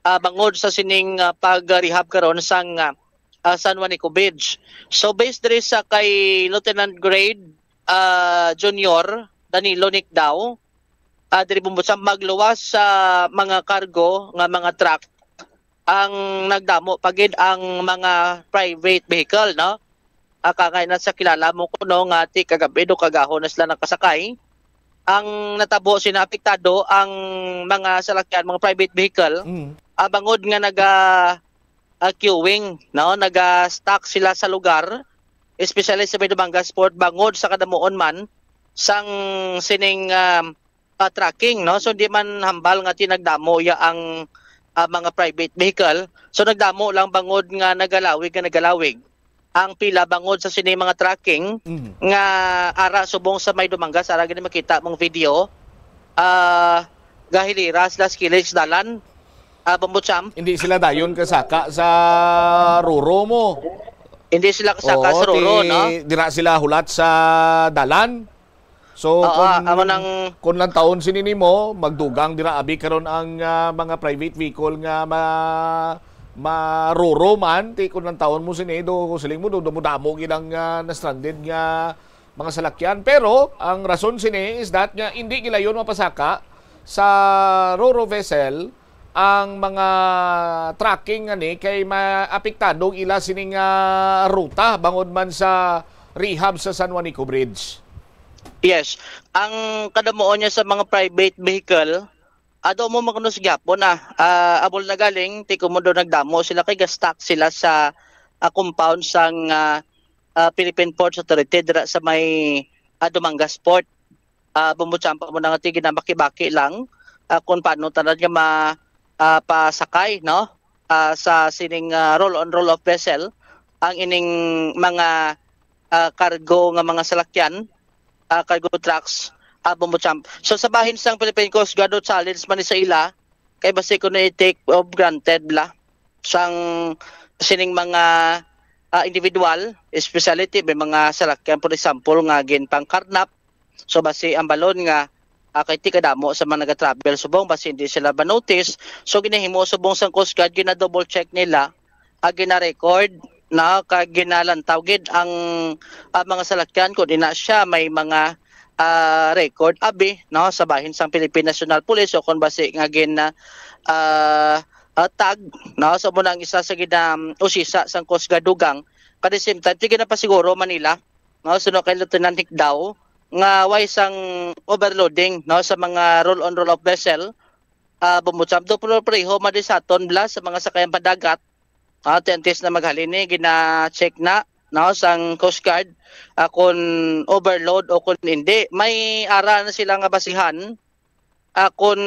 ah, bangod sa sining, ah, pag-rehab karon sang, ah, ah, San Juanico Bridge. So, based diri sa kay Lieutenant Grade, ah, Junior Danilo Nicdao, ah, diri, Bombo Sam, magluwas sa mga cargo nga mga truck, ang nagdamo pa gid ang mga private vehicle, no? Ah, kangay na sa kilala mo kuno nga ti kagabi do kagahon na sila nakasakay. Ang natabo sina apektado ang mga salakyan, mga private vehicle, Mm. ah, bangod nga naga, ah, queuing, no? Naga-stock sila sa lugar, especially sa may Dumangas Port, bangod sa kadamuon man sang sining, um, ah, trucking, no? So, di man hambal nga tinagdamo ya ang, ah, mga private vehicle. So, nagdamo lang bangod nga nagalawig nga nagalawig ang pila bangod sa sini mga trucking Mm. nga ara subong sa may Dumangas, ara gani makita mong video. Ah, gahilira sila sa kilid sa dalan. Ah, Bombo Champ. Hindi sila dayon kasaka sa roro mo. Hindi sila kasaka Oo, sa roro, ti-, no? dira sila hulat sa dalan. So, Oo, kung, amo nang kung lantawon sini nimo, magdugang dira abi karon ang, ah, mga private vehicle nga ma-, maroro man, ti kung lantawon mo sini, do, kung siling mo, do, do mo damo gid ang, ah, na-stranded nga mga salakyan. Pero, ang rason sini is that nga hindi gilayon mapasaka sa roro vessel ang mga trucking nga ni kay maapektado ang ila sining, ah, ruta bangod man sa rehab sa San Juanico Bridge. Yes. Ang kadamuon niya sa mga private vehicle, ado mo makunos gyapon na, ah, abol na galing, ti kumondo nagdamo sila kay ga-stock sila sa, ah, compound sang, ah, ah, Philippine Ports Authority dira sa may, ah, Dumangas Port. Ah, Bombo Champ, amo na nga ti ginabaki-baki lang, ah, kung paano tanan nga ma-, ah, pasakay, no? Ah, sa sining, ah, roll-on, roll-off vessel, ang ining mga, ah, cargo nga mga salakyan, ah, cargo trucks, ah, Bombo Champ. So, sa bahin sang Philippine Coast Guard, o challenge man ni sa ila, kay basi kuno i-take of granted bala sang sining mga, ah, individual, especially ti may mga salakyan, for example, nga ginpangkarnap. So, basi ang balon nga, ah, kay ti kadamo sa mga nagatravel subong, basi hindi sila ma-notice. So, ginahimo subong sang Coast Guard, gina-double check nila, ah, gina-record, no, kag ginalantaw gid ang, ah, mga salakyan kung ina siya may mga, ah, record abi, no, sa bahin sang Philippine National Police o kung basi nga gin, ah, ah, tag, no, so mo na ang isa sa gina-, usisa sang Coast Guard dugang. At the same time, ti ginapasiguro man nila, no, suno kay Lieutenant Nick Daw, nga way sang overloading, no, sa mga roll-on, roll-off vessel, ah, Bombo Champ, do, pero pareho man di sa aton bala sa mga sakayan padagat, ah, ti antes na maghalin ni, gina-check na, no, sang Coast Guard, ah, kung overload o kung hindi. May ara na sila nga basihan, ah, kung,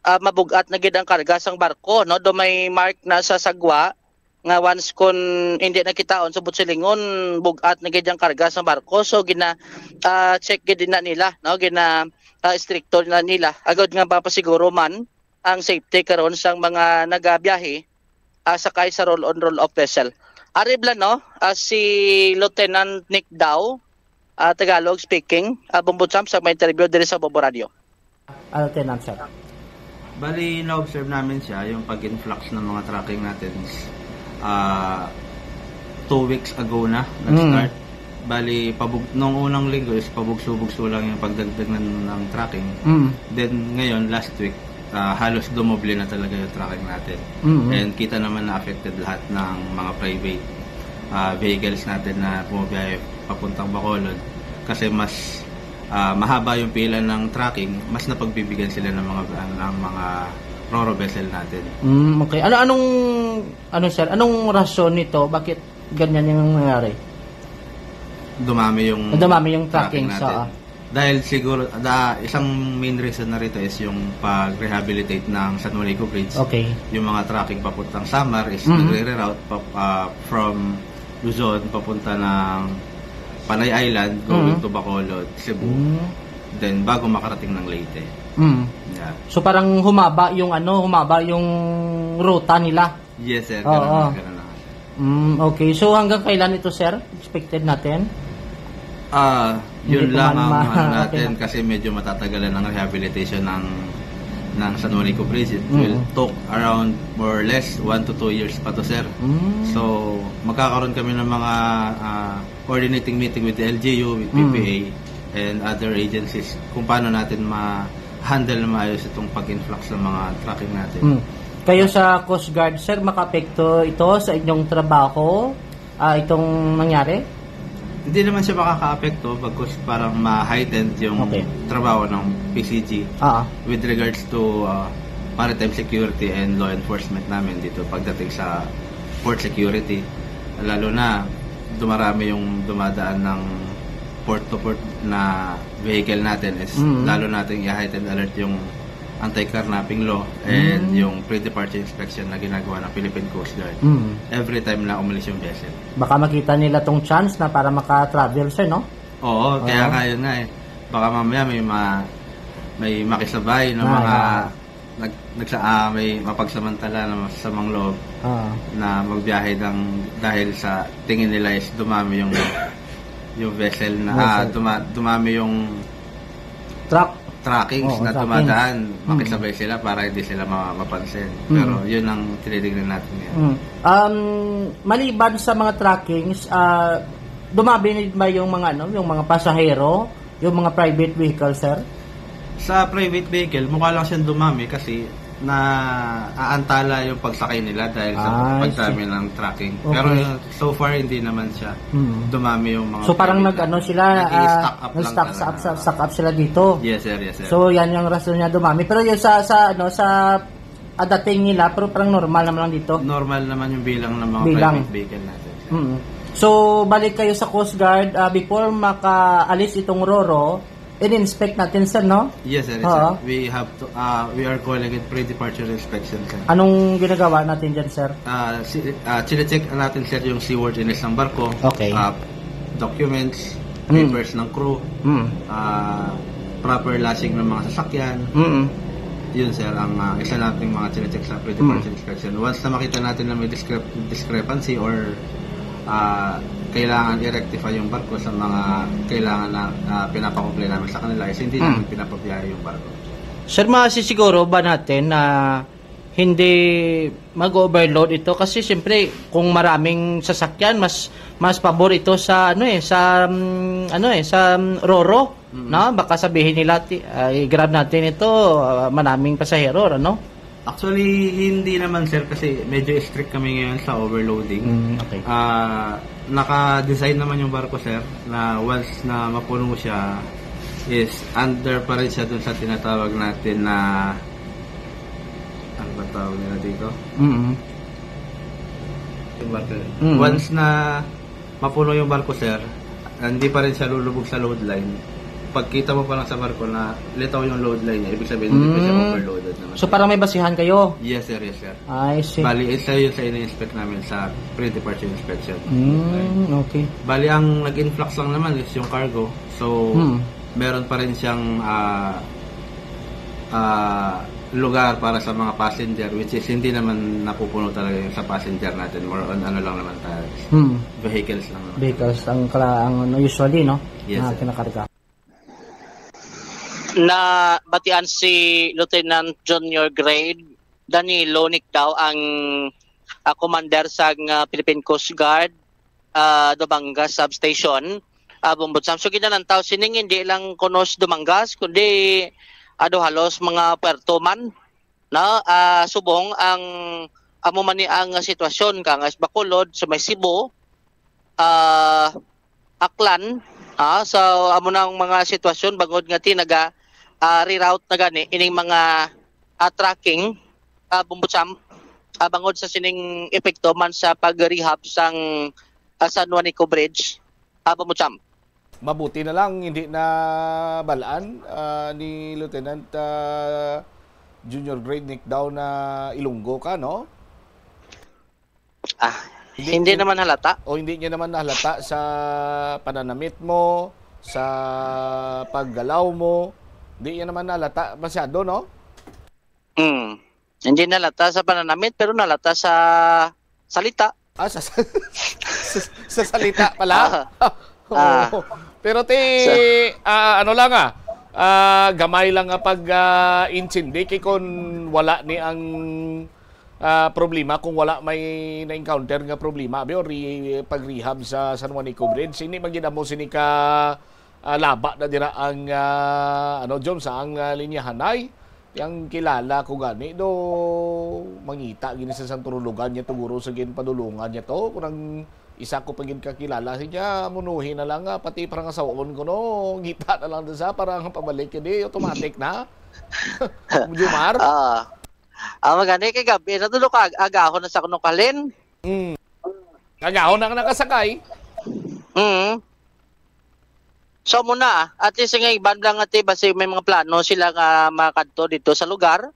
ah, mabug-at na gid ang karga sang barko, no? Do may mark na sa sagwa nga once kung hindi na kitaon sa butsilingon, bug-at na gid ang karga sang barko. So, gina, ah, check gid na nila, no? Gina, ah, istrikto na nila. Agod nga mapasiguro man ang safety karon sang mga nagabiyahe, ah, sakay sa roll-on, roll-off vessel. Ari bala, no? Ah, si Lieutenant Nick Daw, ah, Tagalog speaking, ah, Bombo Champ, sa mga interview diri sa Bombo Radio. Ah, Lieutenant, sir. Bali, na-observe namin siya, yung pag-influx ng mga trucking natin, ah, two weeks ago na, Mm. nag-start. Bali, pabug-, nung unang linggo is pabugso-bugso lang yung pagdagdag ng, ng trucking. Mm. Then, ngayon, last week, ah, halos dumoble na talaga yung trucking natin. Mm. And kita naman na affected lahat ng mga private, ah, vehicles natin na bumabiyahe papuntang Bacolod. Kasi mas, ah, mahaba yung pila ng trucking, mas napagbibigyan sila ng mga, ng mga roro vessel natin. Mm, okay. Ano, anong, ano, sir, anong rason nito? Bakit ganyan yung nangyari? Dumami yung Dumami yung trucking trucking, natin. sa Dahil siguro, da, isang main reason na rito is yung pag-rehabilitate ng San Juanico Bridge. Okay. Yung mga trucking papuntang Samar is Mhm. nagre-reroute pa, ah, from Luzon papunta ng Panay Island, going Mhm. to Bacolod, Cebu. Mm. Then, bago makarating ng Leyte. Mm. Yeah. So, parang humaba yung ano, humaba yung ruta nila. Yes, sir. Oo. Ganun lang, ganun lang. Mm, okay. So, hanggang kailan ito, sir? Expected natin? Ah, Hindi yun pa lang man ang ma-, ano natin, okay. kasi medyo matatagalan ang rehabilitation ng, ng San Juanico Bridge. It will Mm. took around more or less one to two years pa to, sir. Mm. So, magkakaroon kami ng mga, ah, coordinating meeting with the L G U, with Mm. P P A, and other agencies kung paano natin ma-, handle na maayos itong pag-influx ng mga trucking natin. Hmm. Kayo sa Coast Guard, sir, makaapekto ito sa inyong trabaho, ah, itong nangyari? Hindi naman siya makakaapekto, bagkus parang ma-heightened yung Okay. trabaho ng P C G Ah. with regards to, ah, maritime security and law enforcement namin dito pagdating sa port security. Lalo na, dumarami yung dumadaan ng port to port na vehicle natin is Mm. lalo nating i-heightened alert yung anti-carnapping law and Mm. yung pre-departure inspection na ginagawa ng Philippine Coast Guard Mm. every time na umalis yung vessel. Baka makita nila tong chance na para maka-travel, sir, no? Oo, kaya Oo. nga yun nga eh. Baka mamaya may ma-, may makisabay ng Ah, mga yeah. nag-, nagsa-, ah, may mapagsamantala na masasamang loob Ah. na magbiyahe ng, dahil sa tingin nila is dumami yung, yung vessel na, ah, Vessel. duma-, dumami yung Truck. trackings Oh, na truckings. dumadaan, Mm. makisabay sila para hindi sila ma-, mapansin. Mm. Pero yun ang tinitignan natin ngayon. Mm. Um, maliban sa mga trackings, ah, dumami ba yung mga, ano, yung mga pasahero, yung mga private vehicle, sir? Sa private vehicle, mukha lang siyang dumami kasi naaantala yung pagsakay nila dahil sa Ah, I pagdami see. ng tracking. Okay. Pero so far, hindi naman siya Mm. dumami yung mga So, parang private nag-, ano lang. sila, Nag-i-stock ah, up lang nag-stock talaga. up, stock up sila dito. Yes, sir. Yes, sir. So, yan yung rason niya dumami. Pero yung sa, sa, ano, sa, ah, dating nila, pero parang normal naman lang dito. Normal naman yung bilang ng mga Bilang. private vehicle natin, sir. Mm. So, balik kayo sa Coast Guard, ah, before makaalis itong Roro, in-inspect natin, sir, no? Yes, sir. Yes, Oo. sir. We have to, ah, we are calling it pre-departure inspection, sir. Anong ginagawa natin dyan, sir? Ah, si-, ah, chine-check natin, sir, yung seaworthiness ng barko, Okay. ah, documents, Mm. papers ng crew, Mm. ah, proper lashing ng mga sasakyan. Mm. Yun, sir, ang, ah, isa nating mga chine-check sa pre-departure Mm. inspection. Once na makita natin na may discrep-, discrepancy or, ah, kailangan i-rectify yung barko sa mga kailangan na, ah, pinapakomplay namin sa kanila, is hindi Mm. namin pinapabiyahe yung barko. Sir, masisiguro ba natin na hindi mag-overload ito? Kasi siyempre, kung maraming sasakyan, mas, mas pabor ito sa, ano eh, sa, mm, ano eh, sa, mm, Roro, Mm. no? Baka sabihin nila, ti-, ay, grab natin ito, ah, maraming pasahero, ano? Actually, hindi naman, sir, kasi medyo strict kami ngayon sa overloading. Mm, okay. Ah, naka-design naman yung barko, sir, na once na mapuno siya, is under pa rin siya dun sa tinatawag natin na, ano ba tawag nila dito? Mm. Yung barko. Mm. Once na mapuno yung barko, sir, hindi pa rin siya lulubog sa load line. Pagkita mo pa lang sa barko na litaw yung load line niya, ibig sabihin, hindi pa siya Mm. overloaded naman. So, parang may basihan kayo? Yes, sir. Yes, sir. I see. Bali, isa yun sa ini-inspect namin sa pre-departure inspection. Mm, okay. Bali, ang nag-influx lang naman is yung cargo. So, Hmm. meron pa rin siyang, ah, ah, lugar para sa mga passenger, which is hindi naman napupuno talaga yung sa passenger natin. More on ano lang naman tayo, Hmm. vehicles lang naman. Vehicles ang kala-, ang ano, usually, no? Yes, Na sir. kinakarga. Nabatian si Lieutenant Junior Grade Danilo Nicdao, ang, ah, commander sa, ah, Philippine Coast Guard, ah, Dumangas Substation, ah, Ombudsman. So, ginalantaw sining hindi lang kuno sa Dumangas, kundi, ah, do halos mga puerto man, no? Ah, subong ang, amo man ni ang sitwasyon ka nga sa Bacolod, sa may Cebu, ah, Aklan, ah, so amo na ang mga sitwasyon bangod nga ti naga, ah, reroute na gani ining mga, ah, trucking, ah, Ombudsman, ah, bangod sa sining epekto man sa pag-rehab sang, ah, San Juanico Bridge, ah, Ombudsman. Mabuti na lang hindi na balaan, ah, ni Lieutenant, ah, Junior Grade Nicdao na Ilonggo ka, no? Ah, Hindi, hindi hin-, naman halata. O hindi niya naman nahalata sa pananamit mo, sa paggalaw mo. Hindi niya naman nahalata masyado, no? Hmm. Hindi nalata sa pananamit, pero nalata sa salita. Ah, sa, sa, sa, sa salita pala? Ah. Oo. Ah. Pero ti, Sa ah, ano lang, ah, ah, gamay lang nga pag, ah, intindi kay kung wala ni ang, ah, problema, kung wala may na-encounter nga problema, abi, or re-, pag-rehab sa San Juanico Bridge, hindi man gid amo sini ka, Ah, laba na dira ang, ah, ano, Joms, ang, ah, linyahanay. Yang kilala ko gani do, mangita gini sa Santurulugan niya, tuguro sa ginpadulungan niya to. Kung ang isa ko pa gid kakilala, siya, munuhi na lang, ah, pati parang asawaon ko, no, ngita na lang sa para ang pabalik, hindi automatic na. Jumar? Ah. Ah, magani kay gabi na tulo ka ag- agahon na sa kuno kalin. Mm. Kagahon na nakasakay. Mm. So muna, at least nga iban lang ati basi may mga plano sila nga makadto dito sa lugar.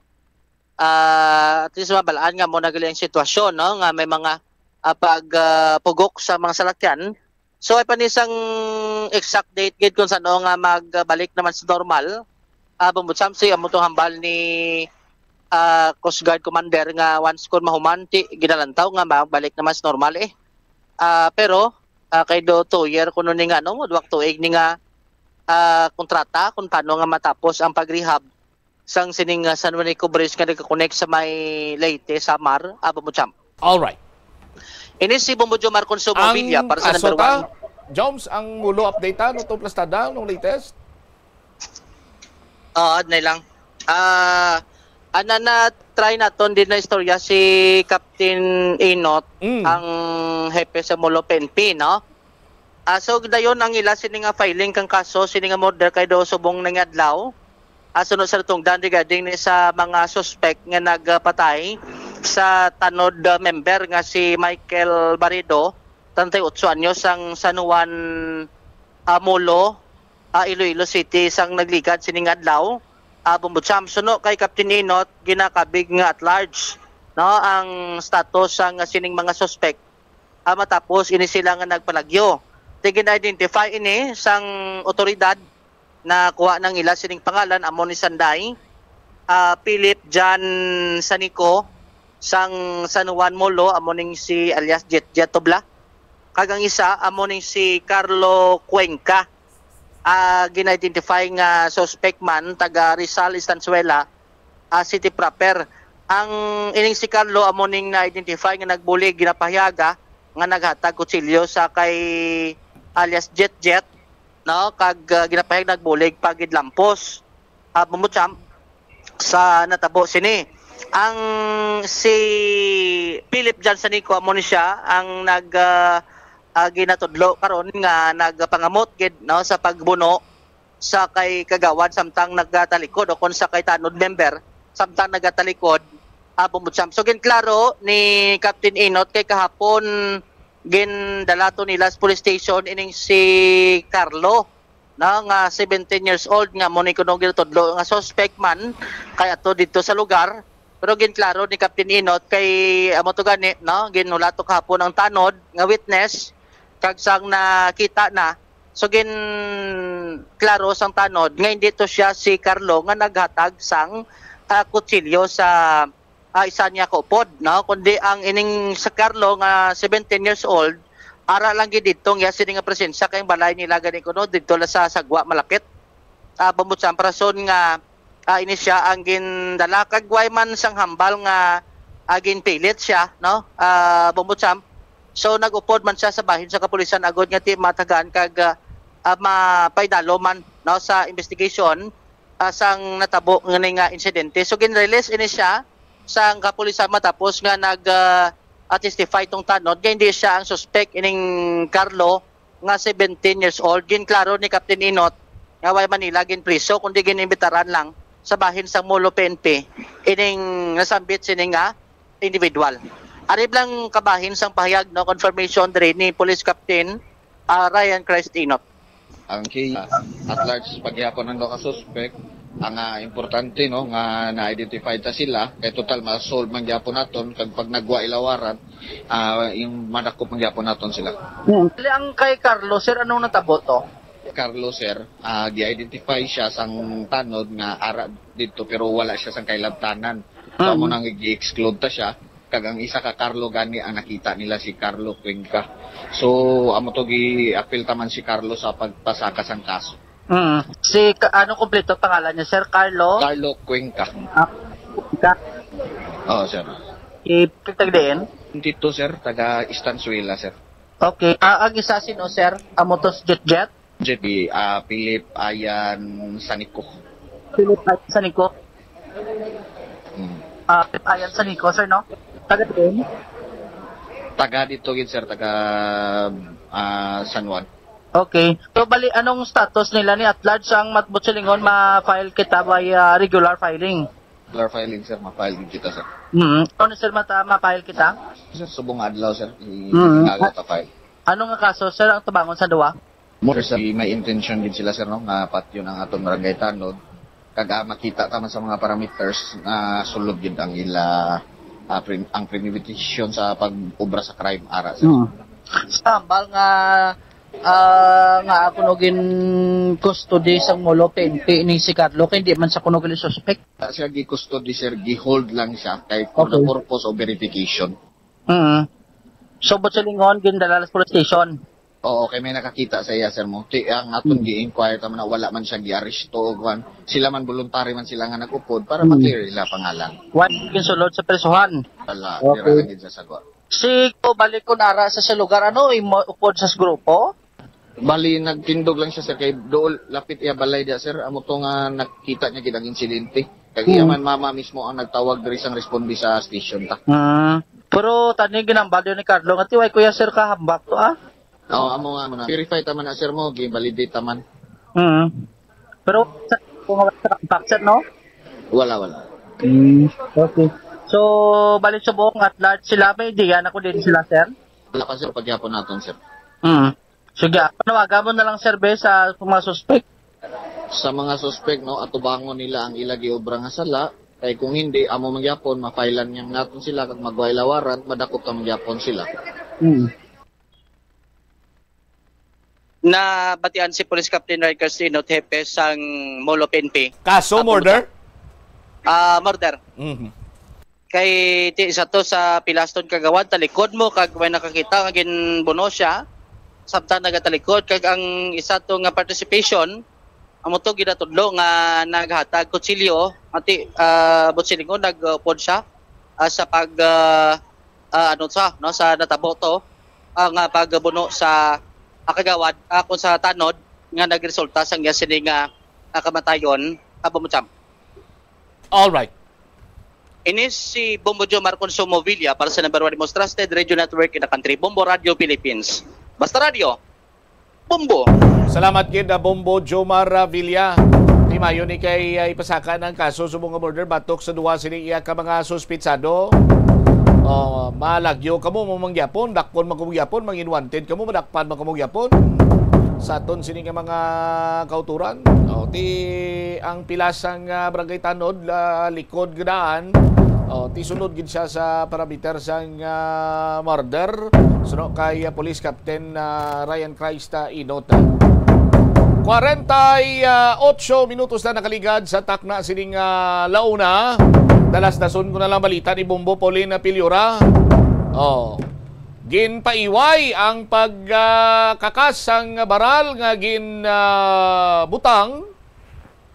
Ah, at least mabalaan nga mo na gali ang sitwasyon, no, nga may mga ah, pag ah, pugok sa mga salakyan. So ay pa ni sang exact date gid kung sano nga magbalik naman sa normal. Ah, Bumbod Sam, si amo to hambal ni ah, Coast Guard Commander nga once kon mahuman ti ginalantaw nga magbalik naman sa normal eh. Ah, pero ah, kay do two year kuno ni nga ano, duwang tuig ni nga ah, kontrata kung paano nga matapos ang pag-rehab sang sining ah, San Juanico Bridge nga nagka-connect sa may Leyte, Samar, ah, Bumbod Sam. Alright. Ini si Bumbod Jomar Consumo Ang Villa para sa aso number ta, one. Joms, ang Molo update ta, ano itong plastada, anong latest? Oo, adnay lang. Ah, ana na try naton din na istorya si Captain Inot, Mm. ang hepe sa Molo P N P, no? Ah, so dayon ang ila sini nga filing kang kaso sini nga murder kay do subong na nga adlaw. Ah, suno sa tungdan regarding ni sa mga suspect nga nagpatay sa tanod ah, member nga si Michael Barido, treinta y ocho anyos, sang San Juan ah, Molo, ah, Iloilo City, sang nagligad sining adlaw. Ah, Bumbod Sam, suno kay Captain Inot, ginakabig nga at large, no, ang status sang sining mga suspect. Ah, matapos ini sila nga nagpalagyo. Ti gin-identify ini sang otoridad na kuha nang ila sining pangalan amo ni Sanday, ah, Philip John Sanico, sang San Juan Molo, amo ning si alias Jet Jet Tubla. Kag ang isa amo ning si Carlo Cuenca. Ah, gin-identify nga suspect man taga Rizal, Estanzuela, ah, city proper. Ang ining si Carlo amo ning na-identify nga nagbulig ginapahiyaga nga naghatag kutsilyo sa kay alias Jet Jet, no, kag ah, ginapahayag nagbulig pa gid lampos, ah, Bumbod Sam, sa natabo sini. Ang si Philip John Sanico amo ni siya ang nag ah, ah, ginatudlo karon nga nagpangamot gid, no, sa pagbuno sa kay kagawad samtang nagatalikod o kon sa kay tanod member samtang nagatalikod, ah, Bumbod Sam. So ginklaro ni Captain Inot kay kahapon gindala to nila sa police station ining si Carlo, no, nga seventeen years old nga mo ni kuno ginatudlo nga suspect man kay ato dito sa lugar. Pero ginklaro ni Captain Inot kay amo to gani, no, ginhulat to kahapon ang tanod nga witness kag sang nakita na. So gin klaro sang tanod nga hindi to siya si Carlo nga naghatag sang ah, kutsilyo sa ah, isa niya kaupod, no, kundi ang ining sa Carlo nga seventeen years old, ara lang gid didto nga sini nga presensya kay ang balay nila gani kuno didto la sa Sagwa, Malapit. Ah, Bumbod Sam, rason nga ah, ini siya ang gindala kag way man sang hambal nga ah, ginpilit siya, no? Ah, Bumbod Sam. So nag-upod man siya sa bahin sa kapulisan agod nga ti matagaan kag ah, ah, mapaidalo man, no, sa investigation ah, sang natabo ngani nga insidente. So ginrelease ini siya sang kapulisan matapos nga nag ah, ah, testify tong tanod nga hindi siya ang suspect ining Carlo nga seventeen years old. Ginklaro ni Captain Inot nga way man nila ginpriso kundi ginimbitaran lang sa bahin sang Molo P N P ining nasambit sini nga individual. Arib lang kabahin sang pahayag, no, confirmation diri ni Police Captain ah, Ryan Christ Inot. Ang kay at large paghihapon ang duha ka suspect, ang ah, importante, no, nga na-identify ta sila kay total ma-solve man gyapon naton kag pag nagwa ila warrant, ah, yung madakop man gyapon naton sila. Hmm. Ang kay Carlo, sir, anong natabo to? Carlo, sir, ah, gi-identify siya sang tanod nga ara didto pero wala siya sang kailabtanan. So, amo nang gi-exclude ta siya. Kag ang isa ka Carlo gani ang nakita nila si Carlo Cuenca. So, amo to gi-apil ta man si Carlo sa pagpasaka sang kaso. Mm. Si ka- ano kompleto pangalan niya, Sir Carlo? Carlo Cuenca. Ah, ka Oo, sir. Ipagtagdiin? Dito, sir, taga Estanzuela, sir. Okay. Ah, ang isa sino, sir? Amo to si Jet Jet? J P, ah, Philip Ayan Sanico. Philip Ayan Sanico. Mm. Ah, Philip Ayan Sanico, sir, no? Taga din? Taga dito gid, sir, taga ah, San Juan. Okay. So, bali, anong status nila ni at large ang mat-, buot silingon, ma-file kita by ah, regular filing? Regular filing, sir, ma-file gid kita, sir. Mm. Ano, sir, mata ma-file kita? Sir, subong nga adlaw, sir. I- Mm. Nga ta file. Ano nga kaso, sir, ang tubangon sa duwa? Sir, may intention gid sila, sir, no, nga patyon ang atong barangay tanod. Kag ah, makita ta man sa mga parameters nga sulod gid ang ila ah, prim- ang premeditation sa pag-obra sa crime ara, sir. Hmm. Sa hambal nga ah, nga ako no gin custody sang Molo P N P ni si Carlo kay di man sa kuno gid suspect. Ah, siya gi-custody, sir, gi-hold lang siya kay for the Okay. Purpose of verification. Mm. So, buot silingon, gindala sa police station. Oo, kay may nakakita sa iya, sir, mo. Ti ang aton Hmm. gi-inquire ta man na wala man siya giaresto o kuan. Sila man voluntary man sila nga nag-upod para Hmm. ma-clear ila pangalan. Wala ginsulod sa prisuhan. Wala, Okay. dira lang gid sa sagwa. Si ko balik ko nara sa, sa lugar, ano, imo upod sa grupo? Bali, nagtindog lang siya, sir, kay dool lapit iya balay diya, sir. Amo to nga nakita niya gid ang insidente. Kag iya Hmm. man mama mismo ang nagtawag diri sang responde sa station ta. Hmm. Pero tani ginambal yun ni Carlo nga tiway kuya sir kahambak to ah. Oo, amo nga, ano na. Verify ta man na, sir, mo, gi-validate ta man. Hmm. Pero sa kung wala sa compact sir, no? Wala, wala. Hmm. Okay. So, balik sa buong at large sila, may idea na ko din sila, sir? Wala pa, sir, pagyapon naton, sir. Hmm. Sige, panawagan mo na lang, sir, be, sa mga suspect. Sa mga suspect, no, atubangon nila ang ila giobra nga sala. Kay kung hindi, amo mangyapon, mafailan niyang naton sila, kag magway la warrant, madakop ta mangyapon sila. Hmm. Nabatian si Police Captain Riker Sinot, hepe sang Molo P N P. Kaso, Apo murder? Ah, murder. Mhm. Kay ti isa to sa pilaston kagawad, talikod mo, kag may nakakita nga ginbuno siya, samtang nagatalikod, kag ang isa to nga participation, amo to ginatudlo nga naghatag kutsilyo, ati, ah, buot silingon, nagupod siya ah, sa pag ah, ah, ano sa, no, sa natabo to, ang ah, pagbuno sa ah, kagawad, ah, kung sa tanod nga nagresulta sa iya sini nga ah, kamatayon, ah, Bombo Champ. All right. Ini si Bombo Jomar Consumo Villa para sa number one most trusted radio network in the country, Bombo Radio Philippines. Basta Radio, Bombo. Salamat gid, ah, Bombo Jomar, ah, Villa. Timayon ni kay, ah, ipasaka ang kaso subong nga murder batok sa duha sini iya ka mga suspitsado. Oh, malagyo kamo mo mangyapon, dakpon man kamo gyapon, mangin wanted kamo, madakpan man kamo gyapon. Sa aton sini nga mga kauturan, oh, ti ang pilasang ah, barangay tanod, ah, likod nga daan. Oh, ti sunod gid siya sa parameter sang ah, murder. Suno kay ah, Police Captain ah, Ryan Christ ah, Inot. Kwarenta y otso minutos na nakaligad sa takna sining ah, launa. Dalas-dason ko na lang balita ni Bombo Paulina Piliora. Oh. Ginpaiway ang pagkakas sang baral nga gin ah, butang,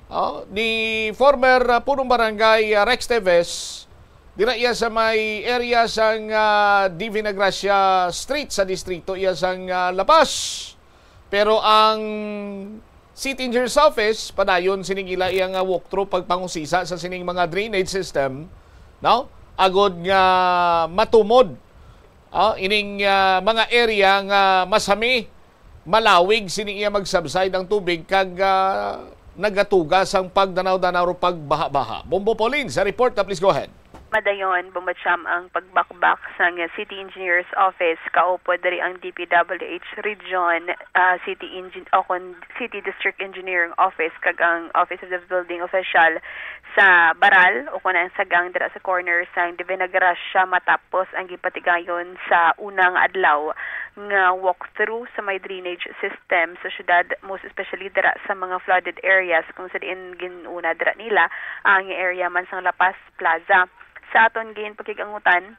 oh, ni former ah, punong barangay ah, Rex Teves, dira iya sa may area sang ah, Divina Gracia Street sa distrito iya sang ah, La Paz. Pero ang City Engineer's Office padayon sining ila iya nga walkthrough pagpangusisa sa sining mga drainage system, no? Agod nga matumod ah, ining ah, mga area nga masami malawig sini iya mag-subside ang tubig kag ah, nagatuga sang pagdanaw-danaw o pagbaha-baha. Bombo Pauline sa report, ah, please go ahead. Madayon, Bombo Champ, ang pagbakbak sang City Engineer's Office, kaupod diri ang D P W H Region, ah, City Engin-, o kon City District Engineering Office, kag ang Office of the Building Official sa Baral, o kon ang sagang dira sa corner sang Divina Gracia, matapos ang gipatigayon sa unang adlaw nga walkthrough sa may drainage system sa syudad, most especially dira sa mga flooded areas, kung sa diin ginuna dira nila ang area man sang La Paz Plaza. Sa aton ginpakig-angutan,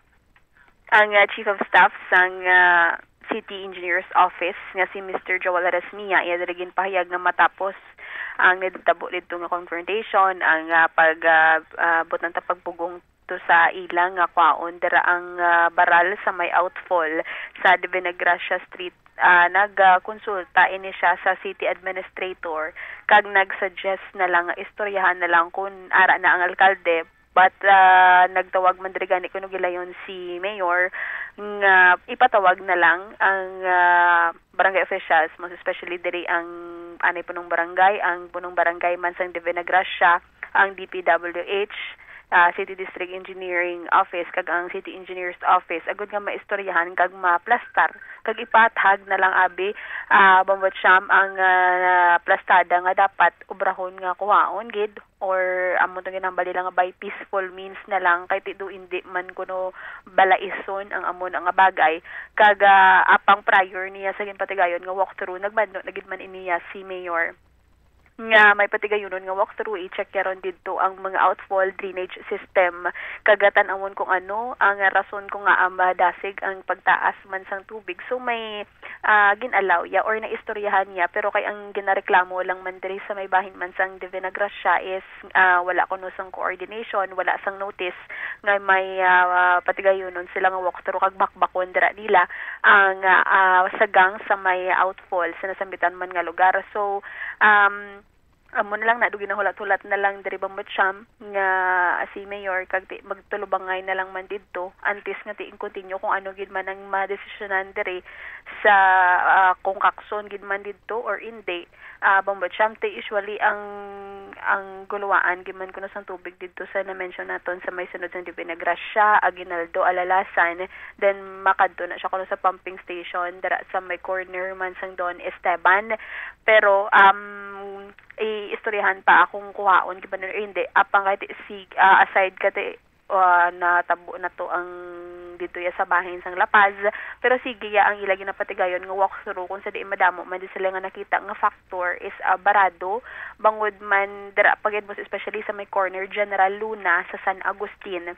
ang ah, Chief of Staff sang ah, City Engineer's Office nga si Mister Joel Aresmia, iya diri ginpahayag nga matapos ang nitabo didto nga confrontation, ang ah, pag ah, ah, butang ta pagpugong to sa ila nga kwaon dira ang ah, baral sa may outfall sa Divina Gracia Street ah, nagakonsulta ini siya sa city administrator kag nag-suggest na lang nga istoryahan na lang kun ara na ang alkalde. But, ah, nagtawag man diri gani kuno gilayon si Mayor nga ipatawag na lang ang, ah, barangay officials, most especially diri ang anay punong barangay, ang punong barangay man sang Divina Gracia, ang D P W H, ah, City District Engineering Office, kag ang City Engineer's Office, agud nga maistoryahan kag maplastar, kag ipatag na lang abi, ah, Bombo Cham, ang, ah, plastada nga dapat obrahon nga kuhaon gid, or amo tong ginhambal nila nga by peaceful means na lang, kay ti do indi man kuno balaison ang amo na nga bagay. Kag, ah, apang prior niya sa ginpatigayon nga walkthrough, nagbanwa na gid man iniya si Mayor nga may patigayunon nga walkthrough, i-check niya ron didto ang mga outfall drainage system, kag tan-awon kung ano ang rason kung ngaa madasig ang pagtaas man sang tubig. So, may, ah, gin-allow ya or naistoryahan niya, pero kay ang ginareklamo lang man diri sa may bahin man sang Divina Gracia is, ah, wala kuno sang coordination, wala sang notice nga may, ah, patigayunon sila nga walkthrough kag bakbakon dira nila ang, ah, sagang sa may outfall sa nasambitan man nga lugar. So, um, amo na lang, na do ginahulat-hulat na lang diri, Bombo Cham, nga si Mayor kag ti-, magtulubangay na lang man didto, antes nga ti-, continue kung ano gid man ang madesisyonan diri sa, ah, kung kakson gid man didto or indi. Ah, Bombo Cham, ti usually ang, ang guluwaan gid man kuno sang tubig didto sa na-mention naton sa may sunod sang Divina Gracia, Aguinaldo, Alalasan, then makadto na siya kuno sa pumping station dira sa may corner man sang Don Esteban. Pero, um, iistoryahan pa akong kuhaon gid man or hindi. Apang kay ti-, si, ah, aside ka ti, ah, natabo na to ang dito ya sa bahin sang La Paz. Pero sige ya ang ila ginapatigayon nga walkthrough kung sa diin madamo man di sila nga nakita nga factor is, ah, barado. Bangod man dira pa gid, most especially sa may corner General Luna sa San Agustin,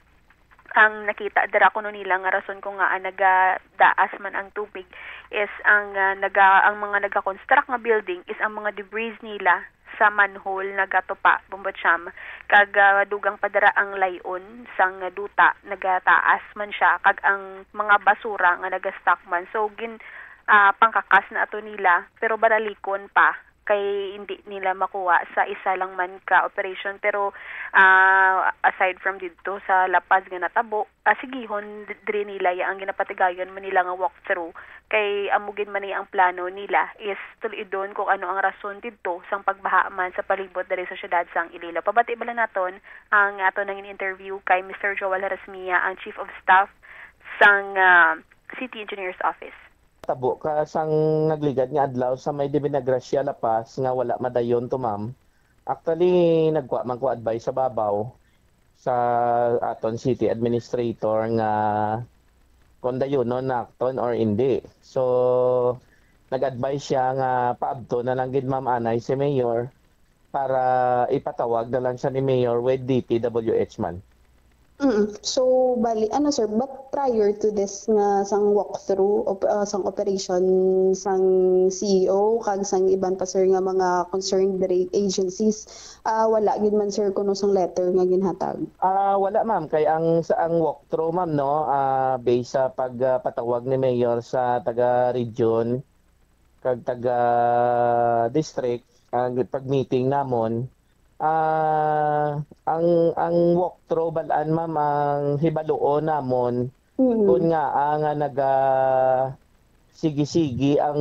ang nakita dira kuno nila nga rason kung ngaa nagadaas man ang tubig is ang, ah, naga-, ang mga nagakonstruct nga building is ang mga debris nila sa manhole nagatupa, Bombo Cham, kag, ah, dugang pa dira ang lay-on sang duta, nagataas man siya, kag ang mga basura nga nagastock man. So, gin-, ah, pangkakas na ato nila, pero baralikon pa kay hindi nila makuha sa isa lang man ka operation. Pero, ah, aside from didto sa La Paz nga natabo, ah, sigihon d-, diri nila ya ang ginapatigayon man nila nga walkthrough, kay amo gid man ni ang plano nila is tul-idon kung ano ang rason didto sang pagbaha man sa palibot diri sa siyudad sang Iloilo. Pabati bala naton ang ato nangin interview kay Mister Joel Jerezmia, ang Chief of Staff sang, ah, City Engineer's Office. Tabo ka sang nagligad nga adlaw sa may Divina Gracia, La Paz, nga wala madayon to, ma'am. Actually, nagkuha man ko advice sa babaw sa aton city administrator nga kung dayunon na akton or hindi. So, nag-advise siya nga paabto na lang gid, ma'am, anay si mayor para ipatawag na lang siya ni mayor with D P W H man. Mm. So, bali, ano, sir, but prior to this nga sang walkthrough, op-, ah, sang operation sang C E O kag sang iban pa, sir, nga mga concerned re-, agencies, ah, wala gid man, sir, kuno sang letter nga ginhatag? Ah, wala, ma'am, kay ang sa, ang walkthrough, ma'am, no, ah, based sa pag, ah, patawag ni mayor sa taga region kag taga district, ang pag-meeting namon, ah, ang, ang walkthrough, bal-an, ma'am, ang hibaluon namon Mm. kun ngaa nga naga sige-sige ang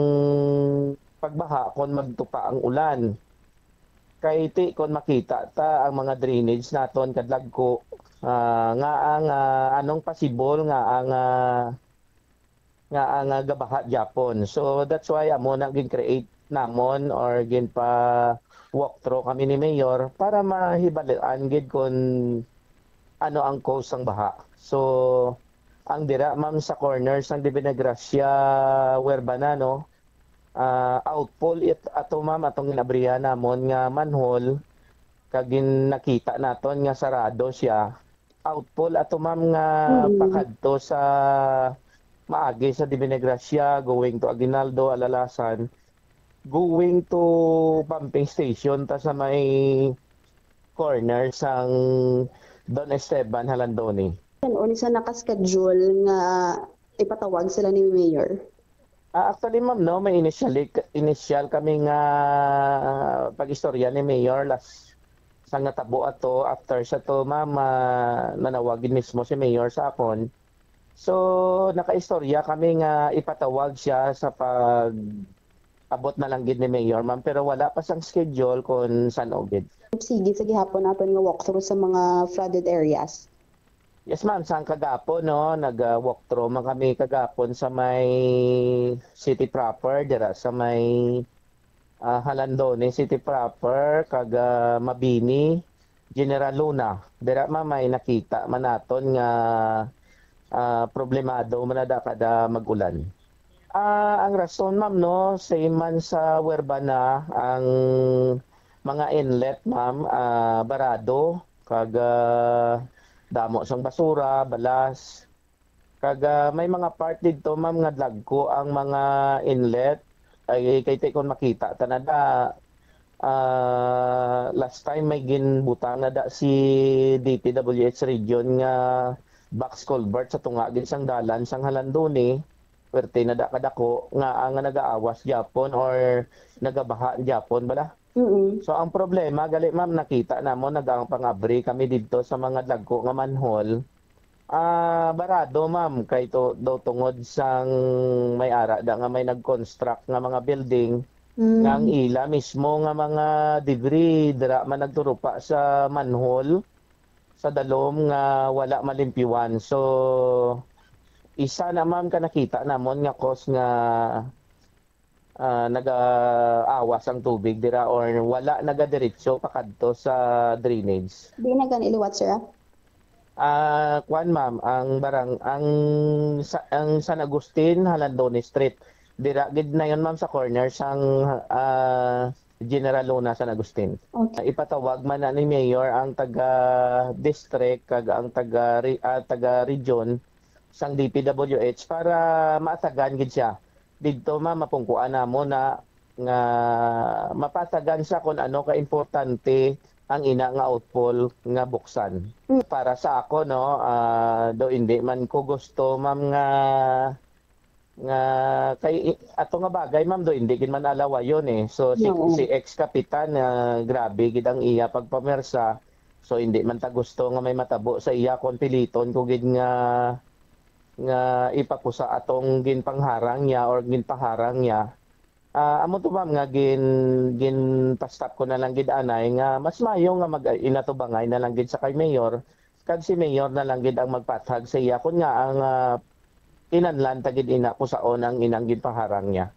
pagbaha kon magtupa ang ulan. Kay ti kon makita ta ang mga drainage naton kadlagko, ah, ngaa nga anong possible nga ang, ah, nga ang, ah, gabaha gyapon. So, that's why amo na gin-create namon or ginpa-walkthrough kami ni Mayor para mahibaloan gid kun ano ang cause sang baha. So, ang dira, ma'am, sa corner sang Divina Gracia, Huerbanano, ah, outfall it-, ato, ma'am, atong ginabrihan namon nga manhole, kag gin-, nakita naton nga sarado siya. Outfall ato, ma'am, nga Mm. pakadto sa maagi sa Divina Gracia, going to Aguinaldo, Alalasan, going to pumping station ta sa may corner sang Don Esteban, Jalandoni. Yan, o, ni sa naka-schedule nga ipatawag sila ni Mayor? Ah, actually, ma'am, no, may initially, initial kami nga pag-istorya ni Mayor last sa natabo ato, after sa to, ma'am, ah, nanawag gid mismo si Mayor sa akon. So, nakaistorya kami nga ipatawag siya sa pag-abot na lang gid ni Mayor, ma'am, pero wala pa sang schedule kung san-o gid. Sige, sa gihapon naton nga walkthrough sa mga flooded areas. Yes, ma'am. Sang kagapon, no, nag, ah, walkthrough man kami kagapon sa may city proper, dira sa may, ah, Jalandoni City proper, kag, ah, Mabini, General Luna. Dira, ma'am, may nakita man naton nga, ah, problemado man na da kada mag-ulan. Ah, ang rason, ma'am, no, same man sa Huerfano, ang mga inlet, ma'am, ah, barado, kag, ah, damo sang basura, balas. Kag, ah, may mga part didto, ma'am, nga dagko ang mga inlet. Ay, kay ti kon makita ta na da, ah, last time may ginbutang na da si D P W H region nga box culvert sa tunga gid sang dalan sang Jalandoni. Perte na da kadako nga ang nagaawas gyapon or nagabaha gyapon bala. Mm. So, ang problema, gali, ma'am, nakita namon, nagapang-abri kami didto sa mga dagko nga manhole. Ah, barado, ma'am, kay to, daw tungod sang may ara da nga may nag-construct nga mga building, Mm. nga ang ila mismo nga mga debris, dira man nagturupa sa manhole, sa dalom nga wala malimpyuhan. So, isa na, ma'am, ka nakita namon nga cause nga ah, nagaawas ang tubig dira or wala nagadiretso pakadto sa drainage? Di na gani liwat, sir, ah? Ah, kuwan, ma'am, ang barang-, ang sa, ang San Agustin, Jalandoni Street. Dira gid na yun, ma'am, sa corner sang, ah, General Luna, San Agustin. Okay. Ah, ipatawag man na ni Mayor ang taga-district kag ang taga-re-, ah, taga-region sang D P W H para maatagan gid siya. Didto, ma'am, mapungkuan namo na nga mapatagan sa kung ano ka importante ang ina nga outfall nga buksan. Mm. Para sa ako, no, ah, do hindi man ko gusto, ma'am, nga, nga kay i-, ato nga bagay, ma'am, do hindi gid man alawayon, eh. So, si, Oo. si ex-kapitan, ah, grabe gid ang iya pagpamersa. So, hindi man ta gusto nga may matabo sa iya kung piliton ko gid nga nga ipakusa atong ginpangharang niya or ginpaharang niya. Ah, amo to, ma'am, nga gin-, ginpa-stop ko na lang gid anay nga mas maayo nga mag-, inatubangay na lang gid sa kay Mayor, kag si Mayor na lang gid ang magpathag sa iya kun nga ang, ah, kinahanglan ta gid ina kusaon ang inang ginpaharang niya.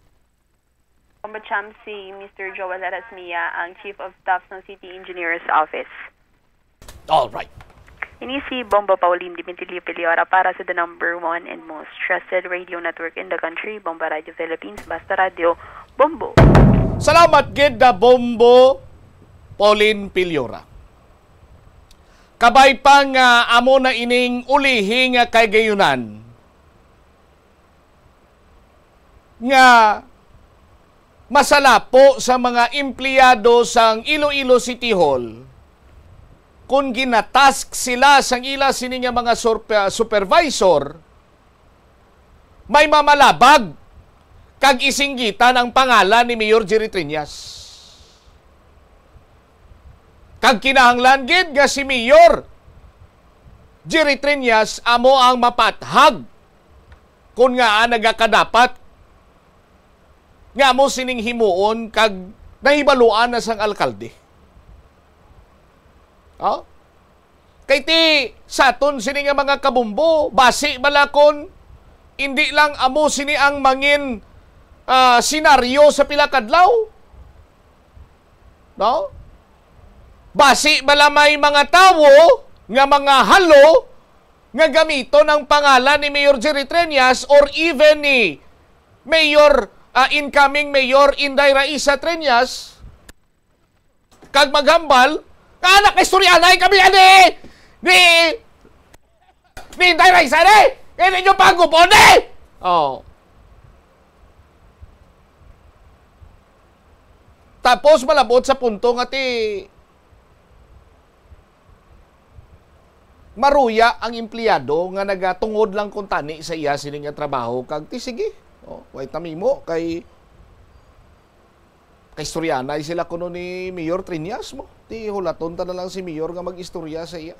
Bombo Champ, si Mister Joel Arasmia, ang Chief of Staff ng City Engineers Office. All right. Ini si Bombo Pauline Dimitri Piliora para sa the number one and most trusted radio network in the country, Bombo Radio Philippines, Basta Radio, Bombo. Salamat gid na Bombo Pauline Piliora. Kabay pa nga amo na ining ulihi nga kahigayonan nga masalapo sa mga empleyado sang Iloilo City Hall kon ginatask sila sang ila sini nga mga surpe-, supervisor, may mamalabag kag isinggitan ang pangalan ni Mayor Jerry Treñas. Kag kinahanglan gid nga si Mayor Jerry Treñas amo ang mapathag kon ngaa nagakadapat nga amo sining himuon kag nahibaluan na sang alkalde. Oh? Kay ti sa aton sini nga mga kabombo, basi bala kon indi lang amo sini ang mangin, ah, senaryo sa pila ka adlaw? No? Basi bala may mga tawo nga mga halo nga gamiton ang pangalan ni Mayor Jerry Treñas or even ni Mayor, ah, incoming Mayor Inday Raisa Treñas, kag maghambal, nga anak, istoryahanay kami ani ni, ni Inday Raisa ni! Kaya ninyo pagubon ni! Oh. Tapos malabot sa punto nga ti maruya ang empleyado nga nagatungod lang kuntani sa iya sini nga trabaho, kag ti sige, Oh, way tamimo kay kay istoryanay sila kuno ni Mayor Treñas mo. Ti hulaton ta na lang si Mayor nga mag-istorya sa iya.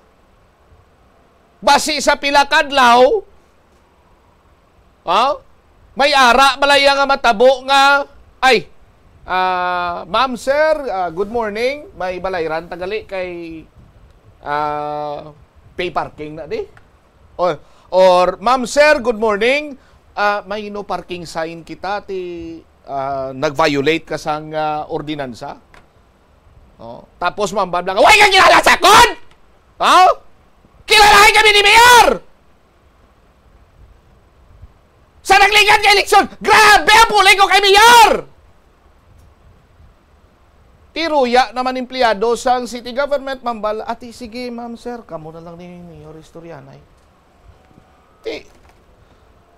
Basi sa pila kadlaw, ha? May ara bala iya nga matabo nga, ay, ah, ma'am, sir, ah, good morning. May balayran ta gali kay, ah, pay parking na di. Or, or, ma'am, sir, good morning. Ah, may no parking sign kita, ti, ah, nag-violate ka sang, ah, ordinansa. Oh, tapos mambabla ka, "Way ka kilala sa akon? Ha? Kilalahi kami ni Mayor! Sa nagligan nga eleksyon, grabe ang pulay ko kay Mayor!" Tiruya naman empleyado sang city government, mambal, "Ati, sige, ma'am, sir, kamo na lang ni Mayor istoryanay." Ti,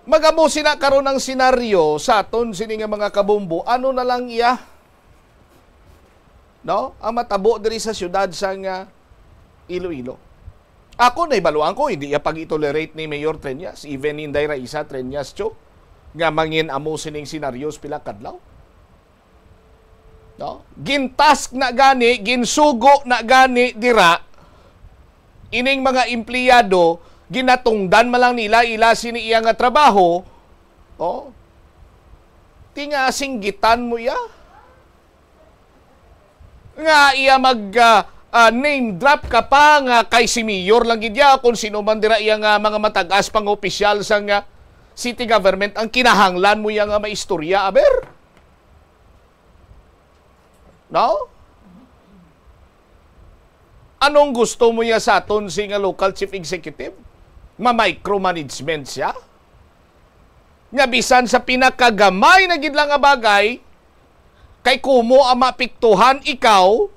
magamo sina karon ang senaryo sa aton sini nga mga kabombo. Ano na lang iya? No? Ang matabo diri sa siyudad sang, ah, Iloilo. Ako, nahibaluan ko, hindi iya pag-tolerate ni Mayor Treñas, even Inday Raisa Treñas Cho, nga mangin-amo sining senaryos pila kadlaw. No? Gintask na gani, ginsugo na gani dira, ining mga empleyado, ginatungdan man lang nila ila sini iya nga trabaho, oh, ti nga singgitan mo iya. Nga iya mag, ah, ah, name drop ka pa nga kay si Mayor lang gid iya, kung sino man dira iya nga mga matag-as pang opisyal sang, ah, city government ang kinahanglan mo iya nga maistorya, aber? No? Anong gusto mo iya sa aton si nga local chief executive? Ma-micromanagement siya? Nga bisan sa pinakagamay na gid lang nga bagay, kay kumo ang maapektuhan ikaw,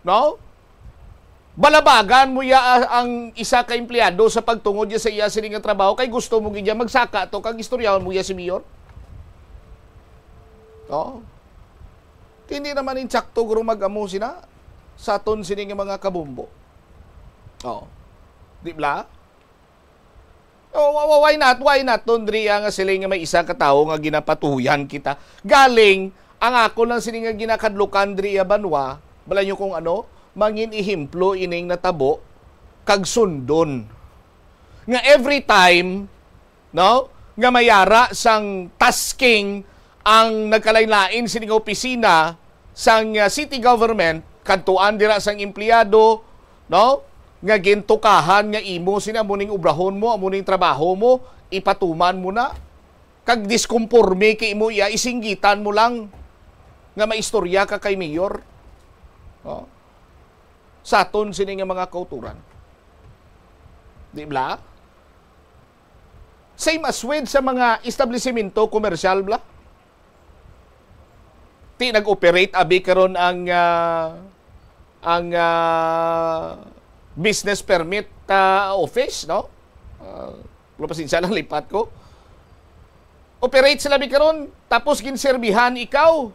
no? Balabagan mo iya, ah, ang isa ka empleyado sa pagtungod niya sa iya sini nga trabaho, kay gusto mo gid niya magsaka to kag istoryahon mo iya si Mayor. No? Hindi naman insakto guro mag-amo sina sa aton sini nga mga kabombo. Oh. Di bla? Oh, wh-, wh-, why not? Why not? Tundri nga sila nga may isa ka tawo nga ginapatuyan kita. Galing, ang ako lang sini nga ginakadlukan diri iya banwa, bala nyo kung ano, mangin ehemplo ining natabo, kag sundon. Nga every time, no, nga mayara sang tasking ang nagkalain-lain sini nga opisina sang, ah, city government, kadtuan dira sang empleyado, no, nga gintukahan nga imo sini, amo ning obrahon mo, amo ning trabaho mo, ipatuman mo na. Kag diskonporme kay imo iya, isinggitan mo lang nga maistorya ka kay mayor. No? Sa aton sini nga mga kauturan. Di bla? Same as with sa mga establisimento komersyal, bla? Ti nag-operate abi karon ang, ah, ang, ah, business permit, ah, office, no? Ah, wala, pasensya lang, lipat ko. Operate sila bi karon, tapos ginserbihan ikaw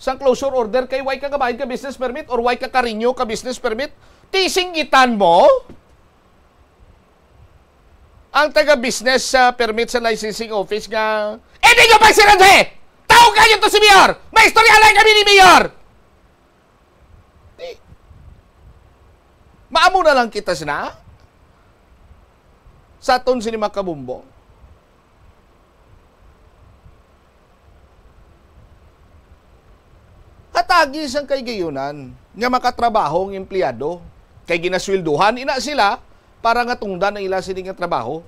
sang closure order kay why ka kabayad ka business permit or why ka ka-renew ka business permit? Ti singgitan mo ang taga-business, ah, permit sa licensing office nga, "Hindi nyo pagsiradhe! Tawag kayo to si Mayor! May istorya lang kami ni Mayor!" Di, maamo na lang kita sina sa aton sini mga kabombo. Hatagi sang kahigayonan nga makatrabaho ang empleyado, kay ginasweldohan ina sila para nga tungdan ang ila sini nga trabaho.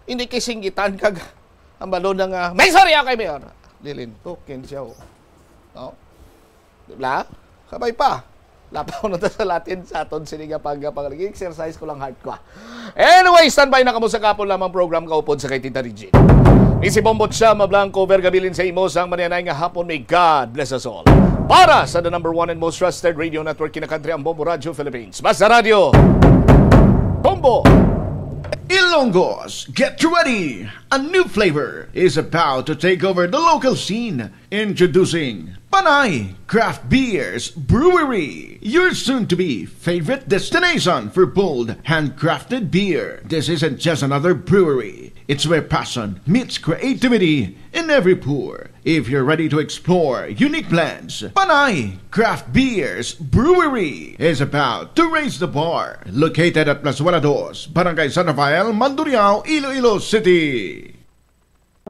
Hindi kay singgitan kag ang balon na nga, "May istorya kay Mayor." Lilintukin siya, oh. No? Di ba? Kabay pa. Lapaw na ta sa Latin sa aton sini nga pag-, pag-, exercise ko lang heart ko, ah. Anyway, standby na kamo sa kapon lamang program Kaupod sa kay Tita Regine. Ni si Bombo Chama Blanco, Vergabilin sa imo sang manianay nga hapon. May God bless us all. Para sa the number one and most trusted radio network in the country, ang Bombo Radio Philippines. Basta Radio Bombo! Ilonggos, get ready! A new flavor is about to take over the local scene. Introducing Panay Craft Beers Brewery, your soon-to-be favorite destination for bold, handcrafted beer. This isn't just another brewery. It's where passion meets creativity in every pour. If you're ready to explore unique blends, Panay Craft Beers Brewery is about to raise the bar. Located at Plazuela Dos, Barangay San Rafael, Mandurriao, Iloilo City.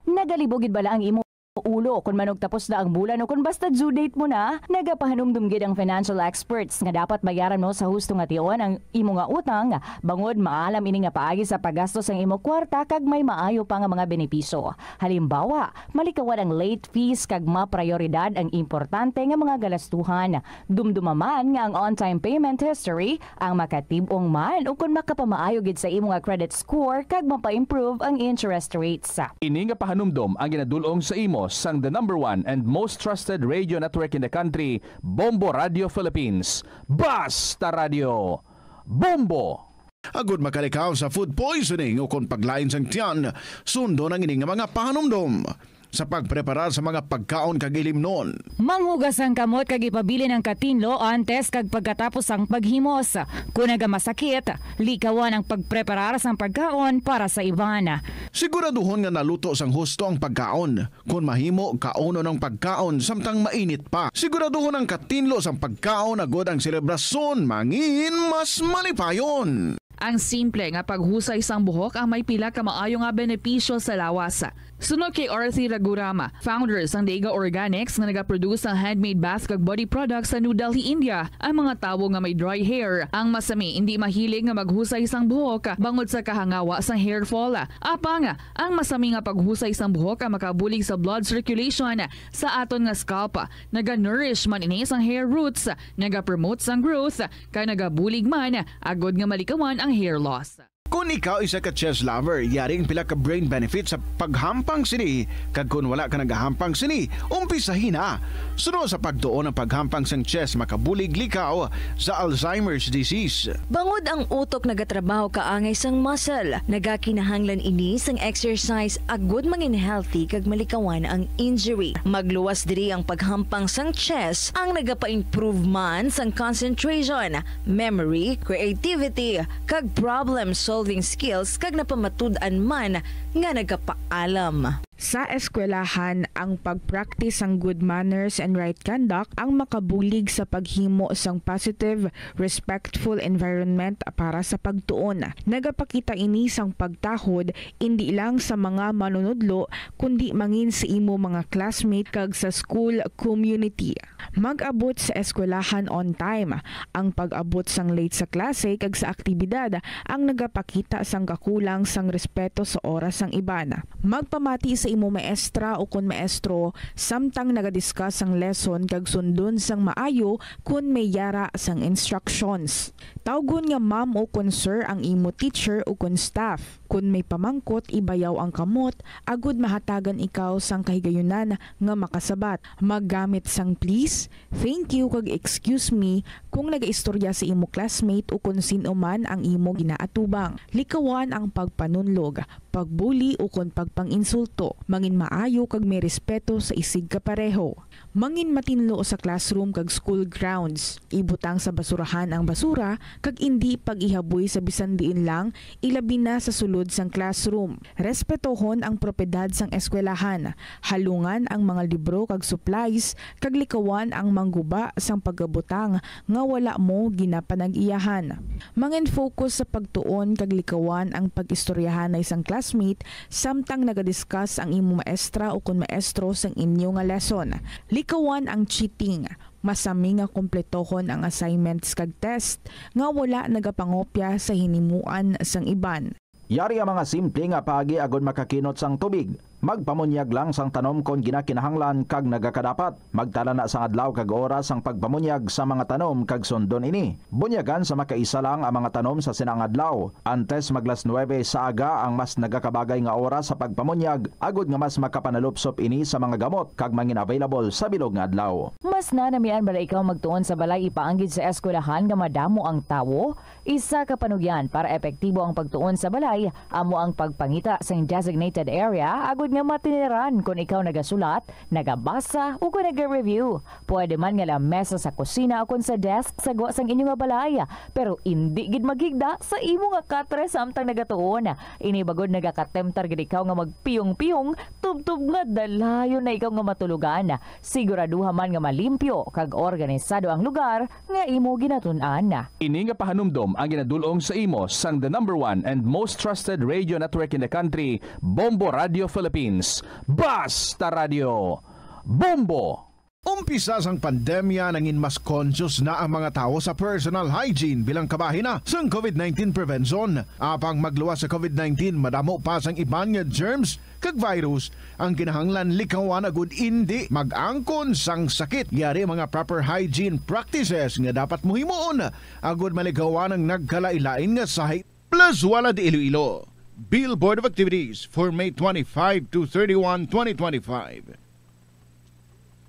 Nagalibog gid bala ang imo ulo kon manugtapos na ang bulan o kon basta due date mo na? Nagapahanumdom gid ang financial experts nga dapat bayaran mo sa husto nga tion ang imo nga utang, bangod maalam ini nga paagi sa paggasto sang imo kwarta kag may maayo pa nga mga benepisyo. Halimbawa, malikawan ang late fees kag maprayoridad ang importante nga mga galastuhan. Dumduma man nga ang on-time payment history ang makatib-ong man ukon makapamaayo gid sa imo nga credit score kag mapa-improve ang interest rates. Ini nga pahanumdom ang ginadul-ong sa imo sang the number one and most trusted radio network in the country, Bombo Radio Philippines. Basta Radio, Bombo! Agud makalikaw sa food poisoning o kon paglain sang tiyan, sundon ang ini nga mga pahanumdom sa pagpreparar sa mga pagkaon kag ilimnon. Manghugas ang kamot kag ipabilin ang katinlo antes kag pagkatapos sang paghimos. Kon nagamasakit, likawan ang pagpreparar sang pagkaon para sa iban. Siguraduhon nga naluto sang husto ang pagkaon. Kon mahimo, kaunon ang pagkaon samtang mainit pa. Siguraduhon ang katinlo sang pagkaon agud ang selebrasyon mangin mas malipayon. Ang simple nga paghusay sang buhok ang may pila ka maayo nga benepisyo sa lawas. Suno kay Arthi Raghuram, founder sang Dega Organics nga nagaproduce sang handmade bath kag body products sa New Delhi, India, ang mga tawo nga may dry hair ang masami indi mahilig nga maghusay sang buhok bangod sa kahangawa sang hair fall. Apang ang masami nga paghusay sang buhok ang makabulig sa blood circulation sa aton nga scalp, naga-nourish man ini sang hair roots, naga-promote sang growth, kag nagabulig man agud nga malikawan ang hair loss. Kon ikaw isa ka chess lover, yari ang pila ka brain benefits sa paghampang sini, kag kon wala ka nagahampang sini, umpisahi na. Suno sa pagtuon ang paghampang sang chess makabulig likaw sa Alzheimer's disease. Bangod ang utok nagatrabaho kaangay sang muscle, nagakinahanglan ini sang exercise agud mangin healthy kag malikawan ang injury. Magluwas diri ang paghampang sang chess ang nagapa-improve man sang concentration, memory, creativity, kag problem-solving skills kag napamatud-an man nga nagapaalam. Sa eskwelahan, ang pag-practice sang good manners and right conduct ang makabulig sa paghimo sang positive, respectful environment para sa pagtuon. Nagapakita ini sang pagtahod indi lang sa mga manunudlo, kundi mangin sa imo mga classmate kag sa school community. Mag-abot sa eskwelahan on time. Ang pag-abot sang late sa klase kag sa aktibidad ang nagapakita sang kakulang sang respeto sa oras sang iban. Magpamati sa imo maestra ukon maestro samtang naga-discuss sang lesson kag sundon sang maayo kon may yara sang instructions. Tawgon nga ma'am ukon sir ang imo teacher ukon staff. Kon may pamangkot, ibayaw ang kamot agud mahatagan ikaw sang kahigayunan nga makasabat. Maggamit sang please, thank you, kag excuse me kon nagaistorya sa imo classmate ukon sin-o man ang imo ginaatubang. Likawan ang pagpanunlog, pagbuli ukon pagpang-insulto. Mangin maayo kag may respeto sa isigkapareho. Mangin matinlo sa classroom kag school grounds. Ibutang sa basurahan ang basura kag indi pag-ihaboy sa bisan diin lang, ilabi na sa sulod sang classroom. Respetohon ang propiedad sang eskwelahan. Halungan ang mga libro kag supplies, kag likawan ang mangguba sang pagabutang nga wala mo ginapanag-iyahan. Mangin-focus sa pagtuon kag likawan ang pag-istoryahanay sang classmate samtang naga-discuss ang imo maestra ukon maestro sang inyo nga lesson. Likawan ang cheating. Masami nga kompletohon ang assignments kag test nga wala nagapangopya sa hinimuan sang iban. Yari ang mga simple nga paagi agud makakinot sang tubig. Magpamunyag lang sang tanom kon ginakinahanglan kag nagakadapat. Magtala na sang adlaw kag oras sang pagpamunyag sa mga tanom kag sundon ini. Bunyagan sa makaisa lang ang mga tanom sa sina nga adlaw. Antes mag las nuebe sa aga ang mas nagakabagay nga oras sa pagpamunyag, agud nga mas makapanalupsop ini sa mga gamot kag mangin-available sa bilog nga adlaw. Mas nanamian bala ikaw magtuon sa balay ipaanggid sa eskwelahan nga madamo ang tawo? Isa ka panugyan para epektibo ang pagtuon sa balay amo ang pagpangita sang designated area agud nga matiniran kon ikaw nagasulat, nagabasa, o kon naga-review. Pwede man nga lamesa sa kusina o kon sa desk sa gwa sang inyo nga balay, pero indi gid maghigda sa imo nga katre samtang nagatuon. Ini bagod nagakatemptar gid ikaw nga magpiyong-piyong, tubtob nga dalayon na ikaw nga matulogan. Siguraduha man nga malimpyo kag organisado ang lugar nga imo ginatun-an. Ini nga pahanumdom ang ginadul-ong sa imo sang the number one and most trusted radio network in the country, Bombo Radio Philippines. Basta Radio, Bombo! Umpisa sang pandemya, nangin mas conscious na ang mga tawo sa personal hygiene bilang kabahin na sang covid nineteen prevention. Apang magluwas sa covid nineteen, madamo pa sang iban nga germs kag virus ang kinahanglan likawan agud indi mag-angkon sang sakit. Yari ang mga proper hygiene practices nga dapat mo himuon agud malikawan ang nagkalain-lain nga sahi. Plazuela de Iloilo, Billboard of Activities for May twenty-five to thirty-one, twenty twenty-five.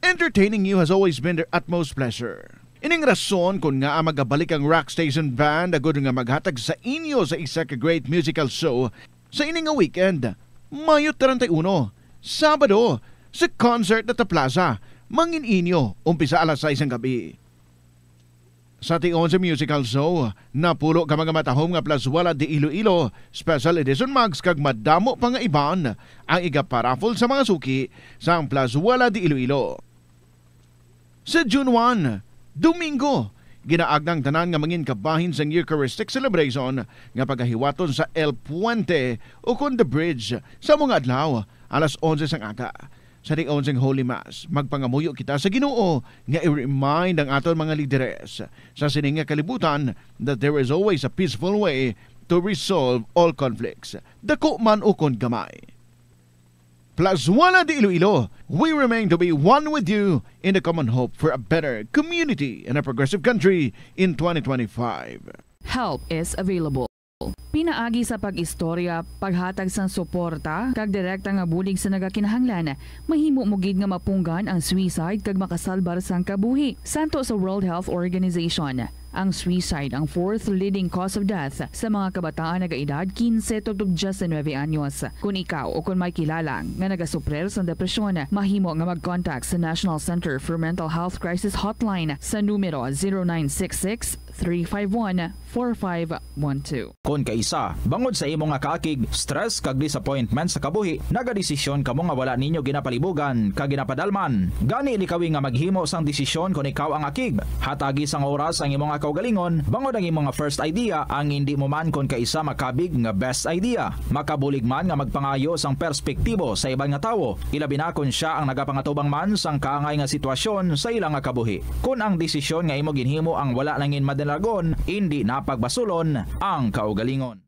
Entertaining you has always been their utmost pleasure. Ining rason kon ngaa magabalik ang Rock Station Band agud nga maghatag sa inyo sa isa ka great musical show sa ini nga weekend, Mayo treinta y uno, Sabado, sa Concert at the Plaza, mangin inyo, umpisa alas sais sang gabi. Sa tion sa musical show, napulo ka mga matahom nga Plazuela de Iloilo Special Edition mugs kag madamo pa nga iban ang igaparaffle sa mga suki sang Plazuela de Iloilo. Sa June one, Domingo, ginaagda ang tanan nga mangin kabahin sang Eucharistic Celebration nga pagahiwaton sa El Puente ukon The Bridge sa mga adlaw, alas onse sang aga. Sa tion sang Holy Mass, magpangamuyo kita sa Ginoo nga i-remind ang aton mga lideres sa sini nga kalibutan that there is always a peaceful way to resolve all conflicts, dako man ukon gamay. Plazuela de Iloilo, we remain to be one with you in the common hope for a better community and a progressive country in twenty twenty-five. Help is available. Pinaagi sa pag-istorya, paghatag sang suporta, kag direkta nga bulig sa nagakinahanglan, mahimo mo gid nga mapunggan ang suicide kag makasalbar sang kabuhi. Santo sa World Health Organization, ang suicide ang fourth leading cause of death sa mga kabataan nagaedad quince tubtob diecinuebe anyos. Kon ikaw o kon may kilala nga nagasuprir sang depresyon, mahimo nga mag-contact sa National Center for Mental Health Crisis Hotline sa numero zero nine six six, three five one, four five one two. Kon kaisa, bangod sa imo nga kaakig, stress kag disappointment sa kabuhi, nagadesisyon kamo nga wala ninyo ginapalibugan kag ginapadalman. Gani, likawi nga maghimo sang desisyon kon ikaw ang akig. Hatagi sang oras ang imo nga kaugalingon, bangod ang imo nga first idea ang indi mo man kon kaisa makabig nga best idea. Makabulig man nga magpangayo sang perspektibo sa iban nga tawo, ilabi na kon sia ang nagapangatubang man sang kaangay nga sitwasyon sa ila nga kabuhi. Kon ang desisyon nga imo ginhimo ang wala nangin madalagon, indi na pagbasulon ang kaugalingon.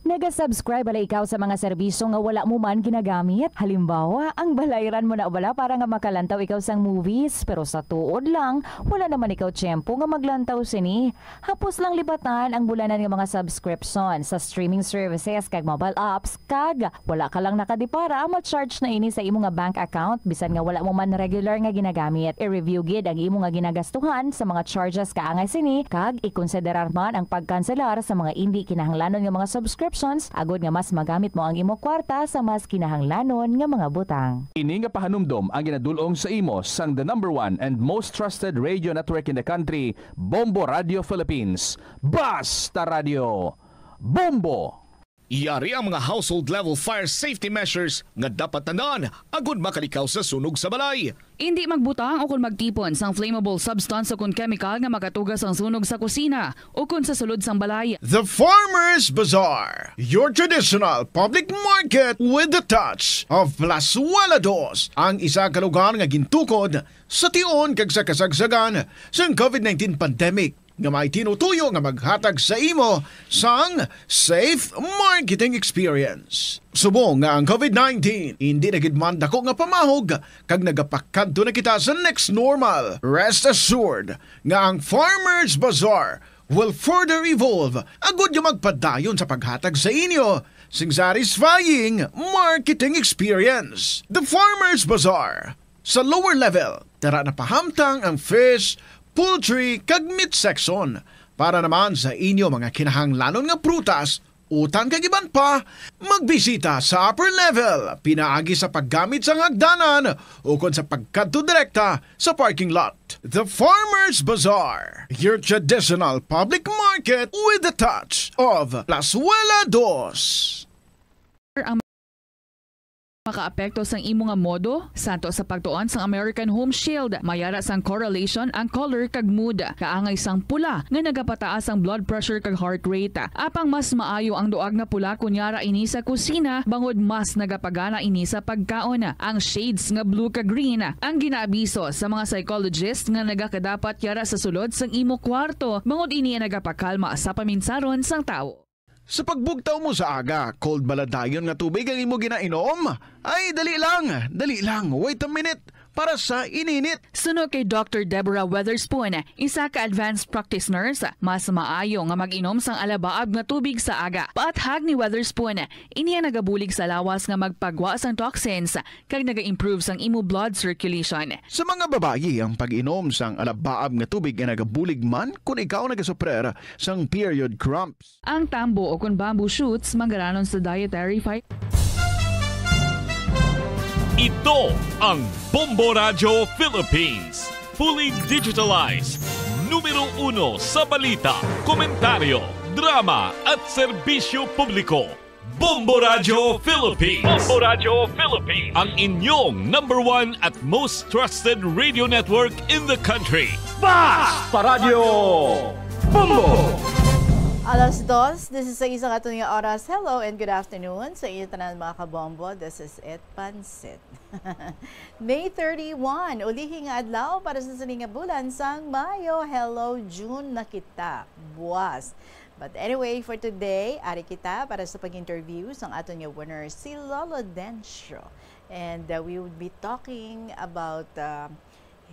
Naga-subscribe bala ikaw sa mga serbisyo nga wala mo man ginagamit? Halimbawa, ang balayran mo na bala para nga makalantaw ikaw sang movies, pero sa tuod lang, wala naman ikaw tiyempo nga maglantaw sini. Hapos lang libatan ang bulanan nga mga subscription sa streaming services kag mobile apps, kag wala ka lang nakadipara, ma-charge na ini sa imo nga bank account bisan nga wala mo man regular nga ginagamit. I-review gid ang imo nga ginagastuhan sa mga charges kaangay sini, kag ikonsiderar man ang pagkanselar sa mga indi kinahanglanon nga mga subscriptions agod nga mas magamit mo ang imo kwarta sa mas kinahanglanon nga mga butang. Ini nga pahanumdom ang ginadul-ong sa imo sang the number one and most trusted radio network in the country, Bombo Radio Philippines. Basta Radio, Bombo! Yari ang mga household level fire safety measures nga dapat tandaan agud makalikaw sa sunog sa balay. Indi magbutang o kon magtipon sang flammable substance o kon chemical nga makatuga sang sunog sa kusina o kon sa sulod sang balay. The Farmers Bazaar, your traditional public market with the touch of Plazuela Dos, ang isa ka lugar nga gintukod sa tion kag sa kasagsagan sang covid nineteen pandemic, nga may tinutuyo nga maghatag sa imo sang safe marketing experience. Subong nga ang covid nineteen indi na gid man dako nga pamahog kag nagapakadto na kita sa next normal, rest assured nga ang Farmers Bazaar will further evolve agud nga magpadayon sa paghatag sa inyo sing satisfying marketing experience. The Farmers Bazaar, sa lower level, tara na pahamtang ang fish, poultry, kag meat section para naman sa inyo mga kinahanglanon nga prutas Utang kag iban pa, magbisita sa upper level, pinaagi sa paggamit sang hagdanan ukon sa pagkadto direkta sa parking lot. The Farmers Bazaar, your traditional public market with the touch of Plazuela Dos. Ang makaapekto sang imo nga modo, santo sa pagtuon sang American Home Shield, mayara sang correlation ang color kag mood. Kaangay sang pula nga nagapataas ang blood pressure kag heart rate. Apang mas maayo ang duag nga pula kon yara ini sa kusina, bangod mas nagapagana ini sa pagkaon. Ang shades nga blue kag green ang ginaabiso sa mga psychologist nga nagakadapat yara sa sulod sang imo kwarto, bangod ini ang nagapakalma sa paminsaron sang tawo. Sa pagbugtaw mo sa aga, cold bala dayon nga tubig ang imo ginainom? Ay, dali lang, dali lang, wait a minute, para sa ininit. Suno kay Doctor Deborah Weatherspoon, isa ka advanced practice nurse, mas maayo nga mag-inom sang alabaab nga tubig sa aga. Paathag ni Weatherspoon, ini ang nagabulig sa lawas nga magpagwa sang toxins kag naga-improve sang imo blood circulation. Sa mga babayi, ang pag-inom sang alabaab nga tubig ay nagabulig man kon ikaw nagasuprer sang period cramps. Ang tambo o kon bamboo shoots manggaranon sa dietary fiber. Ito ang Bombo Radyo Philippines. Fully digitalized. Numero uno sa balita, komentaryo, drama, at serbisyo publiko. Bombo Radyo Philippines. Bombo Radyo Philippines. Ang inyong number one at most trusted radio network in the country. Basta Radyo Bombo! Alas dos, disisais ang aton nga oras. Hello and good afternoon sa inyo tanan, mga kabombo. This is it, Pansit. May thirty-one, ulihi nga adlaw para sa sini nga bulan sang Mayo. Hello, June na kita. Buwas. But anyway, for today, ari kita para sa pag-interview sang aton nga winner, si Lolo Dencio. And, uh, we would be talking about, uh,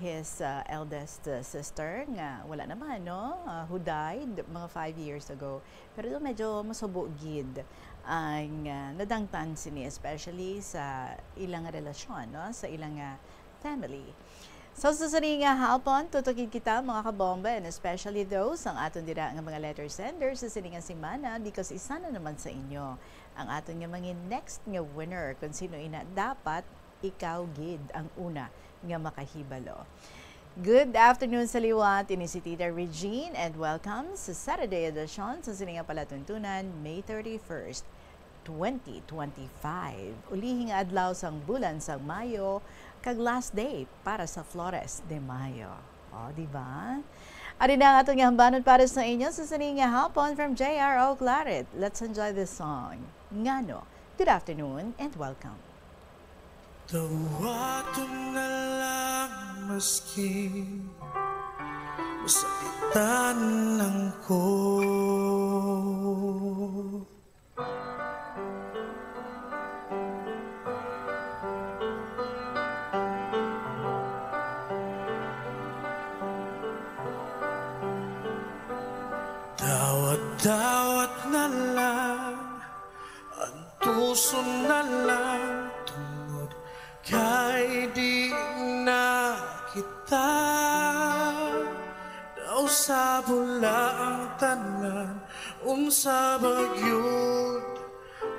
his, uh, eldest, uh, sister nga wala naman, no? Uh, who died mga five years ago. Pero medyo masubo gid ang, uh, nadangtan sini, especially sa ilang relasyon, no? Sa ilang, uh, family. So, sa sini nga hapon, tutukid kita, mga kabomba, and especially those ang aton dira nga mga letter senders sa sini nga semana, because isa na naman sa inyo ang aton nga mga next nga winner, kung sino ina dapat ikaw gid ang una nga makahibalo. Good afternoon sa liwat, ini si Tita Regine, and welcome sa Saturday edition sa sini nga palatuntunan, May thirty-first, twenty twenty-five. Ulihi nga adlaw sang bulan sang Mayo, kag last day para sa Flores de Mayo. O, di ba? Ari na ang aton nga hambanon para sa inyo sa sini nga hapon from J R O Claret. Let's enjoy this song. Ngano? Good afternoon and welcome. Dawaton na lang maski masakitan lang ko. Dawat-dawat na lang, antuson na lang, tungod kay di na kita nausab. Wala ang tanan, unsa ba gyud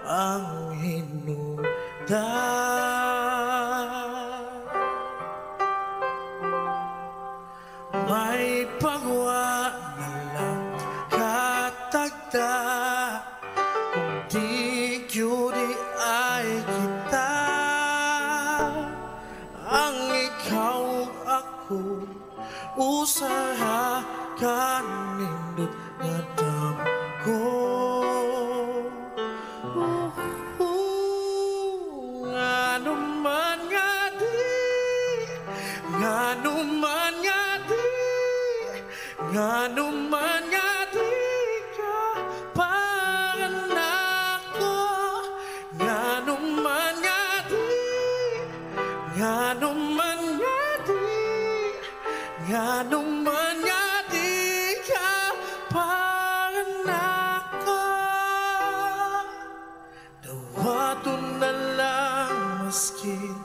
ang hinungdan? May pagwa na lang katagda, kung di gyud ay kita, ang ikaw ug ako, usa ra ka nindot nga damgo. Ngano man nga di, ngano man nga di, ngano man nga di ka panganako, ngano man nga di, ngano man nga di, ngano man nga di ka panganako. Dawaton na lang maskin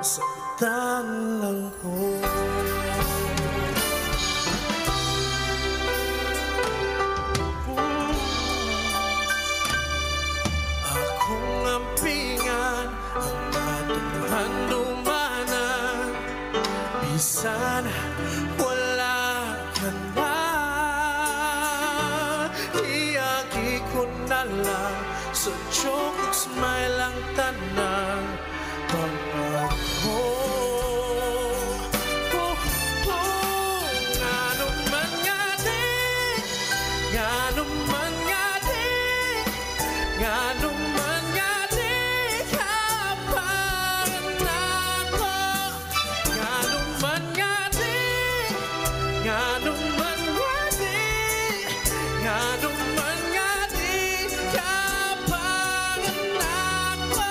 masaktan lang ko. Bisan wala ka na, iagi ko na lang sa joke ug smile ang tanan. Pangako, oh, oh, ngano man nga di, ngano man nga di, ngano man nga di ka pa nako. Ngano man nga di, ngano man nga di, ngano man nga di ka panganak ko.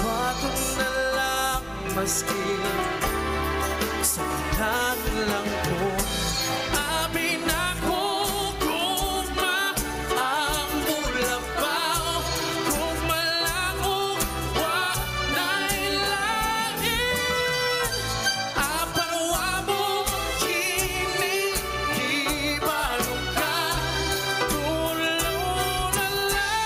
Bato na lang maski sa lang ko. Abi na ko kung maamo lang ba, kung malang ug wa na'y lain. Apan wa mo kini, di ba, nung ka tulo na lang.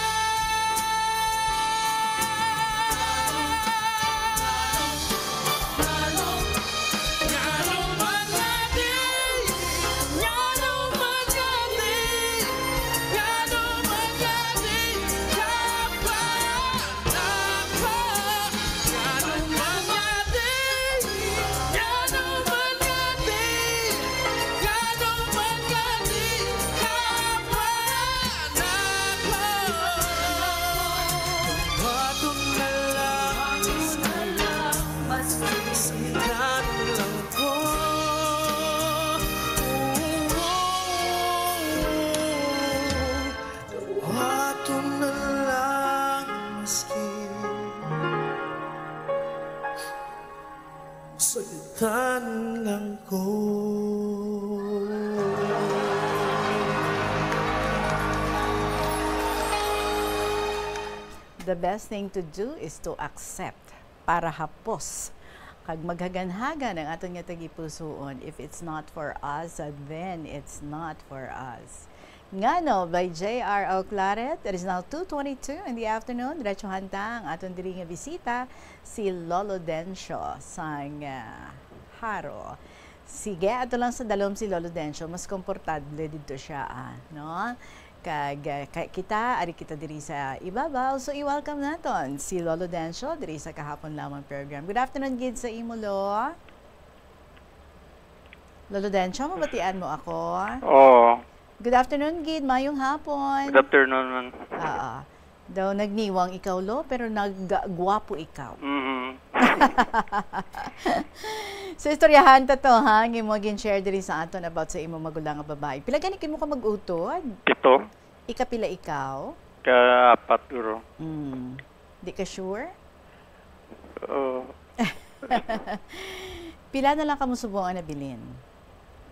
Maski sa lang ko. Ato na lang maski sakitan lang ko. The best thing to do is to accept, para hapos, kag maghaganhagan ang aton nga tagipusoon. If it's not for us, then it's not for us. Ngano, by J R Auclaret. It is now two twenty-two in the afternoon. Diretsuhan ta ang aton diri nga bisita, si Lolo Dencio sang, ah, Jaro. Sige, ato lang sa dalom si Lolo Dencio, mas komportable didto siya, ah, no? Kag, ah, ka-, kita, ari kita diri sa ibabaw. So, i-welcome naton si Lolo Dencio diri sa Kahapon Lamang program. Good afternoon gid sa imo, Lo. Lolo Dencio, mabatian mo ako? Oo. Good afternoon gid, mayong hapon. Good afternoon, ma'am. Oo. Daw nagniwang ikaw, Lo, pero naggwapo ikaw. Mhm. So, istoryahan ta to, ha, ang imo gin-share diri sa aton about sa imo magulang nga babayi. Pila gani ka mag-utod? Pito. Ikapila ikaw? Kaapat, guro. Mm. Di ka sure? Oo. Pila na lang kamo subong ang nabilin?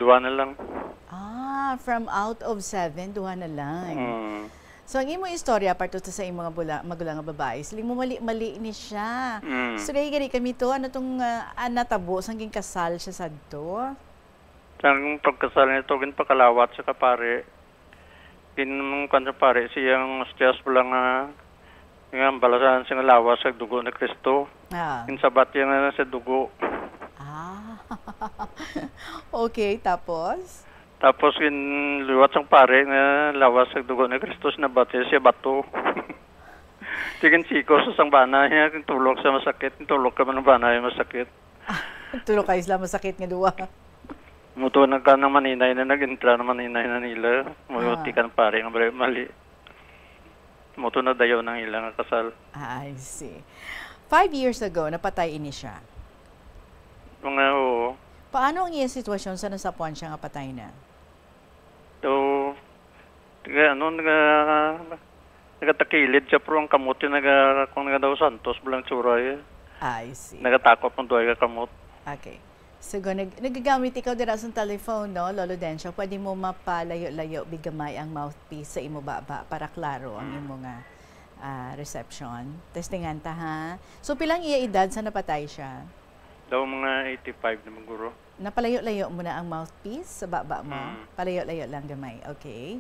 Duha na lang. Ah, from out of seven, duha na lang. Mm. So, ang imo istorya, part to sa imo nga bula-, magulang nga babayi, siling mo mali-mali ni siya. Mm. So, dahil gani kami to, ano tong, ah, ah, natabo, sang ginkasal siya sadto? Sang pagkasal nito, ginpakalawat sa kapare. Gin-, kuwan sa pare, siyang ostias pala nga, nga balasan sing lawas sa dugo ni Kristo. Ah. Ginsabat niya na sa dugo. Ah. Okay, tapos? Tapos ginliwat sang pare nga lawas sa dugo ni Kristo, sinabat niya siya bato. Sige, siko sa sang bana niya, tulok sa masakit, tulok ka man ang bana niya masakit. Tulo kayo sila masakit nga duwa. Muto na ka ng maninay na nag-intra na maninay na nila. Muti Ah. ka ng pare nga bali-, mali. Muto na dayaw ng ila nga kasal. Ah, I see. Five years ago, napatay ini siya. Mga oo. Paano ang iyang sitwasyon sa nasapuan siya nga patay na? So, taga, ano, naga-, nagatakilid siya, pero ang kamot niya naga-, kung naga daw santos, balang tsura, eh. I see. Nagatakop ang duhay ka kamot. Okay. So, go, nag-, nagagamit ikaw dira sa telephone, no, Lolo Dencio? Pwede mo mapalayo-layo, bigamay ang mouthpiece sa imo baba para klaro ang Hmm. imo nga, ah, reception. Testingan ta, ha? So, pilang iya edad sa napatay siya? Daw mga eighty-five naman, guro. Napalayo-layo mo na ang mouthpiece sa baba mo? Mm. Palayo-layo lang gamay. Okay.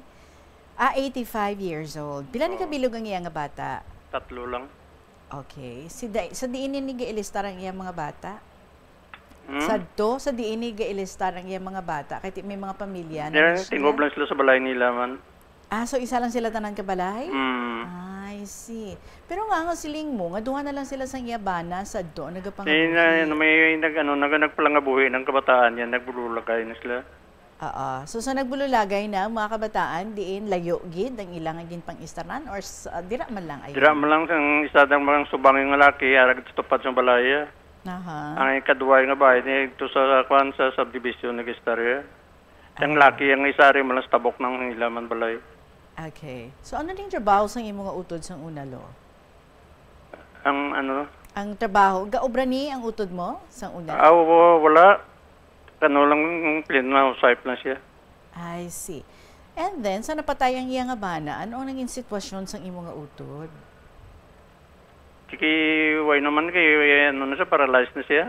Ah, eighty-five years old. Pila ni Oo. kabilog ang iya nga bata? Tatlo lang. Okay. Si da-, sa diin ni nag-ilistar ang iyang mga bata? Hmm? Sadto sa diin ni gailistar ang iyang mga bata, kay ti-, may mga pamilya na Dira, ni sila. Tingog lang sila sa balay nila man. Ah, so isa lang sila tanan ka balay? Mm. I see. Pero nga, nga siling mo, nga duha na lang sila sang iya bana, sadto, Eh, nagapangabuhi. Na, na may nag-, ano, nag-, nagpalangabuhi ng kabataan yan, nagbululagay na sila. Oo. So, sa nagbululagay na, mga kabataan, diin layo gid ang ilang ginpang-istaran or sa, dira man lang ayo? Dira man lang sang isa dang mga subang nga laki, arag sa tupad sang balay, ah. Aha. Ang ikaduway nga bahay ni ito sa, kwan, sa subdivision nag-istorya. Ang Ah. laki ang isa rin man sa tabok ng ila man balay. Okay. So, ano ning trabaho sang imo nga utod sang una, lo? Ang ano? Ang trabaho, gaobra ni ang utod mo sang una? Ah, wa-, wala. Ano lang, plain na housewife lang siya. I see. And then, sa napatay ang iya nga bana, ano ang naging sitwasyon sang imo nga utod? Sige, why naman kay, ano na siya, paralyzed na siya.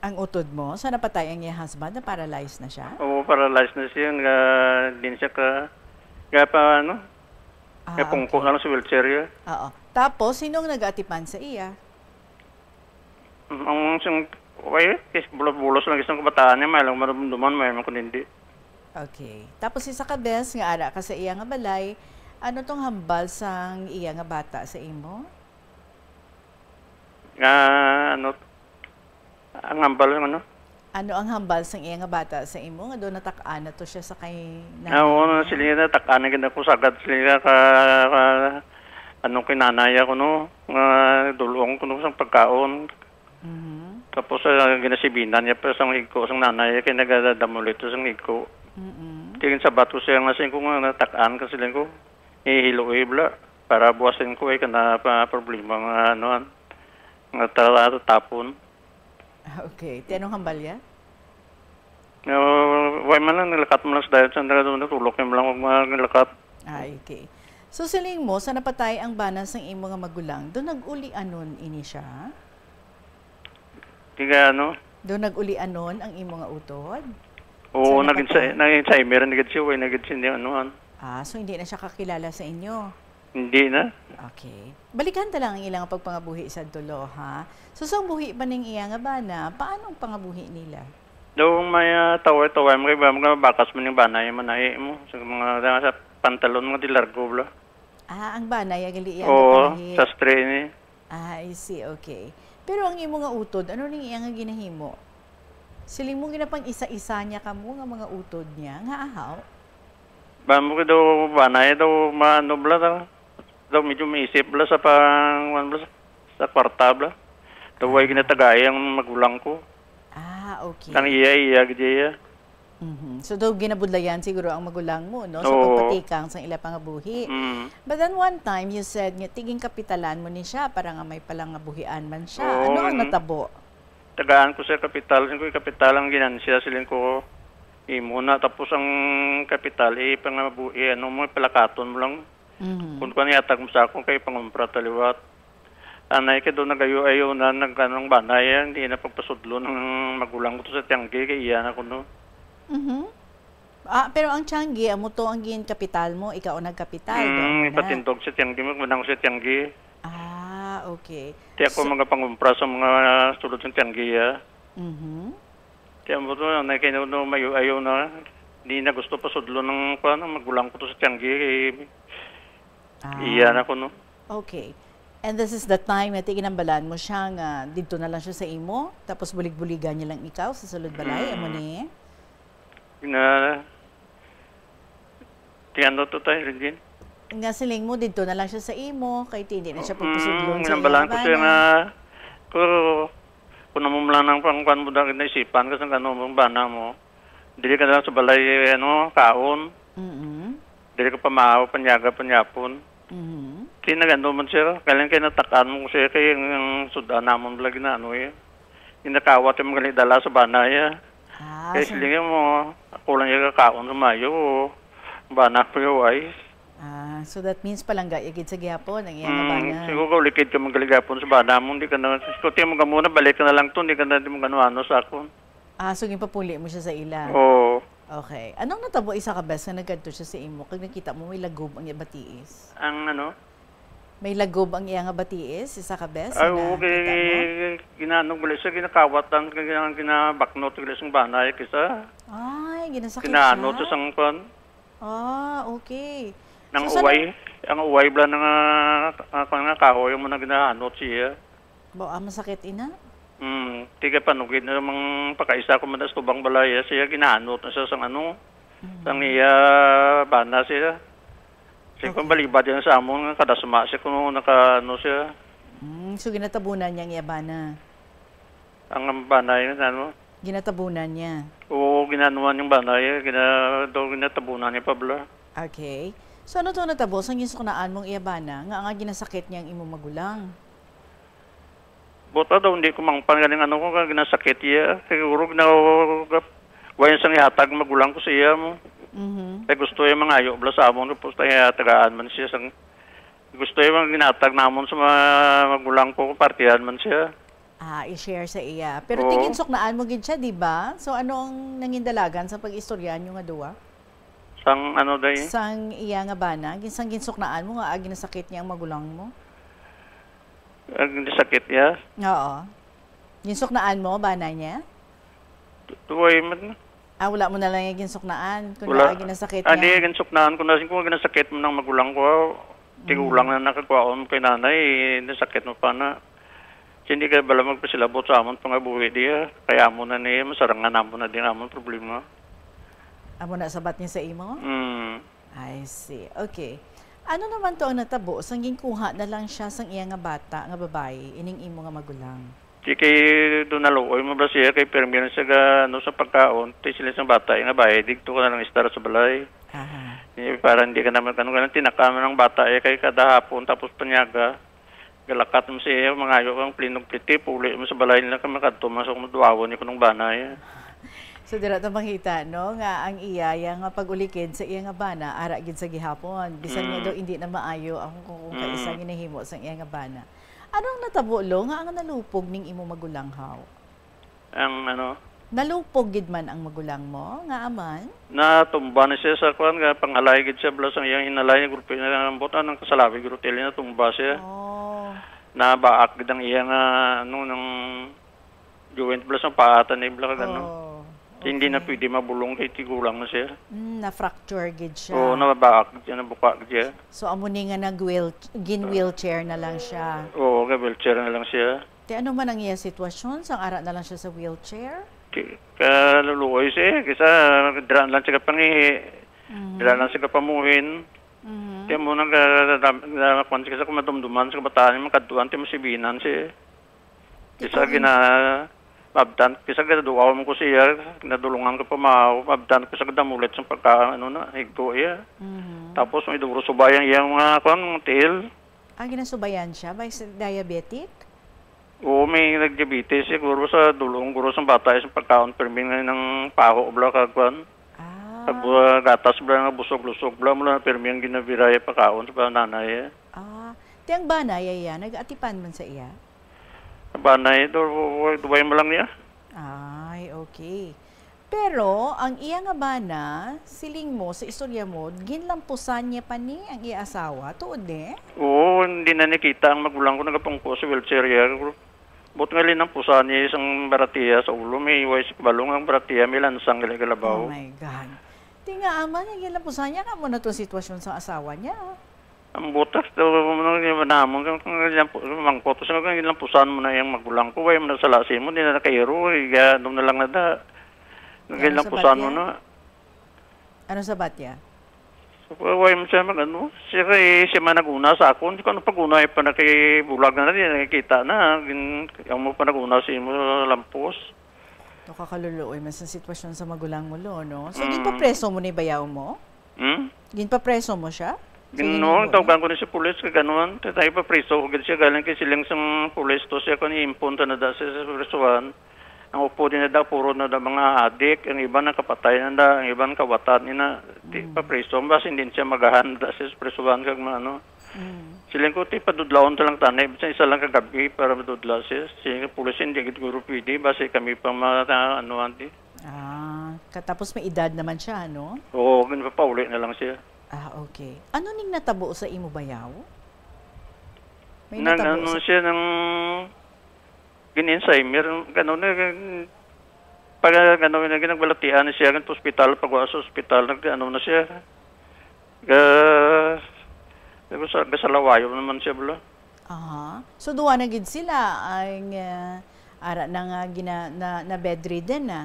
Ang utod mo, sa napatay ang iya husband, na-paralyzed na siya? Oo, paralyzed na siya. Nga, din siya ka, nga pa, ano? Ah, Nga pungko okay. na lang sa wheelchair, ya. Oo. Tapos, sino ang nag-atipan sa iya? Mm, ang sing-, way, is bulos-bulos lang isang kabataan niya, may lang marumduman, may man kundi hindi. Okay. Tapos, isa ka bes nga ara ka sa iya nga balay, ano tong hambal sang iya nga bata sa imo? Nga, ano, ang hambal, ano? Ano ang hambal sang iya nga bata sa imo? Nga daw natak-an na to siya sa kay Ah, oo, nanay niya? Sila nga natak-an na gid ako sagad sila ka, ka, ano, kay nanay ako, no? Nga dulong ko, no, sang pagkaon. Mhm. Tapos, ah, ginasibinan niya pa sang igko sang nanay kay nagadamulito sang igko. Mm-mm. Tingin sa bato siya nga sing ko nga natak-an ka sila ko. Ihilo, eh, bla. Para buwasin ko, eh, kana pa problema nga, ano, an-, nga tara-, tapon. Okay. Ti anong hambal ya? No, way man lang, nilakat mo lang sa dayon, sa nila doon, natulog niya mo lang, huwag mo lang nilakat. Ah, okay. So, siling mo, sa napatay ang bana sang imo nga magulang, do nag-ulianon ini siya? Tiga ano? Do nag-ulianon ang imo nga utod? Oo, Sa naging sa-, napatay? Naging Alzheimer, naging siya, way, naging siya, ano, an-, Ah, so hindi na siya kakilala sa inyo? Hindi na. Okay. Balikan ta lang ang ilang pagpangabuhi sa dulo, ha? So, sa buhi pa ning iya nga bana, paano ang pangabuhi nila? Daw may, ah, taway-taway, mga iba, mga bakas man yung bana, yung manahi mo. Sa mga, sa pantalon, mga di largo, bla. Ah, ang bana, ya gali iya Oo, gapanahi. Sastre ini. Ah, I see, okay. Pero ang imo nga utod, ano ning iya nga ginahimo? Siling mo, ginapang isa-isa niya kamo nga mga utod niya, nga ahaw? Ba mo daw, banay daw, maano bla, daw, daw medyo maisip bla sa pang, kuwan bla, sa kwarta bla. Daw way Ah. ginatagay ang magulang ko. Ah, okay. Ang iya, iya, gid iya. Mhm. So, daw ginabudlayan siguro ang magulang mo, no? Sa Oo. pagpatikang sa ila pangabuhi. Mm. But then one time, you said nga, tiging kapitalan mo ni siya para nga may palangabuhian man siya. Oo, Ano ang mm. natabo? Tagaan ko sa kapital, siling ko, "Kapital ang ginansya," siling ko, "imo na, tapos ang kapital, eh, pangabu-, eh, ano mo, palakaton mo lang." Mhm. Kung kung ihatag mo sa akon, kay pangumpra ta liwat. Anay kay do nagayo-ayo na, nag-, anong banay, eh, hindi na pagpasudlo ng magulang ko to sa tiyanggi, kay iya na kuno. Mhm. Ah, pero ang tiyanggi, amo to ang ginkapital mo, ikaw ang nagkapital, Mm, doon na. Patindog sa tiyanggi mo, manang sa tiyanggi. Ah, okay. Ti ako So mga pangumpra sa mga sulod sa tiyanggi, ah. Mhm. Ti amo to, na kay no, no, mayo-ayo na. Di na gusto pasudlo ng, kuwan, ng magulang ko to sa tiyanggi, eh. Ah. Iya na ko, no? Okay. And this is the time nga ti ginambalan mo siya nga didto na lang siya sa imo, tapos bulig-buligan niya lang ikaw sa sulod balay, amo Mm. ni? Na, ti ano to tayo, Regine? Nga siling mo, didto na lang siya sa imo, kay ti hindi na siya Mm, pagpasudlon sa ginambalan iya ko siya bana. Nga, ko, kung amo lang nang pang-, kuwan mo, dahil naisipan ka sa ano, mong bana mo, dili ka na lang sa balay, ano, kaon. Mm-mm. Dili ka pamahaw, panyaga, panyapon. Mhm. Kay nagano man siya, kailan kay natakan mo siya, kay ang sudan namon lagi na ano eh. Yung nakawat yung mga dala sa bana, ya. Ah, Kay so siling mo, ako lang yung kakaon sa mayo, bana ko yung wais. Ah, so that means palangga ya gid sa gihapon ang iya nga Mm, bana. Siguro ka ulikid ka magaligapon sa bana mo, hindi ka na, kuti mo ka muna, balik ka na lang to, hindi ka na, di mo gano-ano sa akon. Ah, so ginpapuli mo siya sa ila? Oo. Okay. Anong natabo isa ka bes nga nagkadto siya sa imo kag nakita mo may lagob ang iya batiis? Ang ano? May lagob ang iya nga batiis, isa ka bes, Ay, na oo, kay nakita mo? Ginaano, gali siya, ginakawatan, kay gina-, ginabaknot, gali siyang banay, kisa Ay, ginasakit ginaanot siya. Sa sang kwan. Ah, okay. Nang So, sa uway, ang uway bala na nga, ah, kwan nga kahoy, mo na ginaanot siya. Ba, ah, masakit, ina? Hmm, tiga panugid na mang pakaisa ko man sa tubang balay, siya ginaanot na siya sang ano, Mm. sang iya bana siya. Siya kung Okay. balibad yan sa amon, nga kadasma siya kung naka, ano siya. Mm, so ginatabunan niya ang iya bana? Ang bana yun, ano? Ginatabunan niya? Oo, ginanuan yung bana, eh. Gina-, daw ginatabunan niya pa bala. Okay. So ano to natabo sa ginsuknaan mong iya bana nga, nga ginasakit niya ang imong magulang? Buta daw, hindi ko mangpan ganing ano ko, kag ginasakit iya. Siguro gina-, way sang ihatag magulang ko sa iya mo. Mhm. Kay gusto iya mangayo bala sa amon, tapos tayo tagaan man siya sang, gusto iya mga ginatag namon sa mga magulang ko, partihan man siya. Ah, i-share sa iya. Pero Oo. tingin suknaan mo gid siya, di ba? So, ano ang nangindalagan sa pag-istorya nyo nga duwa? Sang ano, day? Sang iya nga bana? Gin-, sang ginsuknaan mo nga, ah, ginasakit niya ang magulang mo? Ang sakit niya? Oo. Ginsuknaan mo, bana niya? Tu-, tuway man. Ah, wala mo na lang yung ginsuknaan, kung Wala. naa ginasakit Ah, niya? di, ginsuknaan ko na, kung ginasakit mo ng magulang ko, tigulang Mm. na nakagwaon mo kay nanay, nasakit mo pa na. Hindi ka bala magpasilabot sa amon pangabuhi diya, kaya amo na niya, masarangan amo na din amon problema. Amo na sabat niya sa imo? Mm. I see. Okay. Ano naman to ang natabo sang ginkuha na lang siya sang iya nga bata nga babayi, ining imo nga magulang? Di kay do naluoy mo ba siya kay permi na siya ga, ano, sa pagkaon, ti sila sa bata, nga bayi, digto ka na lang istar sa balay. Aha. Eh, para hindi ka naman, ano, ganun, tinaka man ang bata, eh, kay kada hapon, tapos panyaga, galakat mo siya, mangayo kang plinog pliti, puli mo sa balay nila, kay makadto man sa kung maduawon niya kunong bana, eh. So, dira ta makita, no, nga ang iya, iya nga pag-ulikid sa iya nga bana, ara gid sa gihapon. Bisan nga Mm. daw hindi na maayo ang kung, kung kaisa Mm. ginahimo sang iya nga bana. Ano ang natabo, lo, nga ang nalupog ning imo magulang, haw? Ang ano? Nalupog gid man ang magulang mo, nga aman? Natumba na siya sa kwan, nga panghalay gid siya, bala sang iyang hinalay, gulpi na ang buta, ang kasalabi, gulpi, natumba siya. Oh. Nabaak gid ang iya nga, ano, nang joint, bala sang paatan, eh, bala kag ano. Oh, Hindi na okay. pwede mabulong kay tigulang na siya. Mm, na-fracture gid siya. Oo, nabaak gid siya, nabuka gid siya. So, amo ni nga nag-wheel-, gin-wheelchair na lang siya. Oo, ga-wheelchair na lang siya. Ti ano man ang iya sitwasyon, sang ara na lang siya sa wheelchair? Ti-, kaluluoy siya, eh. Kisa, dira lang siya kapangihi. Mhm. Dira lang siya kapamuhin. Mhm. Ti mo nang ka-, ka-, ka-, kwan siya sa kumadumduman sa kabataan, yung makadtuan, ti masibinan siya, eh. Kisa Ikaw, gina-, mabtan, kisa ginaduaw mo ko siya, nadulungan ko pa mao, mabtan ko sa gadamulit sa pagka, ano na, higko iya. Mhm. Tapos may duro subayan iya mga, kwan, mga tiil. Ah, ginasubayan siya by s-, diabetic? Oo, may nagdiabetes siguro sa dulong, guro sa bata, sa pagkaon, permi nga ng paho, bla, kag kwan. Ah. Kag, uh, gatas, bla, nga busog-lusog, bla, mula na permi ang ginabiray pagkaon sa nanay, eh. Ah. Ti ang banay, iya, nag-atipan man sa iya? Banay, du-, duway mo lang niya. Ay, okay. Pero ang iya nga bana, siling mo sa istorya mo, ginlampusan niya pa ni ang iya asawa, tuod ni? Oo, hindi na nakita ang magulang ko nagapungko sa wheelchair iya. But nga linampusan niya isang baratiya sa ulo, may iway sa kabalong ang baratiya, may lansang gali kalabaw. Oh my God. Ti nga aman nga ginlampusan niya, kamo na tong sitwasyon sa asawa niya. Ang butas daw, ano, yung namon, kung, kung ginampu-, mangkot, sa kung ginlampusan mo na yung magulang ko, way mo na sala sa imo, di na nakairo, eh, kaya doon na lang na da. Ano sa Ginlampusan mo batya? na. Ano sa batya? Way mo siya mag, ano, siya kay, siya man nag-una sa akon, di ko ano pag-una, eh, pa na kay bulag na, di na nakikita na, gin-, ang mo pa nag-una sa imo lampos. Nakakaluluoy man sa sitwasyon sa magulang mo, lo, no? So, Mm. ginpapreso mo ni bayaw mo? Hmm? Ginpapreso mo siya? Sa Gin-, ginbuo no, mo? Tawgan ko ni si pulis, kay ganuan, tay, tay, papreso ko gid siya, galing kay siling sang pulis to siya, kung iimpon ta na da siya sa prisuhan. Ang upo din na da, puro na da mga adik, ang iban nakapatay na da, ang iban kawatan, ina, di Mm. papreso, basi hindi siya magahan da siya sa prisuhan, kag maano. Mm. Siling ko, ti, padudlaon ta lang tani, bisan isa lang ka gabi para madudla siya. Siling ko, pulis, hindi gid guro pwede, basi kami pa ma-, ano, anti. Ah, katapos may edad naman siya, ano? Oo, ginpapauli na lang siya. Ah, okay. Ano ning natabo sa imo bayaw? May nag-, natabo ano sa siya, nang gin-Alzheimer, ano na, gin-, pag, ano na, ginagbalatian na siya, gin-, ospital, pagwa sa ospital, nag-, ano na siya, ga-, ga-, gasalawayo naman siya, bala. Aha. So, duha na gid sila ang, ah, ara na nga gina-, na, na bedridden na.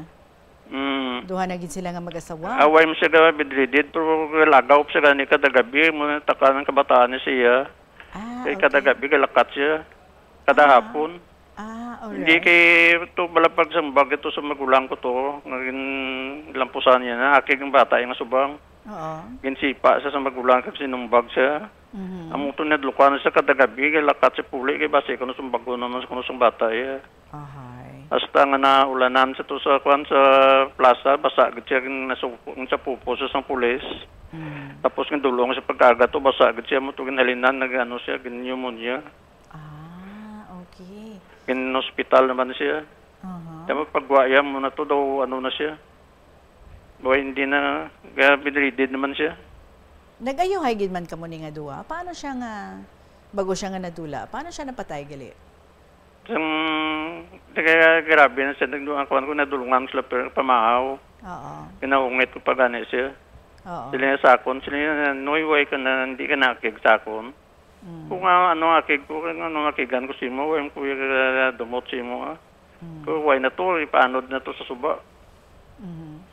Mm. Duha na gid sila nga mag-asawa. Away mo siya ga bedridden, pero lagaw siya gani kada gabi, mo taka ng kabataan ni siya. Ah, kay kada okay. Gabi, galakat siya. Kada Ah. Hapon. Ah, Hindi alright. Kay to pala pagsambag ito sa magulang ko to, nga gin-, lampusan niya na, akig ang bata yung subang. Oo. Ginsipa siya sa magulang kag sinumbag siya. Mhm. Amo to nadlukan siya kada gabi, kay lakat siya puli, kay basi kuno sumbagon naman sa kuno sang bata iya. Ahay. Hasta nga naulanan siya to sa, kwan, sa plaza, basa gid siya, gin-, nasu-, sa pupo siya sang pulis. Mm. Tapos gindulong siya pagkaga to, basa gid siya, mo to ginhalinan, nag-ano siya, gin-pneumonia. Ah, okay. Gin-hospital naman siya. Aha. Tapos pagwa iya, mo na to daw, ano na siya. Boy, hindi na, ga-, bedridden naman siya. Nag-ayuhay gid man kamo ni nga duha? Paano siya nga, bago siya nga nadula? Paano siya napatay gali? Sang, kaya grabe na siya, nagduha, kuwan ko, nadulungan sila, pero pamahaw. Oo. Pinaungit ko pa gani siya. Oo. Sila niya sa akon, sila niya, "Noy, why ka na, hindi ka nakig sa akon?" Mm. Kung nga, ano, akig ko, kung ano, nakigan ko simo, why mo kuya, dumot simo, ah? Mm. Kung why na to, ipaanod na to sa suba. Mhm.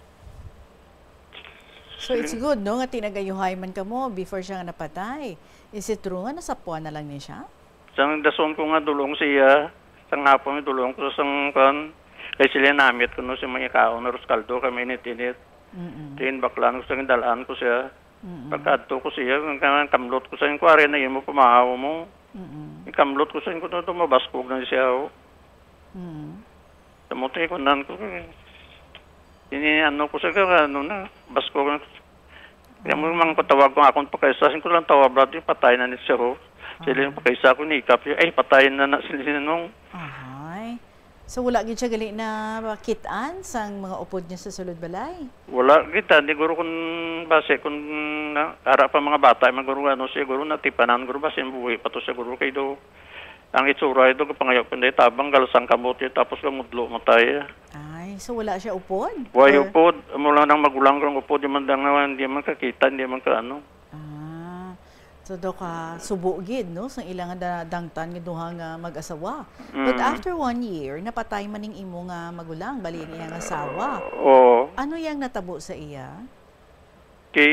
So, it's Sige. Good, no, nga tinagayuhay man kamo before siya nga napatay. Is it true nga nasapuan na lang ni siya? Sang dason ko nga dulong siya, sang hapon nga dulong ko sang, kan, kay sila namit ko, no, si mga kaon, arroz caldo, kay mainit-init. Mm-mm. Tin baklan ko, sang dalaan ko siya. Mm-mm. Pagkadto ko siya, ang, ang kamlot ko sa inyo, "Kuwari na imo pamahaw mo." Mm-mm. Ikamlot ko sa inyo, kuno to mabaskog na siya, oh. Mm. Tamo to, ikunan ko, eh. Ini, ano ko sa ka, ano na, baskog na. Kaya mo Ah. mang patawag ko, akong pakaisa, sin ko lang tawag, brad, yung patay na ni siya, oh. Sila yung Ah. pakaisa ko, ni Ikap, yun, "Ay, patay na na sila, nung." Ahay. So, wala gid siya gali na kit-an sang mga upod niya sa sulod balay? Wala gid, ah. Di guro kun base kun na, ara pa mga bata, man guro ano, siguro natipanan, guro base buhi pa to siya, guro kay do. Ang itsura ito, kapangayo pa, hindi, tabang, galasang kamot, eh, tapos kamudlo, matay, eh. Ay, so wala siya upod? Way Or upod, amo lang nang magulang kang upod, di man dang, di man kakita, di man ka ano. Ah. So, daw ka subo gid, no, sang ila nga da-, dangtan nga duha nga mag-asawa. But Mm. after one year, napatay man ning imo nga magulang, bali niya nga asawa. Oo. Ano yang natabo sa iya? Kay,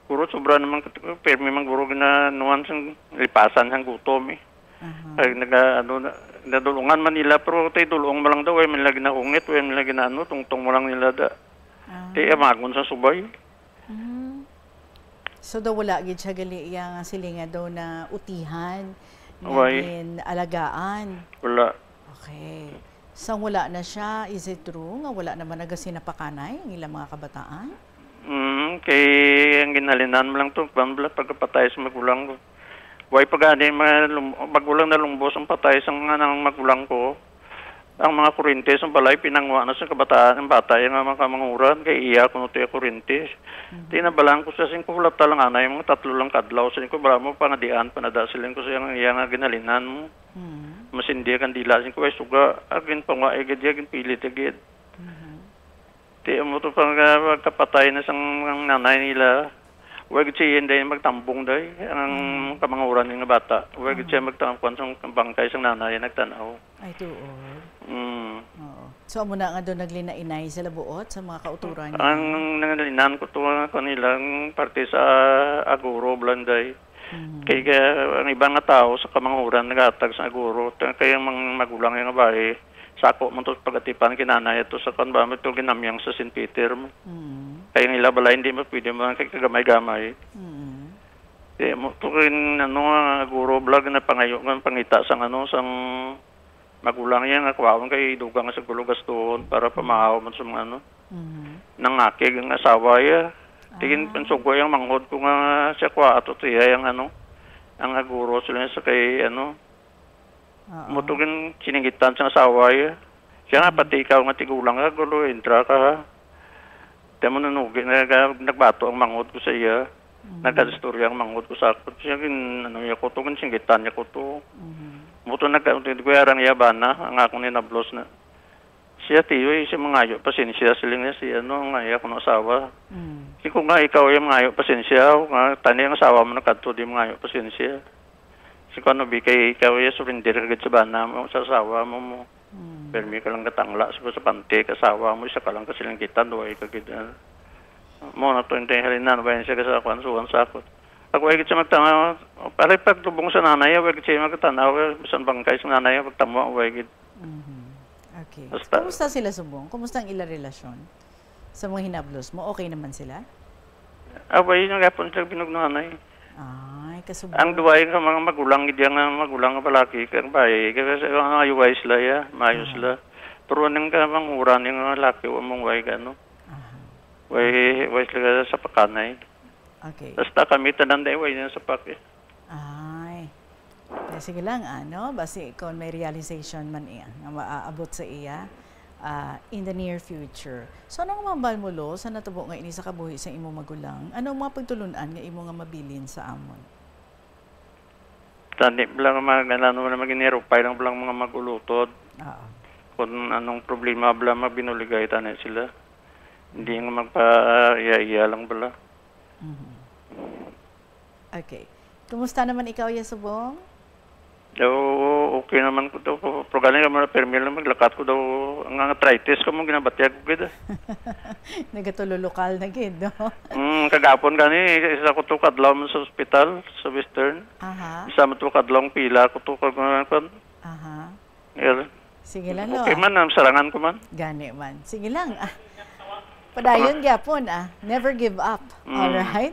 guro, sobra naman kat-, pirmi man guro ginanuan sang lipasan sang gutom, eh. Aha. Ay, naga-, ano, na-, nadulungan man nila, pero tay dulong mo lang daw, way man nila ginaungit, way man nila ginaano, tungtong mo lang nila da. Ah. Kay amagon sa subay. Mm. So, daw wala gid siya gali iya nga silinga daw na utihan, nga Way. Gin-alagaan? Wala. Okay. Sang wala na siya, is it true nga wala naman nagasinapakanay ang ilang mga kabataan? Mm, kay ang ginhalinan mo lang to, kuwan bala, pagkapatay sa magulang ko. Way pa gani malum-, magulang na lumbos ang patay sa mga nang magulang ko. Ang mga kurente sa balay, pinangwa na sa kabataan, ang bata, yung mga kamanguran, kay iya, kuno to yung kurente. Mhm. Tinabalan ko sa singko, wala talang anay, mga tatlo lang kadlaw, sa singko, bala mo, pangadian, panada, siling ko sa iyang, iya nga ginhalinan mo. Mhm. Masindi ang kandila, singko, ay, suga, agin, pangwa, agad, agin, pilit, agad. Mhm. Ti, amo to pang, ah, pagkapatay na sang, ang nanay nila. Wa gid siya, day, magtambong, day. Ang Mm. kamanguran nga bata. Wa gid siya Mm. magtambong sa bangkay sang nanay, nagtan-aw. Ay, tuod. Mm. Oo. So, amo na nga doon naglinainay sila buot sa mga kauturan niya? Ang nanglinan ko to, ah, kanilang parte sa Aguro, Blanday. Mhm. Kay, ah, ang iba nga tao sa kamanguran naghatag sa Aguro. Kay ang mga magulang nga babae, sako man to pagatipan kinanay ato sa kan ba, ito ginamyang sa Saint Peter mo. Mm. Kay ang ila balay, hindi mo pwede mo kay kagamay-gamay. Mm. Di mo to kin, ano, nga guro vlog na pangayo nga pangita sang, ano, sang magulang iya nga kuwaon kay dugang sa gulo gastuhon para Mm. pamahaw man sa mga, ano, Mm. nangakig ang asawa iya. Tigin Ah. pansugo yang manghod ko nga siya kuha ato to iya yang, ano, ang aguro sila sa kay, ano, Oo. Mutugin siningitan sang asawa iya. Siya nga, Mm. "Pati ikaw nga tigulang ka, gulo, entra ka, ha." Kaya mo nanugi, nag-, nagbato ang manghod ko sa iya. Mm. Nagkadistorya ang manghod ko sa akon. Siya gin-, ano niya ko to, ginsinggitan niya ko to. Mhm. Buto nagka-, kuya, arang iya bana, ang akon hinablos na. Siya, tiyo, eh, siya mangayo, pasensya, siling niya, si ano, nga iya kuno asawa. Mm. Si ko nga, ikaw, iya mangayo, pasensya, ako nga, tani ang asawa mo nakadto, di mangayo, pasensya. Si ko, ano, bi, kay ikaw, iya, surrender ka gid sa bana mo, sa asawa mo, mo. Mm. Permi ka lang katangla, sa, sa panty, ka asawa mo, isa ka lang kasilingkitan, duwa ka gid, ah. Mo na to, yung halinan, bayan siya ka sa kwan, suwan sa akon. Ako, ay gid siya magtanaw, pare, pagtubong sa nanay, ay gid siya magtanaw, bisan bangkay sa nanay, pagtamo, ay gid. Mhm. Okay. Basta Kumusta sila subong? Kumusta ang ila relasyon? Sa mga hinablos mo, okay naman sila? Abay, yun nga po siya binugnuhan ay. Ay, kasubong. Ang duwa yung mga magulang, hindi nga magulang nga palaki, kaya bae, kaya sa mga ayuway sila, ya, maayo Ah. sila. Pero anong ka, mga uran yung mga laki, wa mong way, ano? Aha. Way, way sila sa pakanay. Okay. Basta kami, tanan na way na sa paki. Ay. Kaya sige lang, ano, basi kung may realization man iya nga maaabot sa iya, ah, in the near future. So, anong mambal mo, Lo, sa natabo nga ini sa kabuhi sa imong magulang? Anong mga pagtulun-an nga imo nga mabilin sa amon? Tani bala nga mga ganano na maginirupay lang bala ang mga mag-ulutod. Oo. Kung anong problema bala, mabinuligay tani sila. Hindi nga magpa-iya-iya lang bala. Mhm. Okay. Kumusta naman ikaw, Yasubong? Oo, okay naman ko daw. Pero gani naman, permi lang maglakat ko daw. Ang arthritis ko mong ginabatyag ko gid. Nagatululukal na gid, no? Mm, kagapon gani, isa ko to kadlaw man sa ospital, sa Western. Aha. Isa mo to kadlaw ang pila ko to kag mga kwan. Aha. Yun. Sige lang, Lo, Okay ah. man, ang sarangan ko man. Gani man. Sige lang, ah. Padayon gyapon, ah. Never give up. Mm. Alright?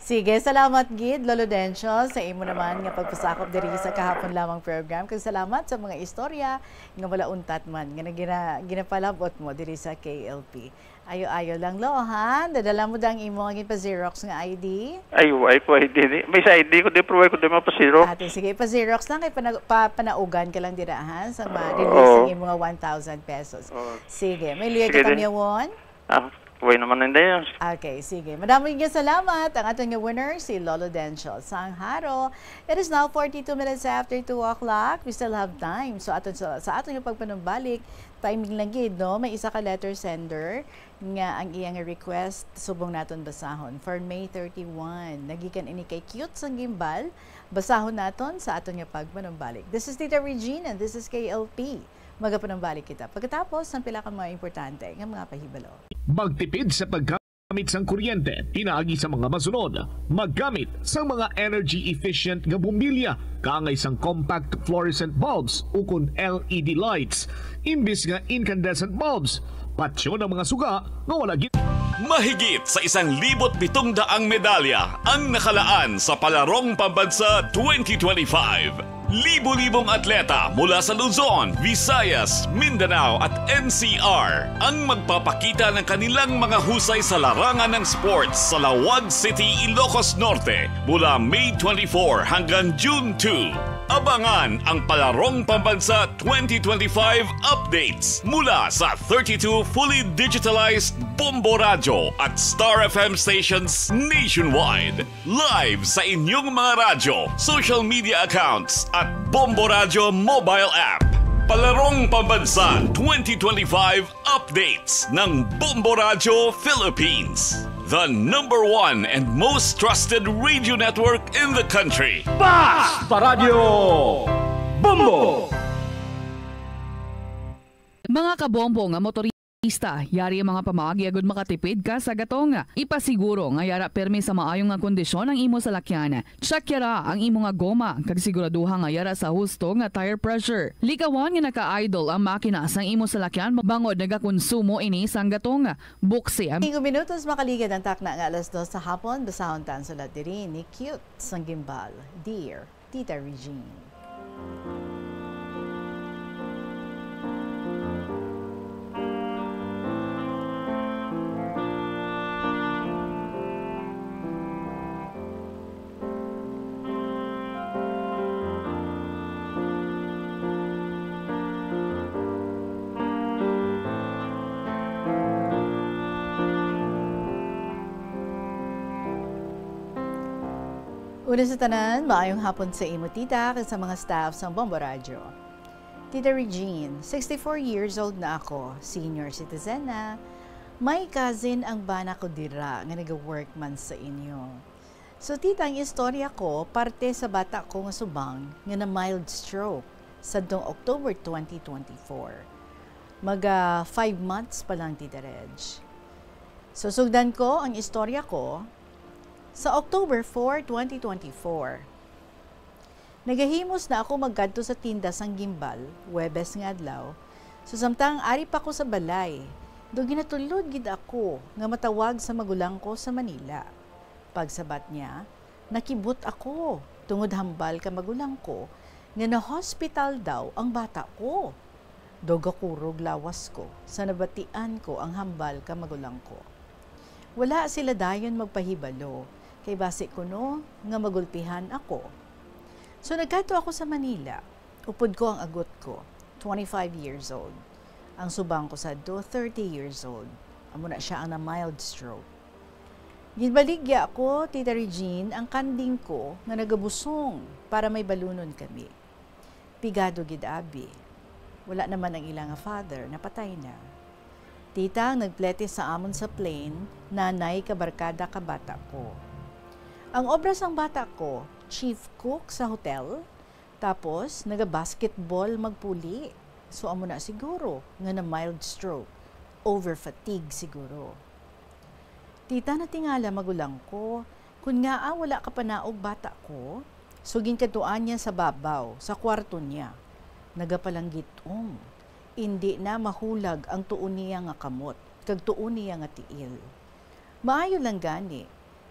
Sige, salamat gid, Lolo Dencio, sa imo naman nga pagpasakop diri sa kahapon lamang program. Kag salamat sa mga istorya nga wala untat man, nga nagina-, ginapalabot mo diri sa K L P. Ayo-ayo lang, Lo, ha? Dadala mo da ang imo nga ginpa-Xerox nga I D? Ay, way ko I D ni. May sa I D ko, di, pero way ko di mapa-Xerox. Ate, sige, ipa-Xerox lang kay pana-, pa-, panaugan ka lang dira, ha? Sa ma-release Oo. ang imo nga one thousand pesos. Oo. Sige, may luya Sige, ka di. kamyawon? Ah, way naman, hindi. Okay, sige. Madamo nga salamat ang aton nga winner, si Lolo Dencio Sangharo. It is now forty-two minutes after two o'clock. We still have time. So, aton sa, sa aton nga pagpanumbalik, timing lang gid, no? May isa ka letter sender nga ang iyang request subong naton basahon for May thirty-one. Nagikan ini kay Cute sang Gimbal. Basahon naton sa aton nga pagpanumbalik. This is Tita Regine and this is K L P. Magapanumbalik kita pagkatapos sang pila ka mga importante nga mga pahibalo. Magtipid sa paggamit sang kuryente pinaagi sa mga masunod. Maggamit sang mga energy efficient nga bombilya kaangay sang compact fluorescent bulbs ukon L E D lights imbis nga incandescent bulbs. Patyon ang mga suga nga wala gid. Mahigit sa isang libot pitong daang medalya ang nakalaan sa Palarong Pambansa twenty twenty-five. Libo-libong atleta mula sa Luzon, Visayas, Mindanao at N C R ang magpapakita ng kanilang mga husay sa larangan ng sports sa Laoag City, Ilocos Norte mula May twenty-four hanggang June two. Abangan ang Palarong Pambansa twenty twenty-five updates mula sa thirty-two fully digitalized Bombo Radyo at Star F M stations nationwide. Live sa inyong mga radyo, social media accounts at Bombo Radyo mobile app. Palarong Pambansa twenty twenty-five updates ng Bombo Radyo Philippines. The number one and most trusted radio network in the country. Basta Radyo Bombo! Mga kabombo nga motorista, yari ang mga pamaagi agud makatipid ka sa gatong. Ipasiguro nga yara pirmi sa maayo nga kondisyon ang imo salakyan. Check yara ang imo nga goma kag siguraduha nga yara sa husto nga tire pressure. Likawan nga naka-idle ang makina sang imo salakyan bangod nagakonsumo ini sang gatong. Buksi ang Cinco minutos makaligad ang takna nga alas dos sa hapon. Basahon ta ang sulat diri ni Cute sang Gimbal. Dear Tita Regine. Una sa tanan, maayong hapon sa imo, tita, kag sa mga staff sang Bombo Radyo. Tita Regine, sixty-four years old na ako, senior citizen na, may cousin ang bana ko dira nga naga-work man sa inyo. So, tita, ang istorya ko parte sa bata ko nga subang nga na mild stroke sadtong October twenty twenty-four. Maga five months pa lang, Tita Reg. So, sugdan ko ang istorya ko. Sa October four, twenty twenty-four, nagahimos na ako magkadto sa tinda sang Gimbal, Huwebes nga adlaw. So, samtang ari pa ko sa balay, do ginatulod gid ako nga matawag sa magulang ko sa Manila. Pagsabat niya, nakibot ako tungod hambal ka magulang ko nga na-hospital daw ang bata ko. Daw gakurog lawas ko sa nabatian ko ang hambal ka magulang ko. Wala sila dayon magpahibalo, kay basi kuno nga magulpihan ako. So, nagkadto ako sa Manila. Upod ko ang agot ko, twenty-five years old. Ang subang ko sadto, thirty years old. Amo na sia ang na mild stroke. Ginbaligya ko, Tita Regine, ang kanding ko nga nagabusong para may balunon kami. Pigado gid abi. Wala naman ang ila nga father, napatay na. Tita, ang nagplete sa amon sa plane, nanay ka barkada ka bata ko. Ang obra sang bata ko, chief cook sa hotel, tapos naga-basketball magpuli. So, amo na siguro nga na mild stroke, over fatigue siguro. Tita, natingala magulang ko, kun ngaa wala ka panaog bata ko. So, ginkadtuan niya sa babaw, sa kwarto niya. Nagapalanggitom. Indi na mahulag ang tuo niya nga kamot, kag tuo niya nga tiil. Maayo lang gani,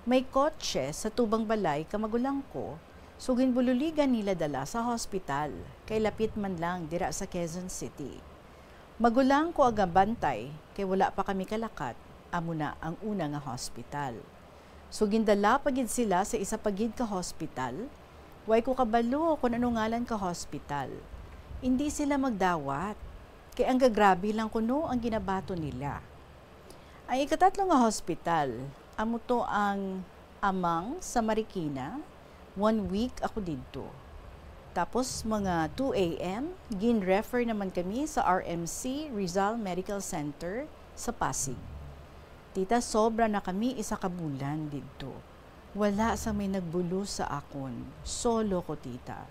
may kotse sa tubang balay ka magulang ko, so ginbululigan nila dala sa hospital, kay lapit man lang dira sa Quezon City. Magulang ko ang gabantay, kay wala pa kami kalakat, amo na ang una nga hospital. So gindala pa gid sila sa isa pa gid ka hospital. Way ko kabalo kon ano ngalan ka hospital. Indi sila magdawat, kay ang gagrabe lang kuno ang ginabaton nila. Ang ikatatlo nga hospital, amo to ang Amang sa Marikina, one week ako didto. Tapos, mga two A M, gin-refer naman kami sa R M C, Rizal Medical Center, sa Pasig. Tita, sobra na kami isa ka bulan didto. Wala sa may nagbulos sa akon. Solo ko, tita.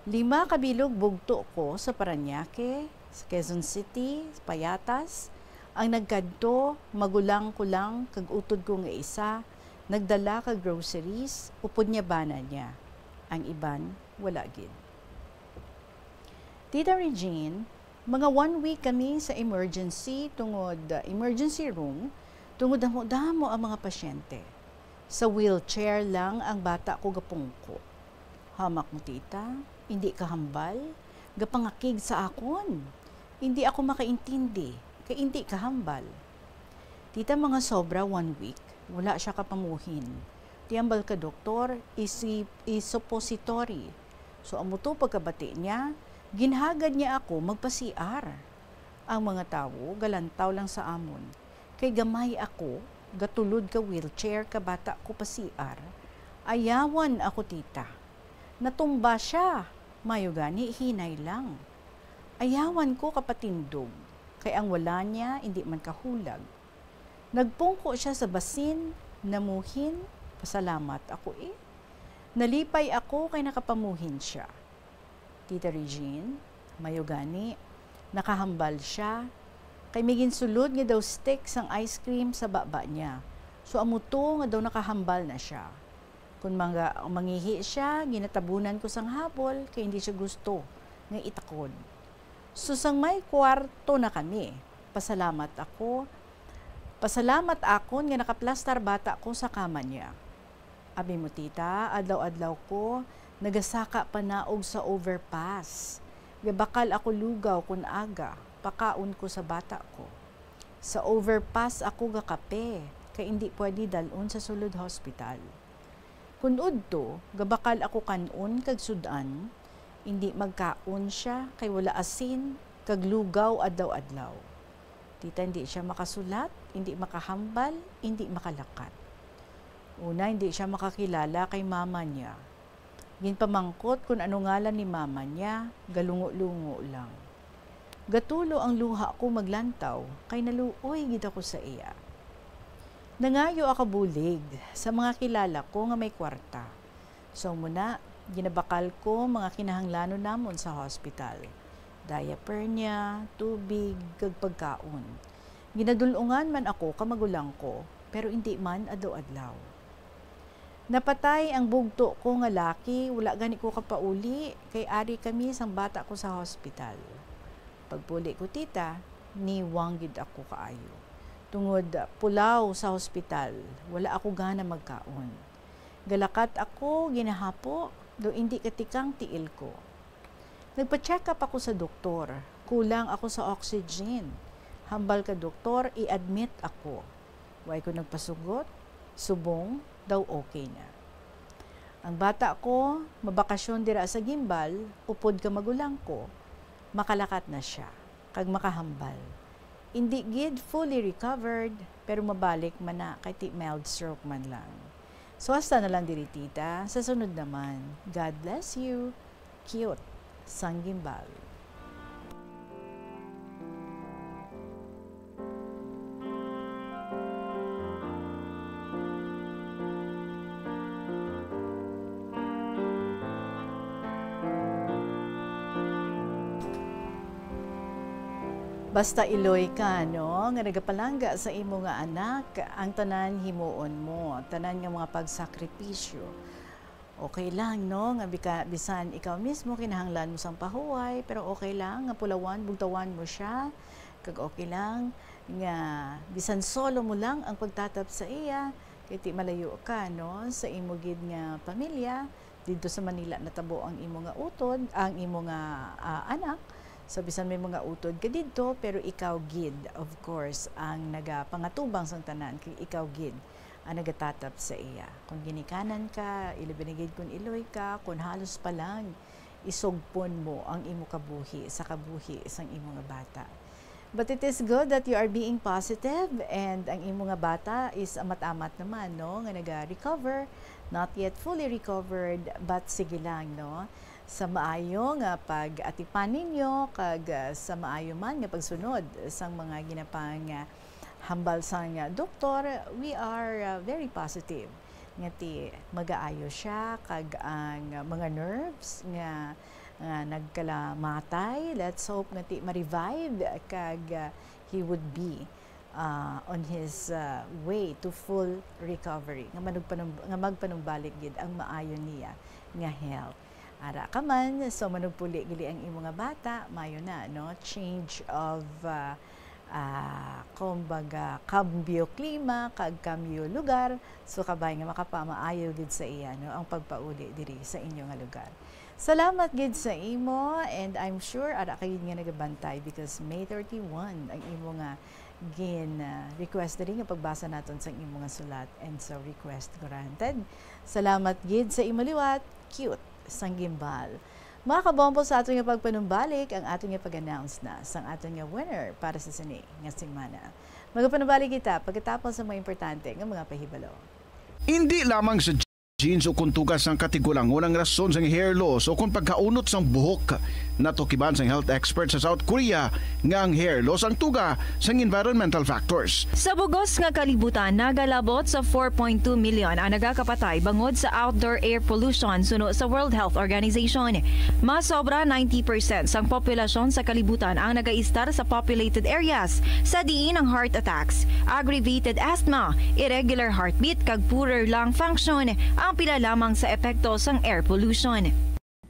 Lima ka bilog bugto ko sa Parañaque, sa Quezon City, Payatas. Ang nagkadto, magulang ko lang, kag utod ko nga isa, nagdala ka groceries, upod niya bana niya. Ang iban, wala gid. Tita Regine, mga one week kami sa emergency tungod, uh, emergency room, tungod damo-damo ang mga pasyente. Sa wheelchair lang ang bata ko gapungko. Hamak mo, tita, indi ka hambal, gapangakig sa akon. Indi ako makaintindi, kay indi ka hambal. Tita, mga sobra one week, wala siya kapamuhin. Ti hambal ka doktor, isi-, i-suppository. So, amo to pagkabati niya, ginhagad niya ako magpa-C R. Ang mga tawo galantaw lang sa amon. Kay gamay ako, gatulod ka wheelchair ka bata ko pa C R. Ayawan ako, tita. Natumba siya. Mayo gani, hinay lang. Ayawan ko kapatindog, kay ang wala niya indi man kahulag. Nagpungko siya sa basin, namuhin, pasalamat ako, eh. Nalipay ako kay nakapamuhin siya. Tita Regine, mayo gani, nakahambal siya. Kay may ginsulod nga daw stick sang ice cream sa baba niya. So, amo to nga daw nakahambal na siya. Kung mga, mangihi siya, ginatabunan ko sang habol kay hindi siya gusto nga itakod. So, sang may kwarto na kami, pasalamat ako. Pasalamat akon nga nakaplastar bata ko sa kama niya. Abi mo, tita, adlaw-adlaw ko nagasaka panaog sa overpass. Gabakal ako lugaw kon aga, pakaon ko sa bata ko. Sa overpass ako gakape, kay indi pwede dal-on sa sulod hospital. Kun udto, gabakal ako kan-on kag sud-an, indi magkaon siya kay wala asin kag lugaw adlaw-adlaw. Tita, hindi siya makasulat, hindi makahambal, hindi makalakat. Una, hindi siya makakilala kay mama niya. Ginpamangkot kon ano ngalan ni mama niya, galungo-lungo lang. Gatulo ang luha ko maglantaw, kay naluoy gid ako sa iya. Nangayo ako bulig sa mga kilala ko nga may kwarta. So muna, ginabakal ko mga kinahanglanon namon sa hospital. Diaper niya, tubig, kag pagkaon. Ginadul-ungan man ako ka magulang ko, pero indi man adlaw-adlaw. Napatay ang bugto ko nga laki, wala gani ko kapauli, kay ari kami sang bata ko sa hospital. Pagpuli ko, tita, niwang gid ako kaayo. Tungod pulaw sa hospital, wala ako gana magkaon. Galakat ako, ginahapo, daw indi katikang tiil ko. Nagpa-check up ako sa doktor. Kulang ako sa oxygen. Hambal ka doktor, i-admit ako. Way ko nagpasugot, subong daw okay na. Ang bata ko, mabakasyon dira sa Guimbal, upod ka magulang ko, makalakat na siya, kag makahambal. Indi gid fully recovered, pero mabalik man na kay ti mild stroke man lang. So hasta na lang diri, tita. Sa sunod naman. God bless you. Cute sang Guimbal. Basta iloy ka, no, nga nagapalangga sa imo nga anak, ang tanan himuon mo, tanan nga mga pagsakripisyo. Okay lang, no, nga bika-, bisan ikaw mismo kinahanglan mo sang pahuway, pero okay lang nga pulawan, bugtawan mo siya, kag okay lang nga bisan solo mo lang ang pagtatap sa iya, kay ti malayo ka, no, sa imo gid nga pamilya. Didto sa Manila natabo ang imo nga utod, ang imo nga, ah, anak. So, bisan may mga utod ka didto, pero ikaw gid, of course, ang nagapangatubang sang tanan, kay ikaw gid ang nagatatap sa iya. Kung ginikanan ka, ilabi na gid kung iloy ka, kung halos pa lang, isugpon mo ang imo kabuhi sa kabuhi sang imo nga bata. But it is good that you are being positive, and ang imo nga bata is amat-amat naman, no, nga naga-recover, not yet fully recovered, but sige lang, no, sa maayo nga pag-atipan ninyo, kag, ah, sa maayo man nga pagsunod sang mga ginapang, ah, hambal sang, ah, doktor, we are, ah, very positive nga ti magaayo siya, kag ang mga nerves nga, nga nagkalamatay, let's hope nga ti ma-revive, kag, ah, he would be, ah, on his, ah, way to full recovery, nga manugpanum-, nga magpanumbalik gid ang maayo niya nga health. Ara ka man, so manugpuli gili ang imo nga bata, mayo na, no? Change of, ah, ah, kumbaga, kambyo klima kag kambyo lugar, so kabay nga makapamaayo gid sa iya, no, ang pagpauli diri sa inyo nga lugar. Salamat gid sa imo, and I'm sure ara ka gid nga nagabantay because May thirty-one ang imo nga gin, ah, request diri nga pagbasa naton sang imo nga sulat, and so request granted. Salamat gid sa imo liwat, cute sang Guimbal. Mga kabombo, sa aton nga pagpanumbalik, ang aton nga pag-announce na sang aton nga winner para sa sini nga semana. Magapanumbalik kita pagkatapos sa mga importante nga mga pahibalo. Indi lamang sa genes o kon tuga sang katigulangon ang rason sang hair loss o kon pagkaunot sang buhok. Natukiban sang health expert sa South Korea nga ang hair loss ang tuga sang environmental factors. Sa bug-os nga kalibutan, nagalabot sa four point two million ang nagakapatay bangod sa outdoor air pollution, suno sa World Health Organization. Mas sobra ninety percent sang populasyon sa kalibutan ang nagaistar sa populated areas, sa diin ang heart attacks, aggravated asthma, irregular heartbeat, kag poorer lung function ang pila lamang sa epekto sang air pollution.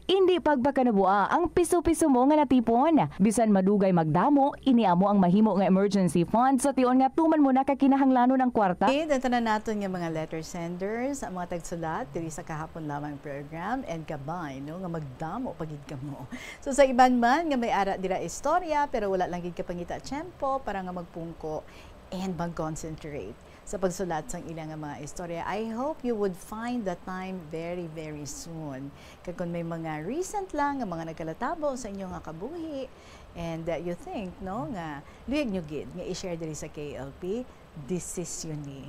Indi pagpakanabua ang piso-piso mo nga natipon. Bisan madugay magdamo, ini amo ang mahimo nga emergency fund sa tion nga tuman mo na ka kinahanglanon ang kwarta. Okay, ang tanan naton nga mga letter senders, ang mga tagsulat diri sa kahapon lamang program, and kabay, no, nga magdamo pa gid kamo. So, sa iban man nga may ara dira istorya, pero wala lang gid kapangita tiyempo para nga magpungko and mag-concentrate sa pagsulat sang ila nga mga istorya. I hope you would find the time very, very soon. Kag kung may mga recent lang nga mga nagkalatabo sa inyo nga kabuhi, And, uh, you think, no, nga luyag nyo gid nga i-share diri sa K L P, desisyon ni.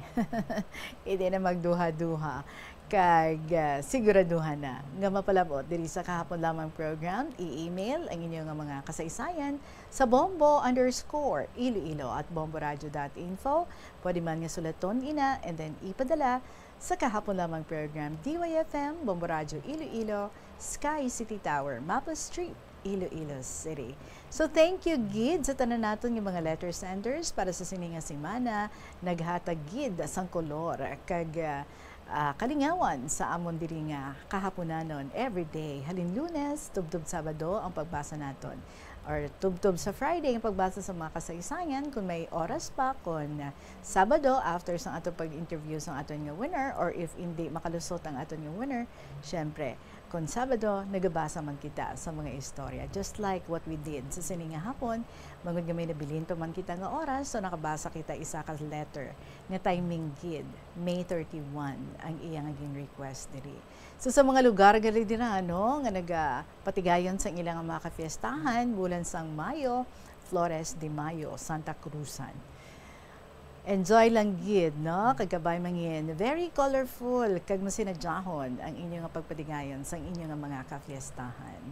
Hindi na magduha-duha. Kag, uh, siguraduha na nga mapalabot diri sa Kahapon Lamang program, i-email ang inyo nga mga kasaysayan sa bombo underscore iloilo at bomboradio dot info. Pwede man nga sulaton ina and then ipadala sa Kahapon Lamang program, D Y F M, Bombo Radyo Iloilo, Sky City Tower, Mapa Street, Iloilo City. So, thank you gid sa tanan naton nga mga letter senders para sa sini nga semana. Naghatag gid sang kolor kag, ah, ah, kalingawan sa amon diri nga kahaponanon every day. Halin Lunes, tubtob Sabado ang pagbasa naton. Or tubtob sa Friday ang pagbasa sa mga kasaysayan kung may oras pa, kung, ah, Sabado after sang aton pag-interview sang aton nga winner, or if hindi makalusot ang aton nga winner, syempre, kung Sabado, nagabasa man kita sa mga istorya, just like what we did sa sini nga hapon, bangod nga may nabilin pa man kita nga oras, so nakabasa kita isa ka letter nga timing gid, May thirty-one ang iya nga gin-request diri. So, sa mga lugar gali dira, no, nga nagapatigayon sang ilang mga kafiestahan, bulan sang Mayo, Flores de Mayo, Santa Cruzan. Enjoy lang gid, no? Kag kabay mangin, very colorful kag masinadyahon ang inyo nga pagpatigayon sang inyo nga mga kafiestahan.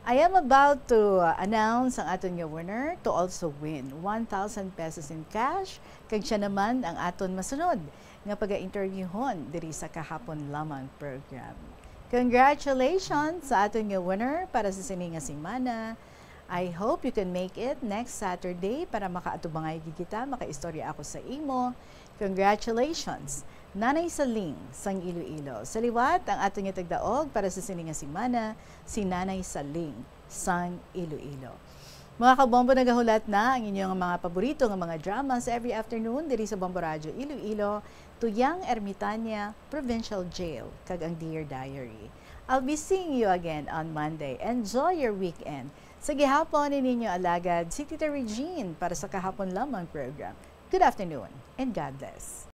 I am about to, uh, announce ang aton nga winner to also win one thousand pesos in cash, kag siya naman ang aton masunod nga paga-interviewhon diri sa Kahapon Lamang program. Congratulations sa aton nga winner para sa sini nga semana. I hope you can make it next Saturday para makaatubangay gid kita, makaistorya ako sa imo. Congratulations, Nanay Saling sang Iloilo. Sa liwat, ang aton nga tagdaog para sa sini nga semana, si Nanay Saling sang Iloilo. Mga kabombo, nagahulat na ang inyong mga paborito nga mga dramas every afternoon diri sa Bombo Radyo Iloilo, Tuyang Ermitaña, Provincial Jail, kag ang Dear Diary. I'll be seeing you again on Monday. Enjoy your weekend. Sa gihapon ni ninyo alagad, si Tita Regine para sa Kahapon Lamang program. Good afternoon and God bless.